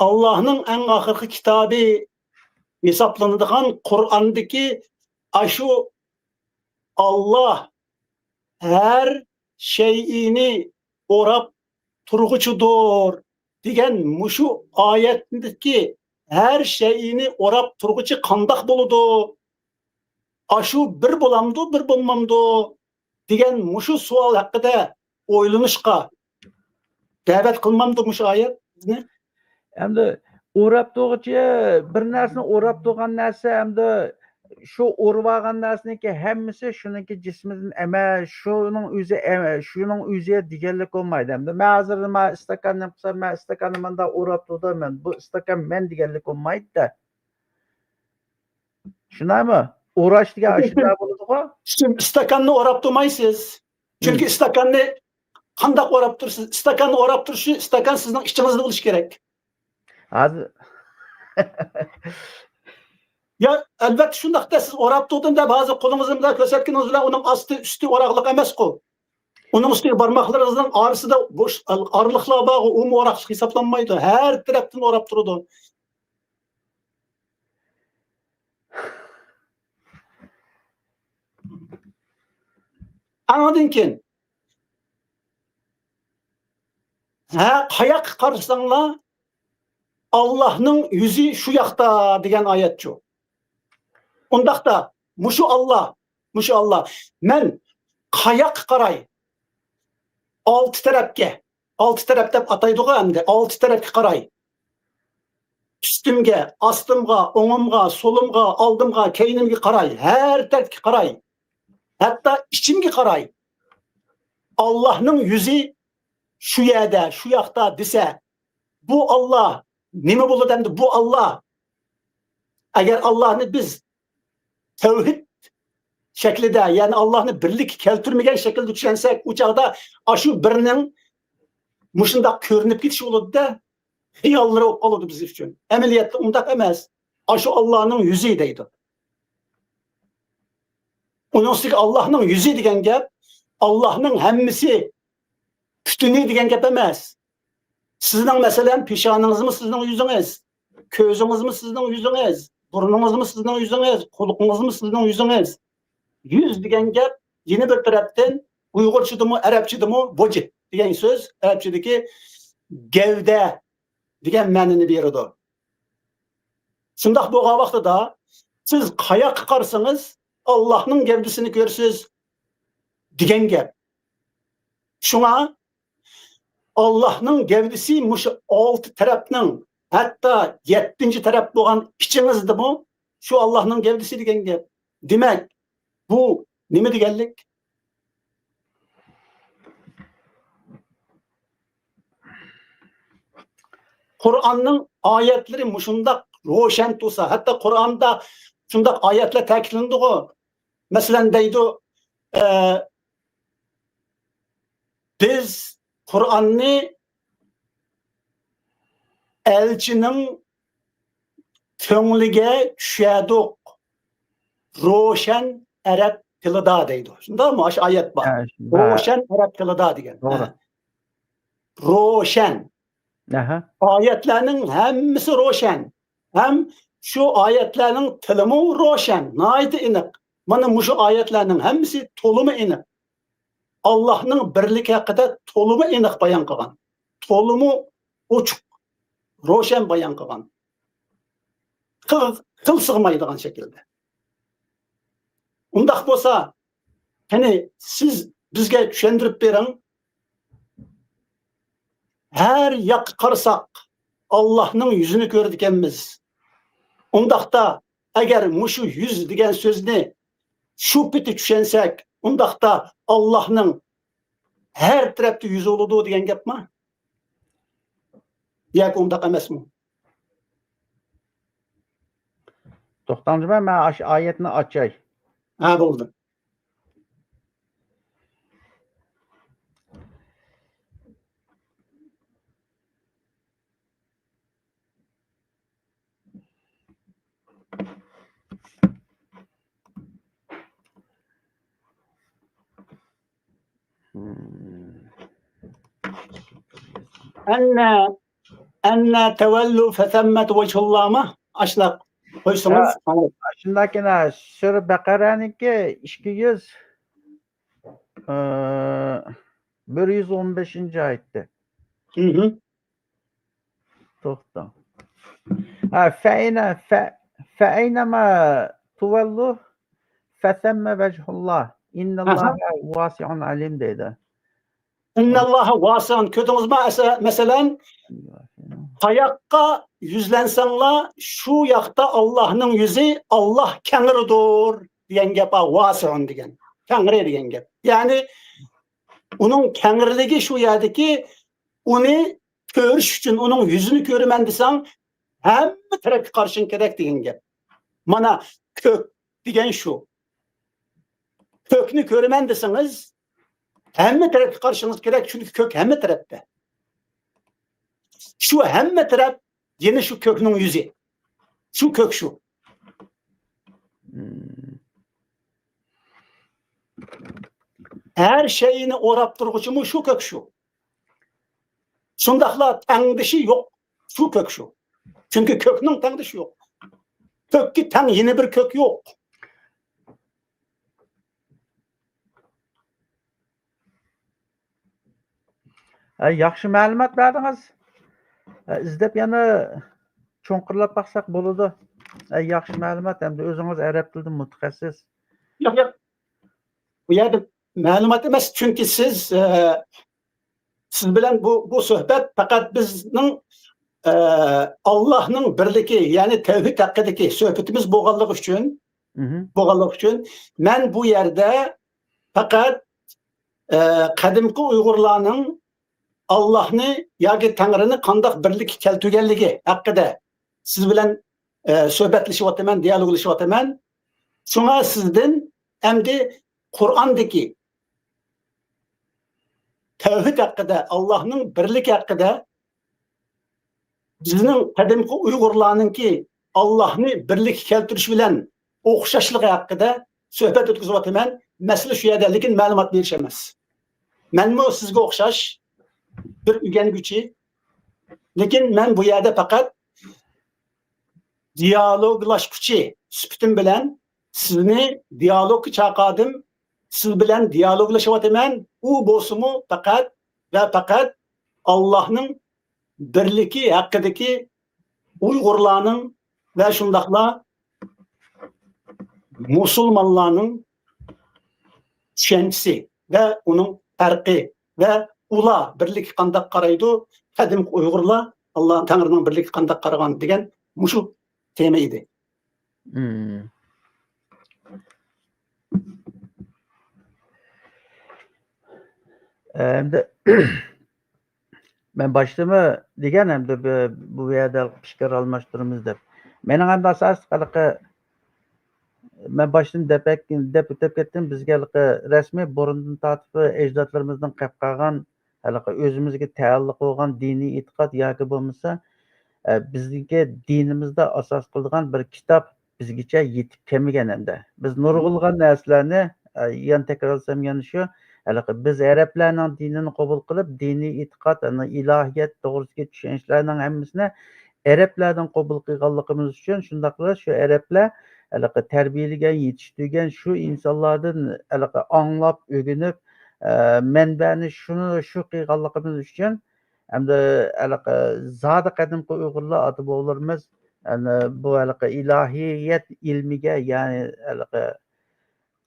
ئاللاھنىڭ ئەڭ ئاخىرقى كىتابى ھېسابلىنىدىغان قۇرئاندىكى ئاشۇ «ئاللاھ ھەر شەيئىنى ئوراپ تۇرغۇچىدۇر» دېگەن مۇشۇ ئايەتتىكى «ھەر شەيئىنى ئوراپ تۇرغۇچى» قانداق بولىدۇ؟ ئاشۇ بىر بولامدۇ، بىر بولمامدۇ؟ دېگەن مۇشۇ سوئال ھەققىدە ئويلىنىشقا دەۋەت قىلمامدۇ مۇشۇ ئايەت بىزنى؟ ئەمدى ئوراپ تۇرغۇچى، بىر نەرسىنى ئوراپ تۇرغان نەرسە، ئەمدى شۇ ئورىۋالغان نەرسىنىڭكى ھەممىسى شۇنىڭكى جىسمىدىن ئەمەس، شۇنىڭ ئۆزى ئەمەس، شۇنىڭ ئۆزى دېگەنلىك بولمايدۇ. ئەمدى مەن ھازىر مانا ئىستاكاننى قىلسام، مەن ئىستاكاننى مۇنداق ئوراپ تۇردۇم، مەن بۇ ئىستاكان مەن دېگەنلىك بولمايدۇ-دە. شۇنداقمۇ؟ ئوراش دېگەن ئاشۇنداق بولىدىغۇ. شۇ ئىستاكاننى ئوراپ تۇرمايسىز. چۈنكى ئىستاكاننى قانداق ئوراپ تۇرىسىز؟ ئىستاكاننى ئوراپ تۇرۇشى، ئىستاكان سىزنىڭ ئىچىڭىزدە بولۇشى كېرەك. ھازىر. يا، ئەلۋەتتە شۇنداقتا، سىز ئوراپ تۇردۇم دەپ ھازىر قولىڭىزنى بۇنداق كۆرسەتكىنىڭىز بىلەن ئۇنىڭ ئاستى، ئۈستى ئوراقلىق ئەمەسقۇ. ئۇنىڭ ئۈستىگە بارماقلىرىڭىزنىڭ ئارىسىدا بوش ئارىلىقلار بارغۇ، ئۇمۇ ئوراقلىق ھېسابلانمايدۇ. ھەر تەرەپتىن ئوراپ تۇرىدۇ. ئاندىن كېيىن، ھە، قاياققا قارىساڭلار، ئاللاھنىڭ يۈزى شۇ ياقتا دېگەن ئايەتچۇ. ئۇنداقتا، مۇشۇ ئاللاھ، مۇشۇ ئاللاھ، مەن قاياققا قاراي؟ ئالتە تەرەپكە، ئالتە تەرەپ دەپ ئاتايدىغۇ ئەمدى، ئالتە تەرەپكە قاراي. ئۈستۈمگە، ئاستىمغا، ئوڭۇمغا، سولۇمغا، ئالدىمغا، كەينىمگە قاراي، ھەر تەرەپكە قاراي. ھەتتا ئىچىمگە قاراي. ئاللاھنىڭ يۈزى شۇ يەردە، شۇ ياقتا دېسە، بۇ ئاللاھ نېمە بولىدۇ ئەمدى؟ بۇ ئاللاھ، ئەگەر ئاللاھنى بىز تەۋھىد شەكلىدە، يەنى ئاللاھنى بىرلىككە كەلتۈرمىگەن شەكىلدە چۈشەنسەك، ئۇ چاغدا ئاشۇ بىرنىڭ مۇشۇنداق كۆرۈنۈپ كېتىشى بولىدۇ-دە، خىياللىرى بولۇپ قالىدۇ بىز ئۈچۈن. ئەمەلىيەتتە ئۇنداق ئەمەس. ئاشۇ ئاللاھنىڭ يۈزى دەيدۇ. ئۇنىڭ ئۈستىگە ئاللاھنىڭ يۈزى دېگەن گەپ، ئاللاھنىڭ ھەممىسى، پۈتۈنى دېگەن گەپ ئەمەس. سىزنىڭ، مەسىلەن، پېشانىڭىزمۇ سىزنىڭ يۈزىڭىز، كۆزىڭىزمۇ سىزنىڭ يۈزىڭىز، بۇرنىڭىزمۇ سىزنىڭ يۈزىڭىز، قۇلىقىڭىزمۇ سىزنىڭ يۈزىڭىز. يۈز دېگەن گەپ يەنە بىر تەرەپتىن ئۇيغۇرچىدىمۇ، ئەرەبچىدىمۇ، ۋۇجھ دېگەن سۆز ئەرەبچىدىكى گەۋدە دېگەن مەنىنى بېرىدۇ. شۇنداق بولغان ۋاقتىدا سىز قاياققا قارىسىڭىز، ئاللاھنىڭ گەۋدىسىنى كۆرىسىز دېگەن گەپ. شۇڭا ئاللاھنىڭ گەۋدىسى مۇشۇ ئالتە تەرەپنىڭ، ھەتتا يەتتىنچى تەرەپ بولغان ئىچىڭىزدىمۇ شۇ ئاللاھنىڭ گەۋدىسى دېگەن گەپ. دېمەك، بۇ نېمە دېگەنلىك؟ قۇرئاننىڭ ئايەتلىرى مۇشۇنداق روشەن تۇرسا، ھەتتا قۇرئاندا شۇنداق ئايەتلەر تەكىتلىنىدىغۇ. مەسىلەن، دەيدۇ، ئە، بىز قۇرئاننى ئەلچىنىڭ كۆڭلىگە چۈشەدۇق. روشەن ئەرەب تىلىدا دەيدۇ. شۇنداقمۇ؟ ئاشۇ ئايەت بار. ھە، شۇ-، ھە. روشەن ئەرەب تىلىدا دېگەن. توغرا. ھە. روشەن. ئايەتلەرنىڭ ھەممىسى روشەن. ھەم شۇ ئايەتلەرنىڭ تىلىمۇ روشەن، ناھايىتى ئېنىق. مانا مۇشۇ ئايەتلەرنىڭ ھەممىسى تولىمۇ ئېنىق. ئاللاھنىڭ بىرلىكى ھەققىدە تولىمۇ ئېنىق بايان قىلغان. تولىمۇ ئوچۇق، روشەن بايان قىلغان. تىل، تىل سىغمايدىغان شەكىلدە. ئۇنداق بولسا، قېنى سىز بىزگە چۈشەندۈرۈپ بېرىڭ. ھەر ياققا قارىساق، ئاللاھنىڭ يۈزىنى كۆرىدىكەنمىز. ئۇنداقتا، ئەگەر مۇشۇ يۈز دېگەن سۆزنى شۇ پېتى چۈشەنسەك، ئۇنداقتا ئاللاھنىڭ ھەر تەرەپتە يۈزى بولىدۇ دېگەن گەپمۇ؟ ياكى ئۇنداق ئەمەسمۇ؟ توختاڭ جۇما، مەن ئاشۇ ئايەتنى ئاچاي. ھە، بولدى. ئەننە، ئەننە تەۋەللۇ فەسەممەت ۋەجھۇللامۇ؟ ئاشۇنداق قويسىڭىز. ھە، شۇنداكىنا، سۈرە بەقەرەنىڭكى ئىككى يۈز، ئى، بىر يۈز ئون بەشىنچى ئايىتى. ھىم. توختاڭ. ھە، فەئەينە، فە-، فەئەينەما تۇۋەللۇ فەسەممە ۋەجھۇللا. ئىنناللاھە ۋاسىئۇن ئەلىم دەيدۇ. ئىنناللاھە ۋاسىئۇن. كۆردىڭىزمۇ؟ ئەسە-، مەسىلەن، قاياققا يۈزلەنسەڭلار، شۇ ياقتا ئاللاھنىڭ يۈزى، ئاللاھ كەڭرىدۇر دېگەن گەپ، ۋاسىئۇن دېگەن. كەڭرى دېگەن گەپ. يەنى، ئۇنىڭ كەڭرىلىكى شۇ يەردىكى، ئۇنى كۆرۈش ئۈچۈن، ئۇنىڭ يۈزىنى كۆرىمەن دېسەڭ، ھەممە تەرەپكە قارىشىڭ كېرەك دېگەن گەپ. مانا، كۆك دېگەن شۇ. كۆكنى كۆرىمەن دېسىڭىز، ھەممە تەرەپكە قارىشىڭىز كېرەك، چۈنكى كۆك ھەممە تەرەپتە. شۇ ھەممە تەرەپ يەنە شۇ كۆكنىڭ يۈزى. شۇ كۆك شۇ. مم. ھەر شەيئىنى ئوراپ تۇرغۇچىمۇ شۇ كۆك شۇ. شۇنداقلا تەڭدىشى يوق شۇ كۆك شۇ. چۈنكى كۆكنىڭ تەڭدىشى يوق. كۆككە تەڭ يەنە بىر كۆك يوق. ھە، ياخشى مەلۇمات بەردىڭىز. ھە، ئىزدەپ يەنە چوڭقۇرلاپ باقساق بولىدۇ. ھە، ياخشى مەلۇمات، ھەمدە ئۆزىڭىز ئەرەب تىلىدا مۇتەخەسسىس. ياق، ياق. بۇ يەردە مەلۇمات ئەمەس، چۈنكى سىز، ئە، سىز بىلەن بۇ، بۇ سۆھبەت پەقەت بىزنىڭ، ئە، ئاللاھنىڭ بىرلىكى، يەنى تەۋھىد ھەققىدىكى سۆھبىتىمىز بولغانلىقى ئۈچۈن، مهم. بولغانلىقى ئۈچۈن مەن بۇ يەردە پەقەت، ئە، قەدىمكى ئۇيغۇرلارنىڭ ئاللاھنى ياكى تەڭرىنى قانداق بىرلىككە كەلتۈرگەنلىكى ھەققىدە سىز بىلەن، ئە، سۆھبەتلىشىۋاتىمەن، دىيالوگلىشىۋاتىمەن. شۇڭا سىزدىن ئەمدى قۇرئاندىكى تەۋھىد ھەققىدە، ئاللاھنىڭ بىرلىكى ھەققىدە، بىزنىڭ قەدىمكى ئۇيغۇرلارنىڭكى ئاللاھنى بىرلىككە كەلتۈرۈش بىلەن ئوخشاشلىقى ھەققىدە سۆھبەت ئۆتكۈزۈۋاتىمەن. مەسىلە شۇ يەردە، لېكىن مەلۇمات بېرىش ئەمەس. مەنمۇ سىزگە ئوخشاش بىر ئۆگەنگۈچى، لېكىن مەن بۇ يەردە پەقەت دىيالوگلاشقۇچى سۈپىتىم بىلەن سىزنى دىيالوگقا چاقىردىم. سىز بىلەن دىيالوگلىشىۋاتىمەن. ئۇ بولسىمۇ پەقەت ۋە پەقەت ئاللاھنىڭ بىرلىكى ھەققىدىكى ئۇيغۇرلارنىڭ ۋە شۇنداقلا مۇسۇلمانلارنىڭ چۈشەنچىسى ۋە ئۇنىڭ پەرقى ۋە ئۇلار بىرلىككە قانداق قارايدۇ، قەدىمكى ئۇيغۇرلار ئاللا تەڭرىنىڭ بىرلىككە قانداق قارىغان دېگەن مۇشۇ تېما ئىدى. مم. ئەمدى مەن باشتىمۇ دېگەن، ئەمدى بۇ، بۇ يەردە پىكىر ئالماشتۇرىمىز دەپ. مېنىڭ ئەمدى ئاساسلىق ھېلىقى، مەن باشتىن دەپ، دەپ ئۆتۈپ كەتتىم، بىزگە ھېلىقى رەسمىي بۇرۇندىن تارتىپ ئەجدادلىرىمىزدىن قېلىپ قالغان، ھېلىقى ئۆزىمىزگە تەئەللۇق بولغان دىنىي ئېتىقاد ياكى بولمىسا، ئە، بىزنىڭكى دىنىمىزدا ئاساس قىلىدىغان بىر كىتاب بىزگىچە يېتىپ كەلمىگەن ئەمدى. بىز نۇرغۇنلىغان نەرسىلەرنى، ئە، يەنە تەكرارلىسام يەنە شۇ، ھېلىقى بىز ئەرەبلەرنىڭ دىنىنى قوبۇل قىلىپ، دىنىي ئېتىقاد، ئەنە، ئىلاھىيەت توغرىسىدىكى چۈشەنچلەرنىڭ ھەممىسىنى ئەرەبلەردىن قوبۇل قىلغانلىقىمىز ئۈچۈن، شۇنداقلا شۇ ئەرەبلەر ھېلىقى تەربىيەلىگەن، يېتىشتۈرگەن شۇ ئىنسانلاردىن ھېلىقى ئاڭلاپ، ئۆگىنىپ، ئە، مەنبەنى شۇنى، شۇ قىلغانلىقىمىز ئۈچۈن، ئەمدى ھېلىقى زادى قەدىمكى ئۇيغۇرلار ئاتا-بوۋىلىرىمىز، ئەنە، بۇ ھېلىقى ئىلاھىيەت ئىلمىگە، يەنى ھېلىقى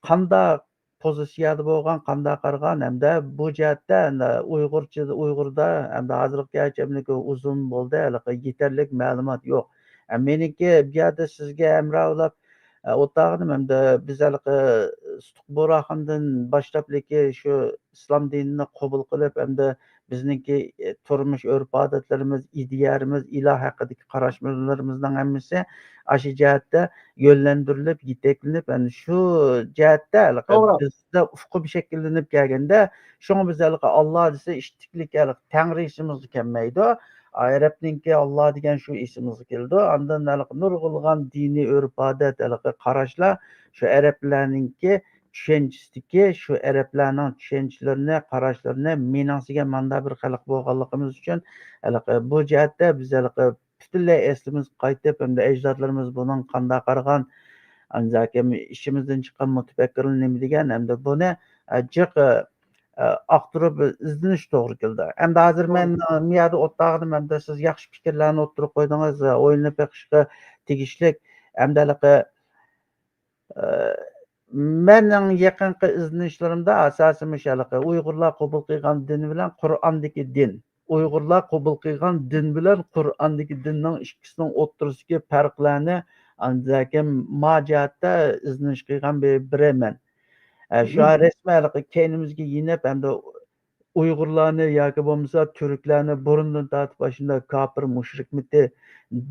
قانداق پوزىتسىيەدە بولغان، قانداق قارىغان، ھەمدە بۇ جەھەتتە، ئەنە، ئۇيغۇرچە، ئۇيغۇردا، ھەمدە ھازىرغىچە ئەمدى ئۇزۇن بولدى، ھېلىقى يېتەرلىك مەلۇمات يوق. ئە، مېنىڭكى بۇ يەردە سىزگە ھەمراھ بولاپ، ئە، ئولتۇرغىنىم، ھەمدە بىز ھېلىقى سۇتۇق بۇرھاندىن باشلاپلىكى شۇ ئىسلام دىنىنى قوبۇل قىلىپ، ئەمدى بىزنىڭكى، ئى، تۇرمۇش ئۆرپ-ئادەتلىرىمىز، ئىدىيەلىرىمىز، ئىلاھ ھەققىدىكى قاراشلىرىمىزنىڭ ھەممىسى ئاشۇ جەھەتتە يۆنلەندۈرۈلۈپ، يېتەكلىنىپ، ئەمدى شۇ جەھەتتە ھېلىقى توغرا. بىزدە ئۇقۇم شەكىللىنىپ كەلگەندە، شۇڭا بىز ھېلىقى ئاللا دېسە، ئىتتىكلىك ھېلىقى تەڭرى ئېسىمىزگە كەلمەيدۇ. ئەرەبنىڭكى ئاللا دېگەن شۇ ئېسىمىزگە كېلىدۇ. ئاندىن ھېلىقى نۇرغۇنلىغان دىنىي ئۆرپ-ئادەت، ھېلىقى قاراشلار شۇ ئەرەبلەرنىڭكى چۈشەنچىسىدىكى شۇ ئەرەبلەرنىڭ چۈشەنچىلىرىنى، قاراشلىرىنى، مېنىڭسىگە ماندا بىر خەلق بولغانلىقىمىز ئۈچۈن، ھېلىقى بۇ جەھەتتە بىز ھېلىقى پۈتۈنلەي ئەسلىمىزگە قايتىپ، ئەمدى ئەجدادلىرىمىز بۇنىڭغا قانداق قارىغان، ئاندىن كېيىن ئىچىمىزدىن چىققان مۇتەپەككۇرلار نېمە دېگەن، ئەمدى بۇنى، ئە، جىق، ئە، ئاختۇرۇپ ئىزدىنىش توغرا كېلىدۇ. ئەمدى ھازىر مەن، ئە، مۇ يەردە ئولتۇرغىنىم، ئەمدى سىز ياخشى پىكىرلەرنى ئوتتۇرىغا قويدىڭىز، ئە، ئويلىنىپ بېقىشقا تېگىشلىك. ئەمدى ھېلىقى، ئە، مېنىڭ يېقىنقى ئىزدىنىشلىرىمدا ئاساسىي مۇشۇ ھېلىقى ئۇيغۇرلار قوبۇل قىلغان دىن بىلەن قۇرئاندىكى دىن، ئۇيغۇرلار قوبۇل قىلغان دىن بىلەن قۇرئاندىكى دىننىڭ ئىككىسىنىڭ ئوتتۇرىسىدىكى پەرقلەرنى ئاندىن كېيىن ما جەھەتتە ئىزدىنىش قىلغان بىر، بىرى مەن. ئە، شۇ رەسمىي ھېلىقى كەينىمىزگە يېنىپ، ئەمدى ئۇيغۇرلارنى ياكى بولمىسا تۈركلەرنى بۇرۇندىن تارتىپ ئاشۇنداق كاپىر، مۇشرىكمىتى،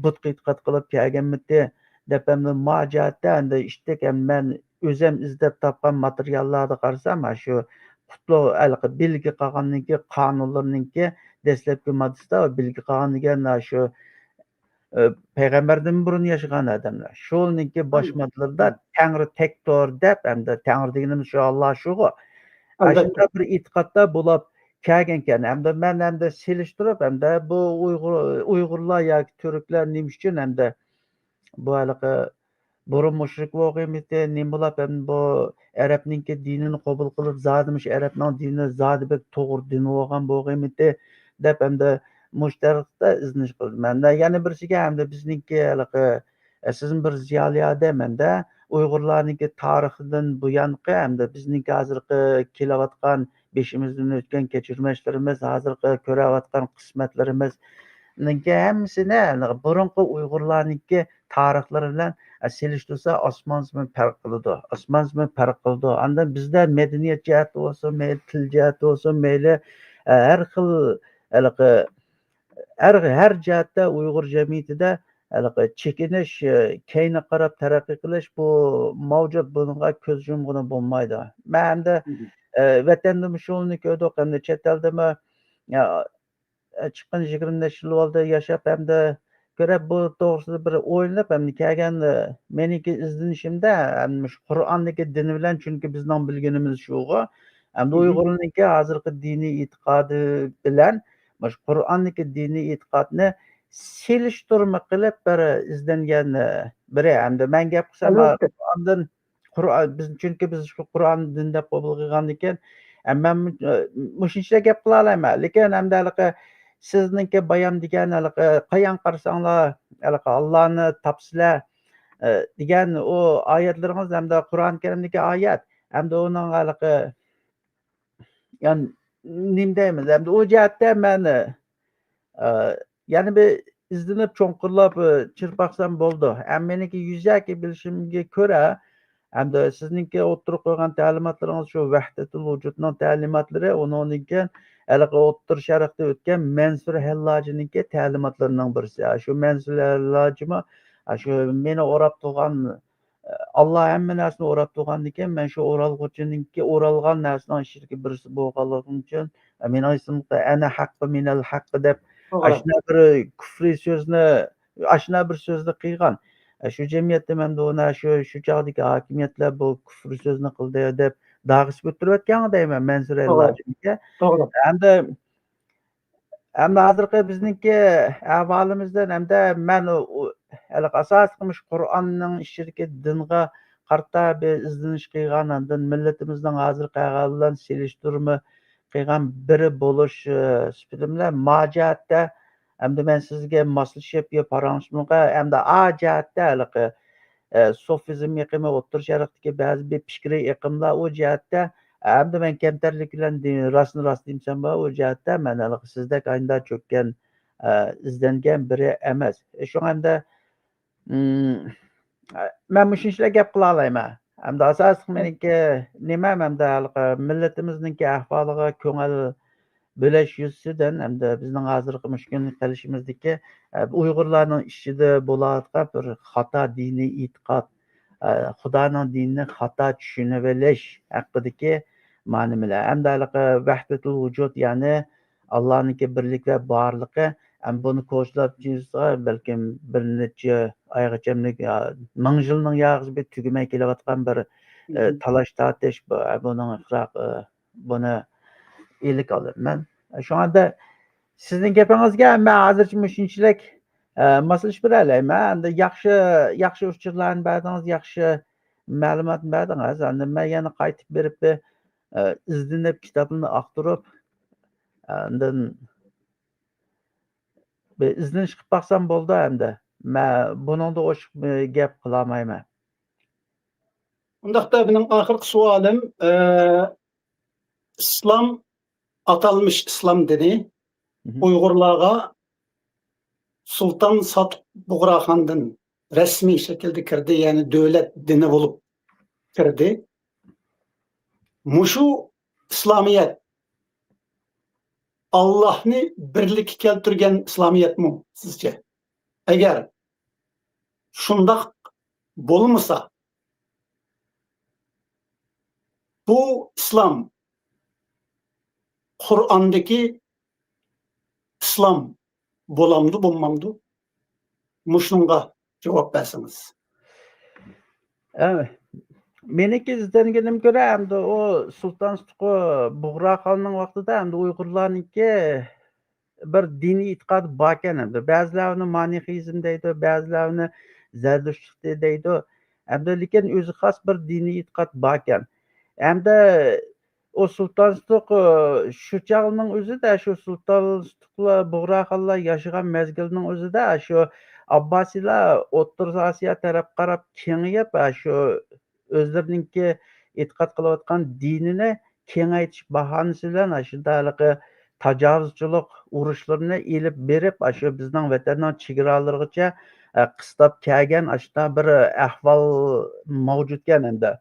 بۇتقا ئېتىقاد قىلىپ كەلگەنمىتى دەپ، ئەمدى ما جەھەتتە ئەمدى ئىشتەك، ھەم مەن ئۆزۈم ئىزدەپ تاپقان ماتېرىياللاردا قارىسام، ھە، شۇ قۇتلۇق ھېلىقى بىلگە قالغاننىڭكى قانۇنلىرىنىڭكى دەسلەپكى ماددىسىدا بىلگە قالغان دېگەن، ھە، شۇ ئى، پەيغەمبەردىن بۇرۇن ياشىغان ئادەملەر. شۇنىڭكى باش ماددىلىرىدا تەڭرى تەكتۇر دەپ، ئەمدى تەڭرى دېگىنىمىز شۇ ئاللا شۇغۇ. ئەلۋەتتە. ئاشۇنداق بىر ئېتىقادتا بولاپ كەلگەنكەن. ئەمدى مەن ئەمدى سېلىشتۇرۇپ، ئەمدى بۇ ئۇيغۇر، ئۇيغۇرلار ياكى تۈركلەر نېمە ئۈچۈن ئەمدى بۇ ھېلىقى بۇرۇن مۇشرىك بولغىيمىتى، نېمە بولاپ، ئەمدى بۇ ئەرەبنىڭكى دىنىنى قوبۇل قىلىپ، زادى مۇشۇ ئەرەبنىڭ دىنى زادى بەك توغرا دىن بولغان بولغىيمىتى دەپ، ئەمدى مۇشۇ تەرەپتە ئىزدىنىش قىلدىم. ئەمدى يەنە بىرسىگە، ئەمدى بىزنىڭكى ھېلىقى، ئە، سىزمۇ بىر زىيالىي ئادەم، ئەمدى ئۇيغۇرلارنىڭكى تارىخىدىن بۇيانقى، ئەمدى بىزنىڭكى ھازىرقى كېلىۋاتقان بېشىمىزدىن ئۆتكەن كەچۈرمەشلىرىمىز، ھازىرقى كۆرۈۋاتقان قىسمەتلىرىمىزنىڭكى ھەممىسىنى بۇرۇنقى ئۇيغۇرلارنىڭكى تارىخلىرى بىلەن سېلىشتۇرسا، ئاسمان زېمىن پەرق قىلىدۇ. ئاسمان زېمىن پەرق قىلىدۇ. ئاندىن بىزدە مەدەنىيەت جەھەتتە بولسۇن، مەيلى تىل جەھەتتە بولسۇن، مەيلى، ئە، ھەر خىل ھېلىقى ھەر، ھەر جەھەتتە ئۇيغۇر جەمئىيىتىدە ھېلىقى چېكىنىش، ئە، كەينىگە قاراپ تەرەققىي قىلىش بۇ مەۋجۇت، بۇنىڭغا كۆز يۇمغىلى بولمايدۇ. مەن ئەمدى، ئە، ۋەتەندىمۇ شۇنى كۆردۇق، ئەمدى چەت ئەلدىمۇ، ئە، ئە، چىققىنى يىگىرمە نەچچە يىل بولدى ياشاپ، ئەمدى كۆرۈپ، بۇ توغرىسىدا بىر ئويلىنىپ، ئەمدى كەلگەن، ئە، مېنىڭكى ئىزدىنىشىمدە، ئەمدى مۇشۇ قۇرئاندىكى دىن بىلەن، چۈنكى بىزنىڭ بىلگىنىمىز شۇغۇ. ئەمدى ئۇيغۇرنىڭكى ھازىرقى دىنىي ئېتىقادى بىلەن مۇشۇ قۇرئاندىكى دىنىي ئېتىقادنى سېلىشتۇرما قىلىپ بىر ئىزدەنگەن، ئە، بىرى. ئەمدى مەن گەپ قىلسام، ئەلۋەتتە. ئاندىن قۇرئان، بىز، چۈنكى بىز شۇ قۇرئان دىن دەپ قوبۇل قىلغاندىكىن، ئە، مەن، ئە، مۇشۇنچىلىك گەپ قىلالايمەن. لېكىن ئەمدى ھېلىقى سىزنىڭكى بايان دېگەن ھېلىقى قايان قارىساڭلار، ھېلىقى ئاللانى تاپسىلەر، ئە، دېگەن ئۇ ئايەتلىرىڭىز ھەمدە قۇرئان كەرىمدىكى ئايەت، ھەمدە ئۇنىڭ ھېلىقى يەنى نېمە دەيمىز، ئەمدى ئۇ جەھەتتە مەن، ئە، يەنە بىر ئىزدىنىپ، چوڭقۇرلاپ، ئە، چىرىپ باقسام بولىدۇ. ئەمما مېنىڭكى يۈزەكى بىلىشىمگە كۆرە، ئەمدى سىزنىڭكى ئوتتۇرىغا قويغان تەلىماتلىرىڭىز شۇ ۋەھدەتۇل ۋۇجۇدنىڭ تەلىماتلىرى، ئۇنىڭدىن كېيىن ھېلىقى ئوتتۇرا شەرقتە ئۆتكەن مەنسۇر ھەللاجىنىڭكى تەلىماتلىرىنىڭ بىرسى. شۇ مەنسۇر ھەللاجىمۇ، شۇ مېنى ئوراپ تۇرغان ئاللا ھەممە نەرسىنى ئوراپ تۇرغاندىكىن، مەن شۇ ئورالغۇچىنىڭكى ئورالغان نەرسىنىڭ ئىچىدىكى بىرسى بولغانلىقىم ئۈچۈن، مېنىڭ ئېسىمدە «ئەنە ھەققۇ مىنەل ھەققى» دەپ، توغرا. ئاشۇنداق بىر كۇفرىي سۆزنى، ئاشۇنداق بىر سۆزنى قىلغان. شۇ جەمئىيەتتە مەن بۇ، شۇ، شۇ چاغدىكى ھاكىمىيەتلەر بۇ كۇفرىي سۆزنى قىلدى دەپ داغىسى كۆتۈرۈۋەتكەنغۇ دەيمەن، مەنسۇر توغرا. ئەللاجىنىڭكى. توغرا. ئەمدى ئەمما ھازىرقى بىزنىڭكى ئەھۋالىمىزدىن ئەمدى مەن ئۇ، ئۇ، ھېلىقى ئاساسلىقى مۇشۇ قۇرئاننىڭ ئىچىدىكى دىنغا قارىتا بىر ئىزدىنىش قىلغان، ئاندىن مىللىتىمىزنىڭ ھازىرقى ئەھۋالى بىلەن سېلىشتۇرما قىلغان بىرى بولۇش، ئى، سۈپىتىم بىلەن ما جەھەتتە ئەمدى مەن سىزگە ماسلىشىپ يا پاراڭلىشىپ، ئەمدى ئا جەھەتتە ھېلىقى ئە، سوفىزم ئېقىمى، ئوتتۇرا شەرقتىكى بەزى بىر پىكرىي ئېقىملار ئۇ جەھەتتە، ئەمدى مەن كەمتەرلىك بىلەن دېمەي، راستنى راست دېمىسەم بار، ئۇ جەھەتتە مەن ھېلىقى سىزدەك ئاينىدا چۆككەن، ئە، ئىزدەنگەن بىرى ئەمەس. شۇڭا ئەمدى، ئىم، ئە، مەن مۇشۇنچىلىك گەپ قىلالايمەن. ئەمدى ئاساسلىق مېنىڭكى نېمەم، ئەمدى ھېلىقى مىللىتىمىزنىڭكى ئەھۋالىغا كۆڭۈل بۆلۈش يۈزىسىدىن، ئەمدى بىزنىڭ ھازىرقى مۇشۇ كۈنى قېلىشىمىزدىكى، ئە، ئۇيغۇرلارنىڭ ئىچىدە بولۇۋاتقان بىر خاتا دىنىي ئېتىقاد، ئە، خۇدانىڭ دىنىنى خاتا چۈشىنىۋېلىش ھەققىدىكى مانا نېمىلەر. ھەمدە ھېلىقى ۋەھدەتۇل ۋۇجۇد، يەنى ئاللانىڭكى بىرلىك ۋە بارلىقى، ھەم بۇنى كوچىلاپ چىقسا، بەلكىم بىر نەچچە ئايغىچەملىك، يا مىڭ يىلنىڭ ياغىسى بىر تۈگىمەي كېلىۋاتقان بىر ئە، تالاش تارتىش، بۇ، بۇنىڭ ئىقراق، ئە، بۇنى ئىلىك ئالىمەن. شۇڭا سىزنىڭ گېپىڭىزگە مەن ھازىرچە مۇشۇنچىلىك، ئە، ماسلىشىپ بېرەلەيمەن. ئەمدى ياخشى، ياخشى ئۇچۇرلارنى بەردىڭىز، ياخشى مەلۇماتنى بەردىڭىز. ئەمدى مەن يەنە قايتىپ بېرىپ، ئە، ئىزدىنىپ، كىتابنى ئاختۇرۇپ، ئاندىن بىر ئىزدىنىش قىلىپ باقسام بولىدۇ ئەمدى. مەن بۇنىڭدا ئوشۇق بىر گەپ قىلالمايمەن. ئۇنداقتا مېنىڭ ئاخىرقى سوئالىم، ئە، ئىسلام، ئاتالمىش ئىسلام دىنى مھم. ئۇيغۇرلارغا سۇلتان ساتۇق بۇغراخاندىن رەسمىي شەكىلدە كىردى، يەنى دۆلەت دىنى بولۇپ كىردى. مۇشۇ ئىسلامىيەت ئاللاھنى بىرلىككە كەلتۈرگەن ئىسلامىيەتمۇ سىزچە؟ ئەگەر شۇنداق بولمىسا، بۇ ئىسلام قۇرئاندىكى ئىسلام بولامدۇ، بولمامدۇ؟ مۇشۇنىڭغا جاۋاب بەرسىڭىز. ئە، مېنىڭكى ئىزدەنگىنىمگە كۆرە، ئەمدى ئۇ سۇلتان سۇتۇقى بۇغراخاننىڭ ۋاقتىدا ئەمدى ئۇيغۇرلارنىڭكى بىر دىنىي ئېتىقادى باركەن ئەمدى. بەزىلەر ئۇنى مانىخېيىزم دەيدۇ، بەزىلەر ئۇنى زەردۇشتى دەيدۇ. ئەمدى لېكىن ئۆزى خاس بىر دىنىي ئېتىقاد باركەن. ئەمدى ئۇ سۇلتان سۇتۇق، ئۇ، شۇ چاغنىڭ ئۆزىدە، شۇ سۇلتان سۇتۇقلار، بۇغراخانلار ياشىغان مەزگىلنىڭ ئۆزىدە، شۇ ئابباسىيلار ئوتتۇرا ئاسىيا تەرەپ قاراپ كېڭىيىپ، شۇ ئۆزلىرىنىڭكى ئېتىقاد قىلىۋاتقان دىنىنى كېڭەيتىش باھانىسى بىلەن، شۇنداق ھېلىقى تاجاۋۇزچىلىق ئۇرۇشلىرىنى ئېلىپ بېرىپ، شۇ بىزنىڭ ۋەتەننىڭ چېگرالىرىغىچە، ئە، قىستاپ كەلگەن ئاشۇنداق بىر ئەھۋال مەۋجۇتكەن ئەمدى.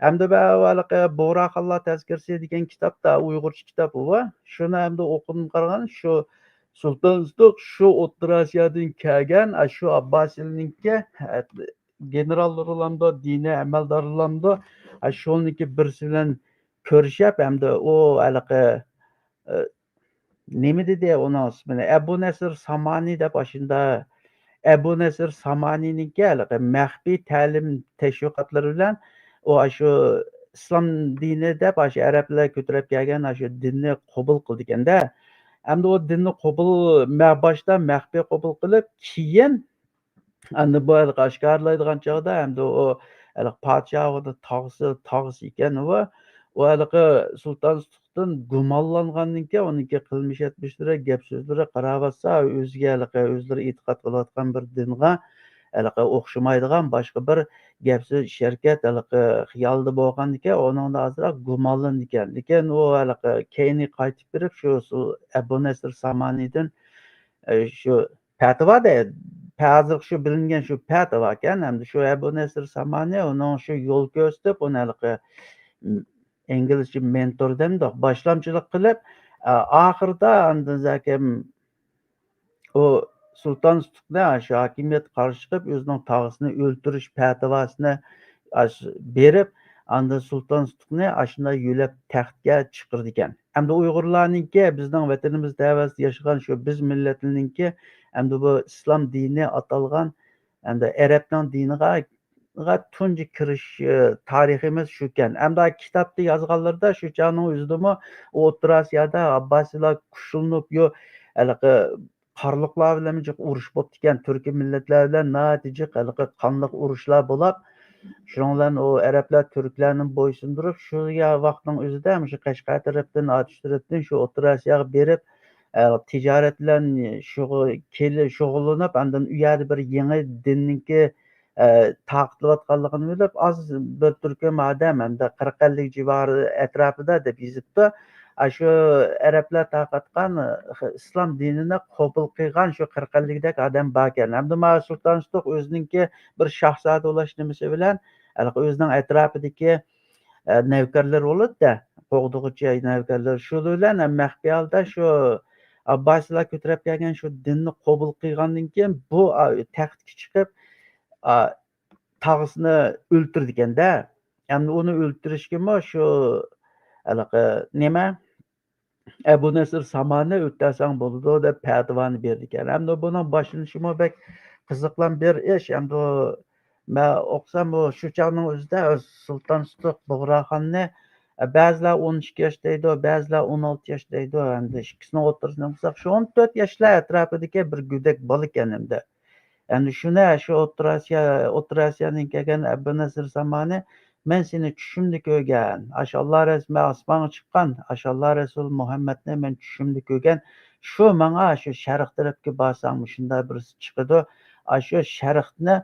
ئەمدى مەن ھېلىقى بۇغراخانلار تەزكىرىسى دېگەن كىتابتا، ئۇيغۇرچە كىتاب بۇ. شۇنى ئەمدى ئوقۇدۇم قارىغان، شۇ سۇلتان سۇتۇق شۇ ئوتتۇرا ئاسىيادىن كەلگەن، ئە، شۇ ئابباسىيلارنىڭكى، ئە، گېنېراللىرىلامدۇ، دىنىي ئەمەلدارلىرىلامدۇ، ئە، شۇنىڭكى بىرسى بىلەن كۆرۈشۈپ، ئەمدى ئۇ ھېلىقى، ئە، نېمە دېدى ئۇنىڭ ئىسمىنى؟ ئەبۇ نەسىر سامانى دەپ ئاشۇندا، ئەبۇ نەسىر سامانىنىڭكى ھېلىقى مەخپىي تەلىم تەشۋىقاتلىرى بىلەن ئۇ ئاشۇ ئىسلام دىنى دەپ ئاشۇ ئەرەبلەر كۆتۈرۈپ كەلگەن ئاشۇ دىننى قوبۇل قىلىدىكەن-دە. ئەمدى ئۇ دىننى قوبۇل، مە-، باشتا مەخپىي قوبۇل قىلىپ، كېيىن ئەمدى بۇ ھېلىقى ئاشكارىلايدىغان چاغدا، ئەمدى ئۇ ھېلىقى پادىشاھ ئۇنى تاغىسى، تاغىسى ئىكەن ئۇ. ئۇ ھېلىقى سۇلتان سۇتۇقتىن گۇمانلانغاندىن كېيىن، ئۇنىڭكى قىلمىش ئەتمىشلىرى، گەپ سۆزلىرى قاراۋاتسا، ئۆزىگە ھېلىقى ئۆزلىرى ئېتىقاد قىلىۋاتقان بىر دىنغا ھېلىقى ئوخشىمايدىغان باشقا بىر گەپ سۆز، شەركەت ھېلىقى خىيالدا بولغاندىكىن، ئۇنىڭدا ئازراق گۇمانلىنىدىكەن. لېكىن ئۇ ھېلىقى كەينىگە قايتىپ بېرىپ، شۇ سۇ-، ئەبۇ نەسىر سامانىدىن، ئە، شۇ پەتىۋا دە، ھازىرقى شۇ بىلىنگەن شۇ پەتىۋاكەن، ھەمدە شۇ ئەبۇ نەسىر سامانى ئۇنىڭ شۇ يول كۆرسىتىپ، ئۇنى ھېلىقى، ئىم، ئىنگلىزچە مېنتور دەمدۇق، باشلامچىلىق قىلىپ، ئا-، ئاخىرىدا ئاندىن زاكىم ئۇ سۇلتان سۇتۇقنى، شۇ ھاكىمىيەتكە قارشى چىقىپ، ئۆزىنىڭ تاغىسىنى ئۆلتۈرۈش پەتىۋاسىنى ئاش-، بېرىپ، ئاندىن سۇلتان سۇتۇقنى ئاشۇنداق يۆلەپ تەختكە چىقىرىدىكەن. ئەمدى ئۇيغۇرلارنىڭكى، بىزنىڭ ۋەتىنىمىز تەۋەسىدە ياشىغان شۇ بىز مىللەتنىڭكى، ئەمدى بۇ ئىسلام دىنى ئاتالغان، ئەمدى ئەرەبنىڭ دىنىغا، غا تۇنجى كىرىش، ئى، تارىخىمىز شۇكەن. ئەمدى كىتابتا يازغانلىرىدا شۇ چاغنىڭ ئۆزىدىمۇ ئوتتۇرا ئاسىيادا ئابباسىيلار كۈچلىنىپ، يو-، ھېلىقى قارلۇقلار بىلەن جىق ئۇرۇش بوپتىكەن، تۈركىي مىللەتلەر بىلەن ناھايىتى جىق ھېلىقى قانلىق ئۇرۇشلار بولاپ، شۇنىڭ بىلەن ئۇ ئەرەبلەر تۈركلەرنى بويسۇندۇرۇپ، شۇ يا-، ۋاقىتنىڭ ئۆزىدە مۇشۇ قەشقەر تەرەپتىن، ئاتۇش تەرەپتىن شۇ ئوتتۇرا ئاسىياغا بېرىپ، ئە، تىجارەت بىلەن شۇغۇ-، كېلى-، شۇغۇللىنىپ، ئاندىن ئۇ يەردە بىر يېڭى دىننىڭكى، ئە، تارقىتىلىۋاتقانلىقىنى بىلىپ، ئاز بىر تۈركۈم ئادەم، ئەمدى قىرىق ئەللىك جىۋارى ئەتراپىدا دەپ يېزىپتۇ. ئاشۇ ئەرەبلەر تارقاتقان، ئىسلام دىنىنى قوبۇل قىلغان شۇ قىرىق ئەللىكدەك ئادەم باركەن. ھەمدە ماۋۇ سۇلتان سۇتۇق ئۆزىنىڭكى بىر شاھزادە بولاش نېمىسى بىلەن، ھېلىقى ئۆزىنىڭ ئەتراپىدىكى، ئە، نەۋكەرلىرى بولىدۇ-دە، قوغدىغۇچى نەۋكەرلىرى. شۇ بىلەن مەخپىي ھالدا شۇ ئابباسىيلار كۆتۈرۈپ كەلگەن شۇ دىننى قوبۇل قىلغاندىن كېيىن، بۇ، ئا، تەختكە چىقىپ، ئا، تاغىسىنى ئۆلتۈرىدىكەن-دە. ئەمدى ئۇنى ئۆلتۈرۈشكىمۇ شۇ ھېلىقى نېمە، ئەبۇ نەسىر سامانى ئۆلتۈرسەڭ بولىدۇ دەپ پەتىۋانى بېرىدىكەن. ئەمدى بۇنىڭ باشلىنىشىمۇ بەك قىزىقلان بىر ئىش. ئەمدى مەن ئوقۇسام، ئۇ شۇ چاغنىڭ ئۆزىدە سۇلتان سۇتۇق بۇغراخاننى، ئە، بەزىلەر ئون ئىككى ياش دەيدۇ، بەزىلەر ئون ئالتە ياش دەيدۇ. ئەمدى ئىككىسىنىڭ ئوتتۇرىسىنى قىلساق، شۇ ئون تۆت ياشلار ئەتراپىدىكى بىر گۆدەك بالا ئىكەن ئەمدى. ئەمدى شۇنى شۇ ئوتتۇرا ئاسىيا، ئوتتۇرا ئاسىيادىن كەلگەن ئەبۇ نەسىر سامانى، مەن سېنى چۈشۈمدە كۆرگەن. ئاشۇ ئاللا رەسۇلى ئاسمانغا چىققان، ئاشۇ ئاللا رەسۇلى مۇھەممەدنى مەن چۈشۈمدە كۆرگەن. شۇ ماڭا شۇ شەرق تەرەپكە بارساڭ، مۇشۇنداق بىرسى چىقىدۇ. ئاشۇ شەرقنى،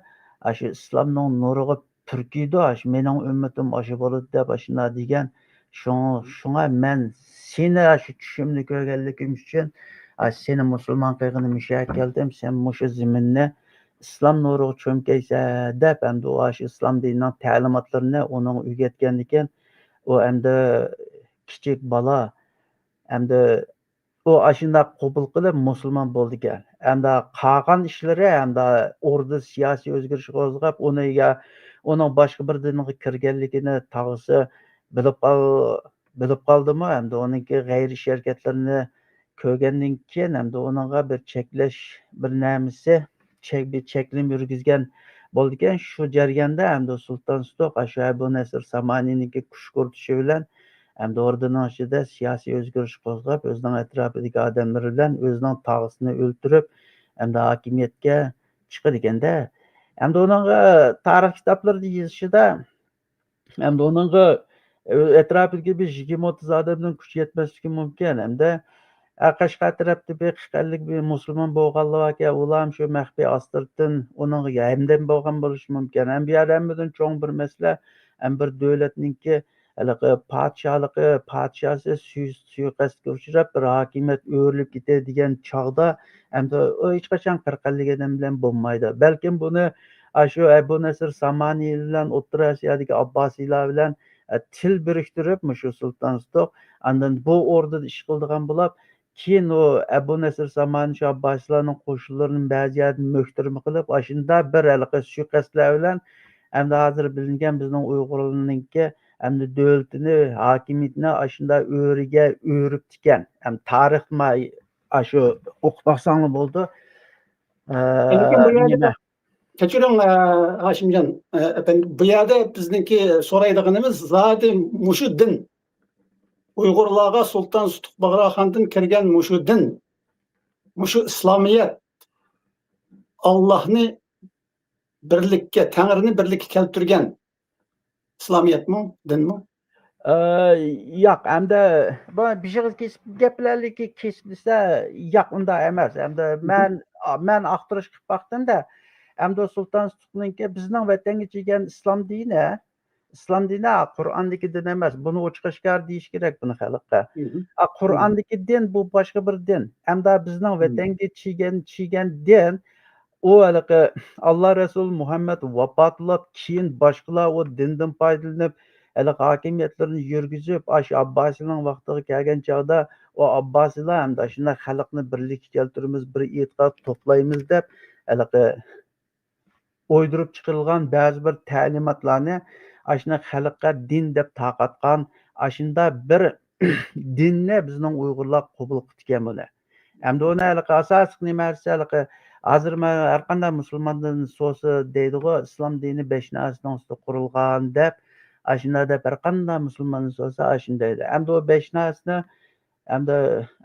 ئاشۇ ئىسلامنىڭ نۇرىغا پۈركىيدۇ. ئاشۇ مېنىڭ ئۈممىتىم ئاشۇ بولىدۇ دەپ ئاشۇنداق دېگەن. شۇڭ-، شۇڭا مەن سېنى ئاشۇ چۈشۈمدە كۆرگەنلىكىم ئۈچۈن، ئاشۇ سېنى مۇسۇلمان قىلغىلى مۇشۇ يەرگە كەلدىم. سەن مۇشۇ زېمىننى ئىسلام نۇرىغا چۆمكەيسەن دەپ، ئەمدى ئۇ ئاشۇ ئىسلام دىنىنىڭ تەلىماتلىرىنى ئۇنىڭغا ئۆگەتكەندىكىن، ئۇ ئەمدى كىچىك بالا، ئەمدى ئۇ ئاشۇنداق قوبۇل قىلىپ مۇسۇلمان بولىدىكەن. ئەمدى قالغان ئىشلىرى، ئەمدى ئوردا سىياسىي ئۆزگىرىش قوزغاپ، ئۇنى يا ئۇنىڭ باشقا بىر دىنغا كىرگەنلىكىنى تاغىسى بىلىپ قال-، بىلىپ قالدىمۇ، ئەمدى ئۇنىڭكى غەيرىي ئىش ھەرىكەتلىرىنى كۆرگەندىن كېيىن، ئەمدى ئۇنىڭغا بىر چەكلەش، بىر نەمىسى، چەك-، بىر چەكلىمە يۈرگۈزگەن بولىدىكەن. شۇ جەرياندا ئەمدى سۇلتان سۇتۇق ئاشۇ ئەبۇ نەسىر سامانىنىڭكى كۈشكۈرتۈشى بىلەن، ئەمدى ئوردىنىڭ ئىچىدە سىياسىي ئۆزگىرىش قوزغاپ، ئۆزىنىڭ ئەتراپىدىكى ئادەملىرى بىلەن ئۆزىنىڭ تاغىسىنى ئۆلتۈرۈپ، ئەمدى ھاكىمىيەتكە چىقىدىكەندە. ئەمدى ئۇنىڭغا تارىخ كىتابلىرىدا يېزىشىدا، ئەمدى ئۇنىڭغا ئەتراپىدىكى بىر يىگىرمە ئوتتۇز ئادەمنىڭ كۈچى يەتمەسلىكى مۇمكىن. ھەمدە، ئە، قەشقەر تەرەپتە بىر قىرىق ئەللىك بىر مۇسۇلمان بولغانلار باركەن، ئۇلارمۇ شۇ مەخپىي ئاستىرتىن ئۇنىڭغا ھەمدەم بولغان بولۇشى مۇمكىن. ھەم بۇ يەردە ھەممىدىن چوڭ بىر مەسىلە، ھەم بىر دۆلەتنىڭكى ھېلىقى پادىشاھلىقى، پادىشاھسى سۇي-، سۇيىقەستكە ئۇچراپ، بىر ھاكىمىيەت ئۆرۈلۈپ كېتەي دېگەن چاغدا، ئەمدى ئۇ ھېچقاچان قىرىق ئەللىك ئادەم بىلەن بولمايدۇ. بەلكىم بۇنى ئاشۇ ئەبۇ نەسىر سامانى بىلەن ئوتتۇرا ئاسىيادىكى ئابباسىيلار بىلەن، ئە، تىل بىرىكتۈرۈپ، مۇشۇ سۇلتان سۇتۇق ئاندىن بۇ ئوردىدا ئىش قىلىدىغان بولۇپ، كېيىن ئۇ ئەبۇ نەسىر سامانى شۇ ئابباسىيلارنىڭ قوشۇنلىرىنى بەزى يەردىن مۆكتۈرمە قىلىپ، ئاشۇنداق بىر ھېلىقى سۇيىقەستلەر بىلەن ئەمدى ھازىر بىلىنگەن بىزنىڭ ئۇيغۇرلارنىڭكى ئەمدى دۆلىتىنى، ھاكىمىيىتىنى ئاشۇنداق ئۆرىگە ئۆرۈپتىكەن. ئەمدى تارىخنى ئاشۇ ئوقۇپ باقساڭلار بولىدۇ. ئە، لېكىن بۇ يەردە نېمە؟ كەچۈرۈڭ، ئە، ھاشىمجان، ئە، ئەپەندى، بۇ يەردە بىزنىڭكى سورايدىغىنىمىز زادى مۇشۇ دىن. ئۇيغۇرلارغا سۇلتان سۇتۇق بۇغراخاندىن كىرگەن مۇشۇ دىن، مۇشۇ ئىسلامىيەت ئاللاھنى بىرلىككە، تەڭرىنى بىرلىككە كەلتۈرگەن ئىسلامىيەتمۇ، دىنمۇ؟ ئە، ياق، ئەمدى بۇ بېشىغىز كېسىپ، گەپلەرلىكى كېسىپ دېسە، ياق، ئۇنداق ئەمەس. ئەمدى مەن، مەن ئاختۇرۇش قىلىپ باقتىم-دە، ئەمدى سۇلتان سۇتۇقنىڭكى بىزنىڭ ۋەتەنگە كەلگەن ئىسلام دىنى، ئىسلام دىنى، ئا، قۇرئاندىكى دىن ئەمەس. بۇنى ئوچۇق ئاشكارا دېيىش كېرەك بۇنى خەلققە. ئا، قۇرئاندىكى دىن بۇ باشقا بىر دىن. ئەمدى بىزنىڭ ۋەتەنگە كەلگەن، كەلگەن دىن، ئۇ ھېلىقى ئاللا رەسۇلى مۇھەممەد ۋاپاتلاپ، كېيىن باشقىلار ئۇ دىندىن پايدىلىنىپ، ھېلىقى ھاكىمىيەتلىرىنى يۈرگۈزۈپ، ئاشۇ ئابباسىيلارنىڭ ۋاقتىغا كەلگەن چاغدا، ئۇ ئابباسىيلار ئەمدى ئاشۇنداق خەلقنى بىرلىككە كەلتۈرىمىز، بىر ئېتىقاد توپلايمىز دەپ، ھېلىقى ئويدۇرۇپ چىقىرىلغان بەزى بىر تەلىماتلارنى ئاشۇنداق خەلققە دىن دەپ تارقاتقان، ئاشۇنداق بىر دىننى بىزنىڭ ئۇيغۇرلار قوبۇل قىپتىكەن بۇنى. ئەمدى ئۇنى ھېلىقى ئاساسلىق نېمە دېسە، ھېلىقى ھازىر مانا ھەرقانداق مۇسۇلماندىن سورىسا دەيدىغۇ، ئىسلام دىنى بەش نەرسىنىڭ ئۈستىدە قۇرۇلغان دەپ، ئاشۇنداق دەپ ھەرقانداق مۇسۇلماندىن سورىسا ئاشۇنى دەيدۇ. ئەمدى ئۇ بەش نەرسىنى، ئەمدى،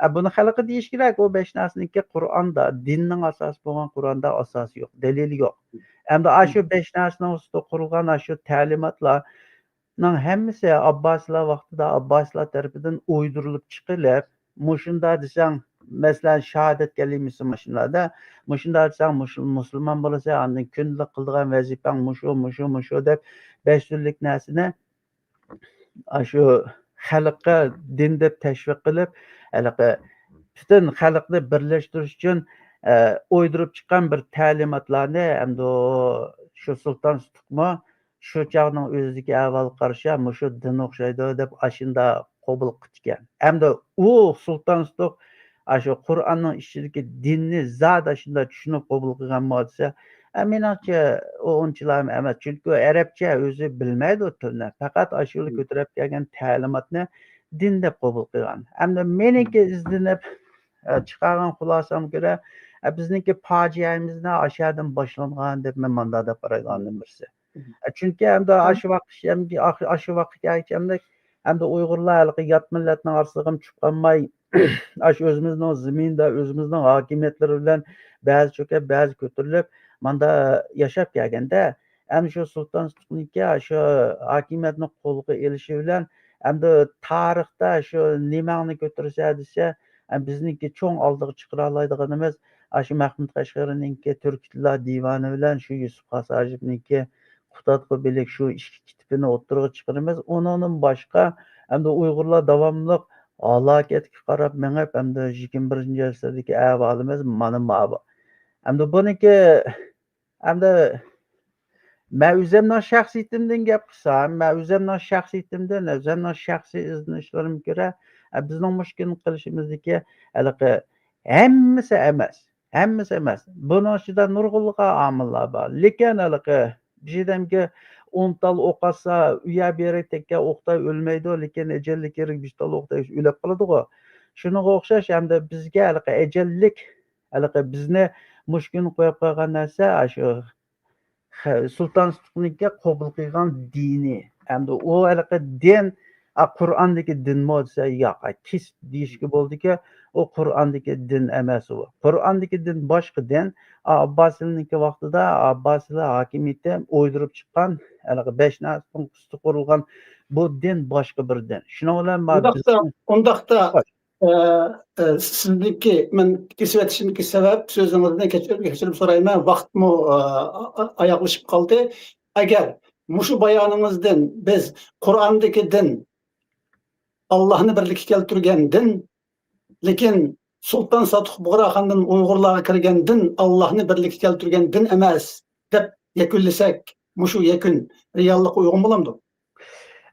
ئە، بۇنى خەلققە دېيىش كېرەك، ئۇ بەش نەرسىنىڭكى قۇرئاندا، دىننىڭ ئاساسى بولغان قۇرئاندا ئاساسى يوق، دەلىلى يوق. ئەمدى ئاشۇ بەش نەرسىنىڭ ئۈستىدە قۇرۇلغان ئاشۇ تەلىماتلار، نىڭ ھەممىسى ئابباسىيلار ۋاقتىدا ئابباسىيلار تەرىپىدىن ئويدۇرۇلۇپ چىقىلىپ، مۇشۇنداق دېسەڭ، مەسىلەن، شاھادەت كەلىمىسى مۇشۇنداقتا، مۇشۇنداق دېسەڭ، مۇشۇ-، مۇسۇلمان بولىسەن، ئاندىن كۈندىلىك قىلىدىغان ۋەزىپەڭ مۇشۇ، مۇشۇ، مۇشۇ دەپ بەش تۈرلۈك نەرسىنى ئاشۇ خەلققە دىن دەپ تەشۋىق قىلىپ، ھېلىقى پۈتۈن خەلقنى بىرلەشتۈرۈش ئۈچۈن، ئە، ئويدۇرۇپ چىققان بىر تەلىماتلارنى ئەمدى شۇ سۇلتان سۇتۇقمۇ شۇ چاغنىڭ ئۆزىدىكى ئەھۋالغا قارىشا، مۇشۇ دىن ئوخشايدۇ دەپ ئاشۇنداق قوبۇل قىپتىكەن. ئەمدى ئۇ سۇلتان سۇتۇق ئاشۇ قۇرئاننىڭ ئىچىدىكى دىننى زادى ئاشۇنداق چۈشىنىپ قوبۇل قىلغانمۇ دېسە، ئە، مېنىڭچە ئۇ ئۇنچىلا ئەمەس. چۈنكى ئۇ ئەرەبچە ئۆزى بىلمەيدۇ تىلنى. پەقەت ئاشۇلا كۆتۈرۈپ كەلگەن تەلىماتنى دىن دەپ قوبۇل قىلغان. ئەمدى مېنىڭكى ئىزدىنىپ، ئە، چىقارغان خۇلاسەمگە كۆرە، ئە، بىزنىڭكى پاجىئەمىزنى ئاشۇ يەردىن باشلانغان دەپ مەن مانداق دەپ قارايدىغان نېمىسى. ئە، چۈنكى ئەمدى ئاشۇ ۋاقىت، ئاشۇ ۋاقىت كەلگەچ ئەمدى ئۇيغۇرلار ھېلىقى يات مىللەتنىڭ ئارىسىغىمۇ چۈشۈپ قالماي، ئاشۇ ئۆزىمىزنىڭ زېمىنىدا، ئۆزىمىزنىڭ ھاكىمىيەتلىرى بىلەن بەزى چۆكۈپ، بەزى كۆتۈرۈلۈپ، ماندا ياشاپ كەلگەندە، ئەمدى شۇ سۇلتان سۇتۇقنىڭكى شۇ ھاكىمىيەتنى قولغا ئېلىشى بىلەن، ئەمدى تارىختا شۇ نېمەڭنى كۆتۈرسە دېسە، ئەم، بىزنىڭكى چوڭ ئالدىغا چىقىرالايدىغىنىمىز، ئاشۇ مەھمۇد قەشقىرىنىڭكى تۈركلار دىۋانى بىلەن شۇ يۈسۈپ خاس ھاجىپنىڭكى قۇتادغۇ بىلىك شۇ ئىككى كىتابىنى ئوتتۇرىغا چىقىرىمىز. ئۇنىڭدىن باشقا، ئەمدى ئۇيغۇرلار داۋاملىق ھالاكەتكە قاراپ مېڭىپ، ئەمدى يىگىرمە بىرىنچى ئەسىردىكى ئەھۋالىمىز مانا ماۋۇ. ئەمدى بۇنىڭكى، ئەمدى مەن ئۆزۈمنىڭ شەخسىيىتىمدىن گەپ قىلسام، مەن ئۆزۈمنىڭ شەخسىيىتىمدىن، ئۆزۈمنىڭ شەخسىي ئىزدىنىشلىرىمگە كۆرە، ئە، بىزنىڭ مۇشۇ كۈنى قىلىشىمىزدىكى ھېلىقى ھەممىسى ئەمەس، ھەممىسى ئەمەس. بۇنىڭ ئىچىدە نۇرغۇنلىغان ئامىللار بار. لېكىن ھېلىقى بىر ئادەمگە ئون تال ئوق ئاتسا، ئۇ يەر بۇ يەرگە تەگكەن ئوقتا ئۆلمەيدۇ، لېكىن ئەجەللىك يېرىگە بىر تال ئوق تەگسە ئۆلۈپ قالىدىغۇ. شۇنىڭغا ئوخشاش، ئەمدى بىزگە ھېلىقى ئەجەللىك، ھېلىقى بىزنى مۇشۇ كۈنگە قويۇپ قويغان نەرسە، ئاشۇ خە-، سۇلتان سۇتۇقنىڭكى قوبۇل قىلغان دىنى. ئەمدى ئۇ ھېلىقى دىن، ئا، قۇرئاندىكى دىنمۇ دېسە، ياق، ئا، كېسىپ دېيىشكە بولىدىكى، ئۇ قۇرئاندىكى دىن ئەمەس ئۇ. قۇرئاندىكى دىن باشقا دىن. ئا، ئابباسىلىنىڭكى ۋاقتىدا ئابباسىلى ھاكىمىيىتى ئويدۇرۇپ چىققان، ھېلىقى بەش نەرسىنىڭ ئۈستىدە قۇرۇلغان بۇ دىن باشقا بىر دىن. شۇنىڭ بىلەن ما-، ئۇنداقتا، بىزنىڭ ئۇنداقتا، ئە، ئە، سىزنىڭكى، مەن كېسىۋېتىشىمدىكى سەۋەب، سۆزىڭىزنى كەچۈرۈم، كەچۈرۈم سورايمەن، ۋاقىتمۇ، ئە، ئا-، ئا-، ئاياغلىشىپ قالدى. ئەگەر مۇشۇ بايانىڭىزدىن بىز قۇرئاندىكى دىن، ئاللاھنى بىرلىككە كەلتۈرگەن دىن، لېكىن سۇلتان ساتۇق بۇغراخاندىن ئۇيغۇرلارغا كىرگەن دىن ئاللاھنى بىرلىككە كەلتۈرگەن دىن ئەمەس، دەپ يەكۈنلىسەك، مۇشۇ يەكۈن رېئاللىققا ئۇيغۇن بولامدۇ؟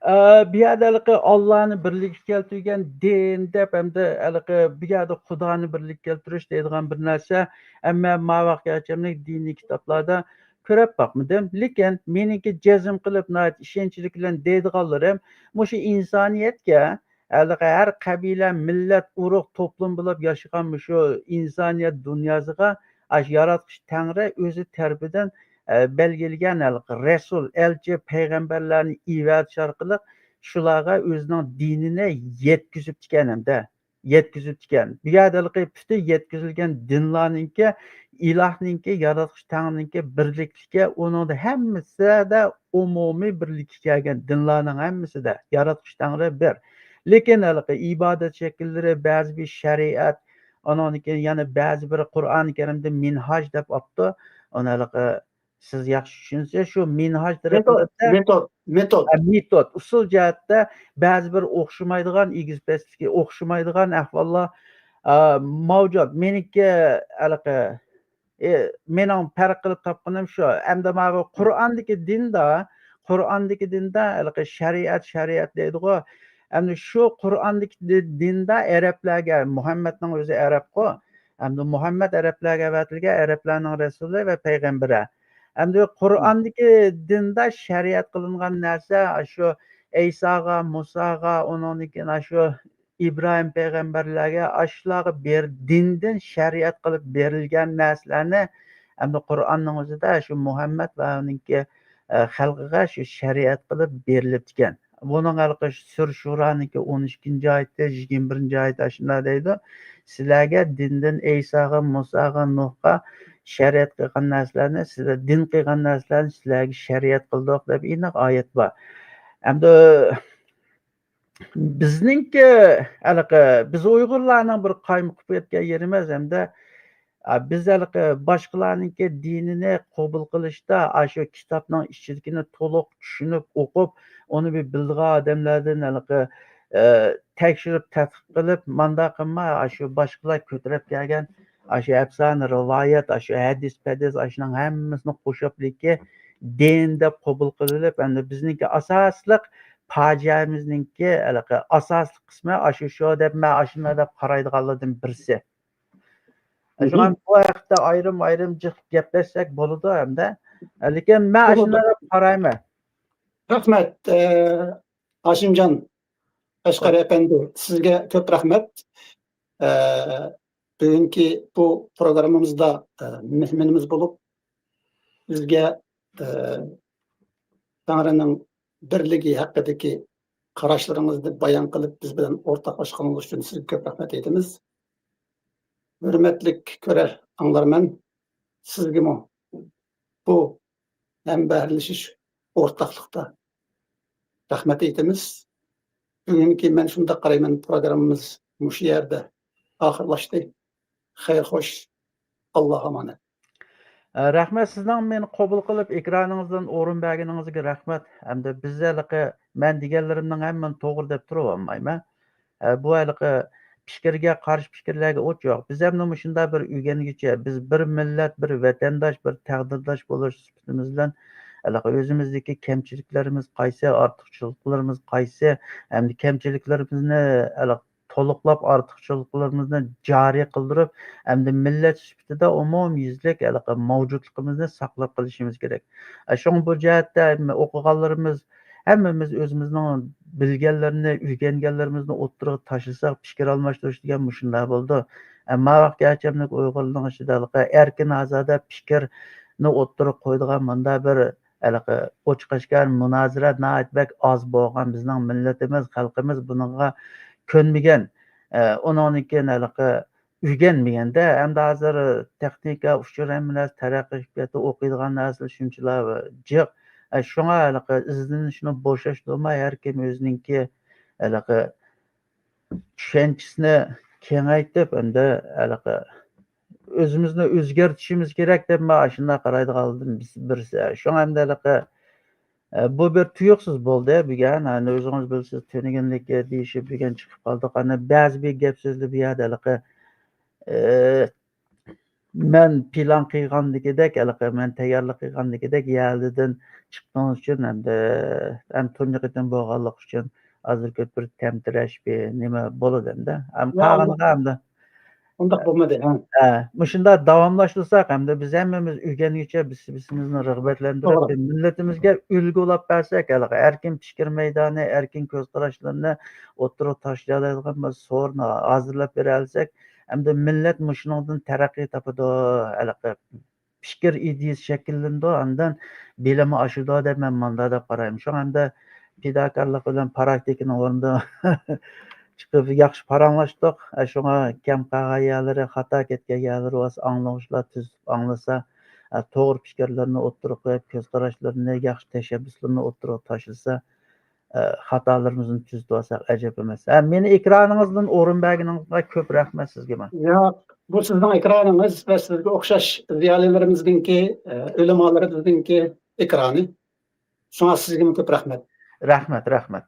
ئە، بۇ يەردە ھېلىقى ئاللانى بىرلىككە كەلتۈرگەن دىن دەپ، ھەمدە ھېلىقى بۇ يەردە خۇدانى بىرلىككە كەلتۈرۈش دەيدىغان بىر نەرسە، ئەمما ماۋاققىچە دىنىي كىتابلاردا كۆرۈپ باقمىدىم. لېكىن مېنىڭكى جەزم قىلىپ، ناھايىتى ئىشەنچلىك بىلەن دەيدىغانلىرىم، مۇشۇ ئىنسانىيەتكە، ھېلىقى ھەر قەبىلە، مىللەت، ئۇرۇق، توپلۇم بولۇپ ياشىغان مۇشۇ ئىنسانىيەت دۇنياسىغا ئاشۇ ياراتقۇچى تەڭرى ئۆزى تەرىپىدىن، ئە، بەلگىلىگەن ھېلىقى رەسۇل، ئەلچى، پەيغەمبەرلەرنى ئېۋەتىش ئارقىلىق شۇلارغا ئۆزىنىڭ دىنىنى يەتكۈزۈپتىكەن ھەمدە يەتكۈزۈپتىكەن. بۇ يەردە ھېلىقى پۈتۈن يەتكۈزۈلگەن دىنلارنىڭكى، ئىلاھنىڭكى، ياراتقۇچى تەڭرىنىڭكى بىرلىكلىكى، ئۇنىڭدا ھەممىسىدە ئومۇمىي بىرلىككە كەلگەن دىنلارنىڭ ھەممىسىدە ياراتقۇچى تەڭرى بىر. لېكىن ھېلىقى ئىبادەت شەكىللىرى، بەزى بىر شەرىئەت، ئۇنىڭدىن كېيىن يەنە بەزى بىر قۇرئان كەرىمدە مىنھاج دەپ ئاپتۇ. ئۇنى ھېلىقى سىز ياخشى چۈشىنىسىز، شۇ مىنھاج مېتود، تەرىپىدە مېتود، مېتود. ئە، مېتود، ئۇسۇل جەھەتتە بەزى بىر ئوخشىمايدىغان، ئېگىز پەسلىكى ئوخشىمايدىغان ئەھۋاللار، ئە، مەۋجۇت. مېنىڭكى ھېلىقى، ئى، مېنىڭ پەرق قىلىپ تاپقىنىم شۇ. ئەمدى ماۋۇ قۇرئاندىكى دىندا، قۇرئاندىكى دىندا ھېلىقى شەرىئەت، شەرىئەت دەيدىغۇ. ئەمدى شۇ قۇرئاندىكى دى-، دىندا ئەرەبلەرگە، مۇھەممەدنىڭ ئۆزى ئەرەبقۇ. ئەمدى مۇھەممەد ئەرەبلەرگە ئەۋەتىلگەن، ئەرەبلەرنىڭ رەسۇلى ۋە پەيغەمبىرى. ئەمدى قۇرئاندىكى دىندا شەرىئەت قىلىنغان نەرسە، ئاشۇ ئەيساغا، مۇساغا، ئۇنىڭدىن كېيىن ئاشۇ ئىبراھىم پەيغەمبەرلەرگە، ئاشۇلارغا بېر-، دىندىن شەرىئەت قىلىپ بېرىلگەن نەرسىلەرنى، ئەمدى قۇرئاننىڭ ئۆزىدە شۇ مۇھەممەد ۋە ئۇنىڭكى، ئە، خەلقىگە شۇ شەرىئەت قىلىپ بېرىلىپتىكەن. بۇنىڭ ھېلىقى سۈر شۇرانىڭكى ئون ئىككىنچى ئايىتى، يىگىرمە بىرىنچى ئايىتى ئاشۇنداق دەيدۇ، سىلەرگە دىندىن ئەيساغا، مۇساغا، نۇھقا شەرىئەت قىلغان نەرسىلەرنى، سىلەر دىن قىلغان نەرسىلەرنى سىلەرگە شەرىئەت قىلدۇق دەپ ئېنىق ئايەت بار. ئەمدى بىزنىڭكى ھېلىقى، بىز ئۇيغۇرلارنىڭ بىر قايمۇقۇپ كەتكەن يېرىمىز ھەمدە، ئا، بىز ھېلىقى باشقىلارنىڭكى دىنىنى قوبۇل قىلىشتا، ئاشۇ كىتابنىڭ ئىچىدىكىنى تولۇق چۈشىنىپ ئوقۇپ، ئۇنى بىر بىلىدىغان ئادەملەردىن ھېلىقى، ئە، تەكشۈرۈپ تەتقىق قىلىپ، مانداق قىلما، ئاشۇ باشقىلار كۆتۈرۈپ كەلگەن ئاشۇ ئەپسانە، رىۋايەت، ئاشۇ ھەدىس، پەدىس، ئاشۇنىڭ ھەممىسىنى قوشۇپلىكى دىن دەپ قوبۇل قىلىۋېلىپ، ئەمدى بىزنىڭكى ئاساسلىق پاجىئەمىزنىڭكى ھېلىقى ئاساسلىق قىسمى ئاشۇ شۇ دەپ، مەن ئاشۇنداق دەپ قارايدىغانلاردىن بىرسى. شۇڭا بۇ ھەقتە ئايرىم-ئايرىم جىق گەپلەشسەك بولىدۇ ئەمدى. لېكىن مەن بولىدۇ. ئاشۇنداق دەپ قارايمەن. رەھمەت، ئە، ھاشىمجان قەشقەرى ئەپەندى، سىزگە كۆپ رەھمەت. ئە، بۈگۈنكى بۇ پروگراممىمىزدا، ئە، مېھمىنىمىز بولۇپ، بىزگە، ئە، تەڭرىنىڭ بىرلىكى ھەققىدىكى قاراشلىرىڭىزنى بايان قىلىپ، بىز بىلەن ئورتاقلاشقىنىڭىز ئۈچۈن سىزگە كۆپ رەھمەت ئېيتىمىز. ھۆرمەتلىك كۆرەر ئاڭلارمەن، سىزگىمۇ بۇ ھەمبەھىرلىشىش ئورتاقلىقتا رەھمەت ئېيتىمىز. بۈگۈنكى مەن شۇنداق قارايمەن، پروگراممىمىز مۇشۇ يەردە ئاخىرلاشتى. خەير خوش، ئاللاھقا ئامانەت. ئە، رەھمەت، سىزنىڭ مېنى قوبۇل قىلىپ، ئېكرانىڭىزدىن ئورۇن بەرگىنىڭىزگە رەھمەت. ھەمدە بىز ھېلىقى مەن دېگەنلىرىمنىڭ ھەممىنى توغرا دەپ تۇرۇۋالمايمەن. ئە، بۇ ھېلىقى پىكىرگە قارشى پىكىرلەرگە ئوت يوق. بىز ھەمدە مۇشۇنداق بىر ئۆگەنگۈچى، بىز بىر مىللەت، بىر ۋەتەنداش، بىر تەقدىرداش بولۇش سۈپىتىمىز بىلەن ھېلىقى ئۆزىمىزدىكى كەمچىلىكلىرىمىز قايسى، ئارتۇقچىلىقلىرىمىز قايسى، ھەمدە كەمچىلىكلىرىمىزنى ھېلىقى تولۇقلاپ، ئارتۇقچىلىقلىرىمىزنى جارى قىلدۇرۇپ، ھەمدە مىللەت سۈپىتىدە ئومۇميۈزلۈك ھېلىقى مەۋجۇتلۇقىمىزنى ساقلاپ قېلىشىمىز كېرەك. ئە، شۇڭا بۇ جەھەتتە ئوقۇغانلىرىمىز، ھەممىمىز ئۆزىمىزنىڭ بىلگەنلىرىنى، ئۆگەنگەنلىرىمىزنى ئوتتۇرىغا تاشلىساق، پىكىر ئالماشتۇرۇش دېگەن مۇشۇنداق بولىدۇ. ئە، ماۋاققىچە ئۇيغۇرلارنىڭ ئىچىدە ھېلىقى ئەركىن ئازادە پىكىرنى ئوتتۇرىغا قويىدىغان مۇنداق بىر ھېلىقى ئوچۇق ئاشكارا مۇنازىرە ناھايىتى بەك ئاز بولغان. بىزنىڭ مىللىتىمىز، خەلقىمىز بۇنىڭغا كۆنمىگەن. ئە، ئۇنىڭدىن كېيىن ھېلىقى ئۆگەنمىگەندە، ئەمدى ھازىر تېخنىكا، ئۇچۇر ھەممە نەرسە تەرەققىي قىلىپ كەتتى، ئوقۇيدىغان نەرسىلەر شۇنچىلا جىق. ئە، شۇڭا ھېلىقى ئىزدىنىشنى بوشاشتۇرماي، ھەر كىم ئۆزىنىڭكى ھېلىقى چۈشەنچىسىنى كېڭەيتىپ، ئەمدى ھېلىقى ئۆزىمىزنى ئۆزگەرتىشىمىز كېرەك دەپ، مەن ئاشۇنداق قارايدىغانلاردىن بىرسى. شۇڭا ئەمدى ھېلىقى، ئە، بۇ بىر تۇيۇقسىز بولدى بۈگۈن. ئەمدى ئۆزىڭىز بىلىسىز، تۈنۈگۈنلىكى دېيىشىپ بۈگۈن چىقىپ قالدۇق. ئەنە بەزى بىر گەپ سۆزلەر بۇ يەردە ھېلىقى، ئە، مەن پىلان قىلغاندىكىدەك، ھېلىقى مەن تەييارلىق قىلغاندىكىدەك يەردىن چىققىنىڭىز ئۈچۈن ھەمدە ھەم تۇنجى قېتىم بولغانلىقى ئۈچۈن ھازىر كۆپ بىر تەمتىرەش بىر نېمە بولىدۇ ئەمدى. ھەم يا، قالغىنىغا ئۇنداق، ئەمدى ئۇنداق بولمىدى، ھە. ھە، مۇشۇنداق داۋاملاشتۇرساق، ئەمدى بىز ھەممىمىز ئۆگەنگۈچى، بىز بىزنى رىغبەتلەندۈرۈپ، توغرا. مىللىتىمىزگە ئۈلگە بولۇپ بەرسەك، ھېلىقى ئەركىن پىكىر مەيدانى، ئەركىن كۆز قاراشلىرىنى ئوتتۇرىغا تاشلىيالايدىغان بىر سورۇن ھازىرلاپ بېرەلىسەك، ئەمدى مىللەت مۇشۇنىڭدىن تەرەققىي تاپىدۇ، ھېلىقى پىكىر ئىدىيىسى شەكىللىنىدۇ، ئاندىن بىلىمى ئاشىدۇ دەپ مەن مۇنداق دەپ قارايمەن. شۇڭا ئەمدى پىداكارلىق بىلەن پاراكتىكىنىڭ ئورنىدا چىقىپ ياخشى پاراڭلاشتۇق. ئە، شۇڭا كەم قالغان يەرلىرى، خاتا كەتكەن يەرلىرى بولسا ئاڭلىغۇچىلار تۈزىتىپ ئاڭلىسا، ئە، توغرا پىكىرلىرىنى ئوتتۇرىغا قويۇپ، كۆز قاراشلىرىنى، ياخشى تەشەببۇسلىرىنى ئوتتۇرىغا تاشلىسا، ئە، خاتالىرىمىزنى تۈزىتىۋالساق ئەجەب ئەمەس. ھە، مېنى ئېكرانىڭىزدىن ئورۇن بەرگىنىڭىزگە كۆپ رەھمەت سىزگىمۇ. ياق، بۇ سىزنىڭ ئېكرانىڭىز ۋە سىزگە ئوخشاش زىيالىيلىرىمىزنىڭكى، ئە، ئۆلىمالىرىمىزنىڭكى ئېكرانى. شۇڭا سىزگىمۇ كۆپ رەھمەت. رەھمەت، رەھمەت.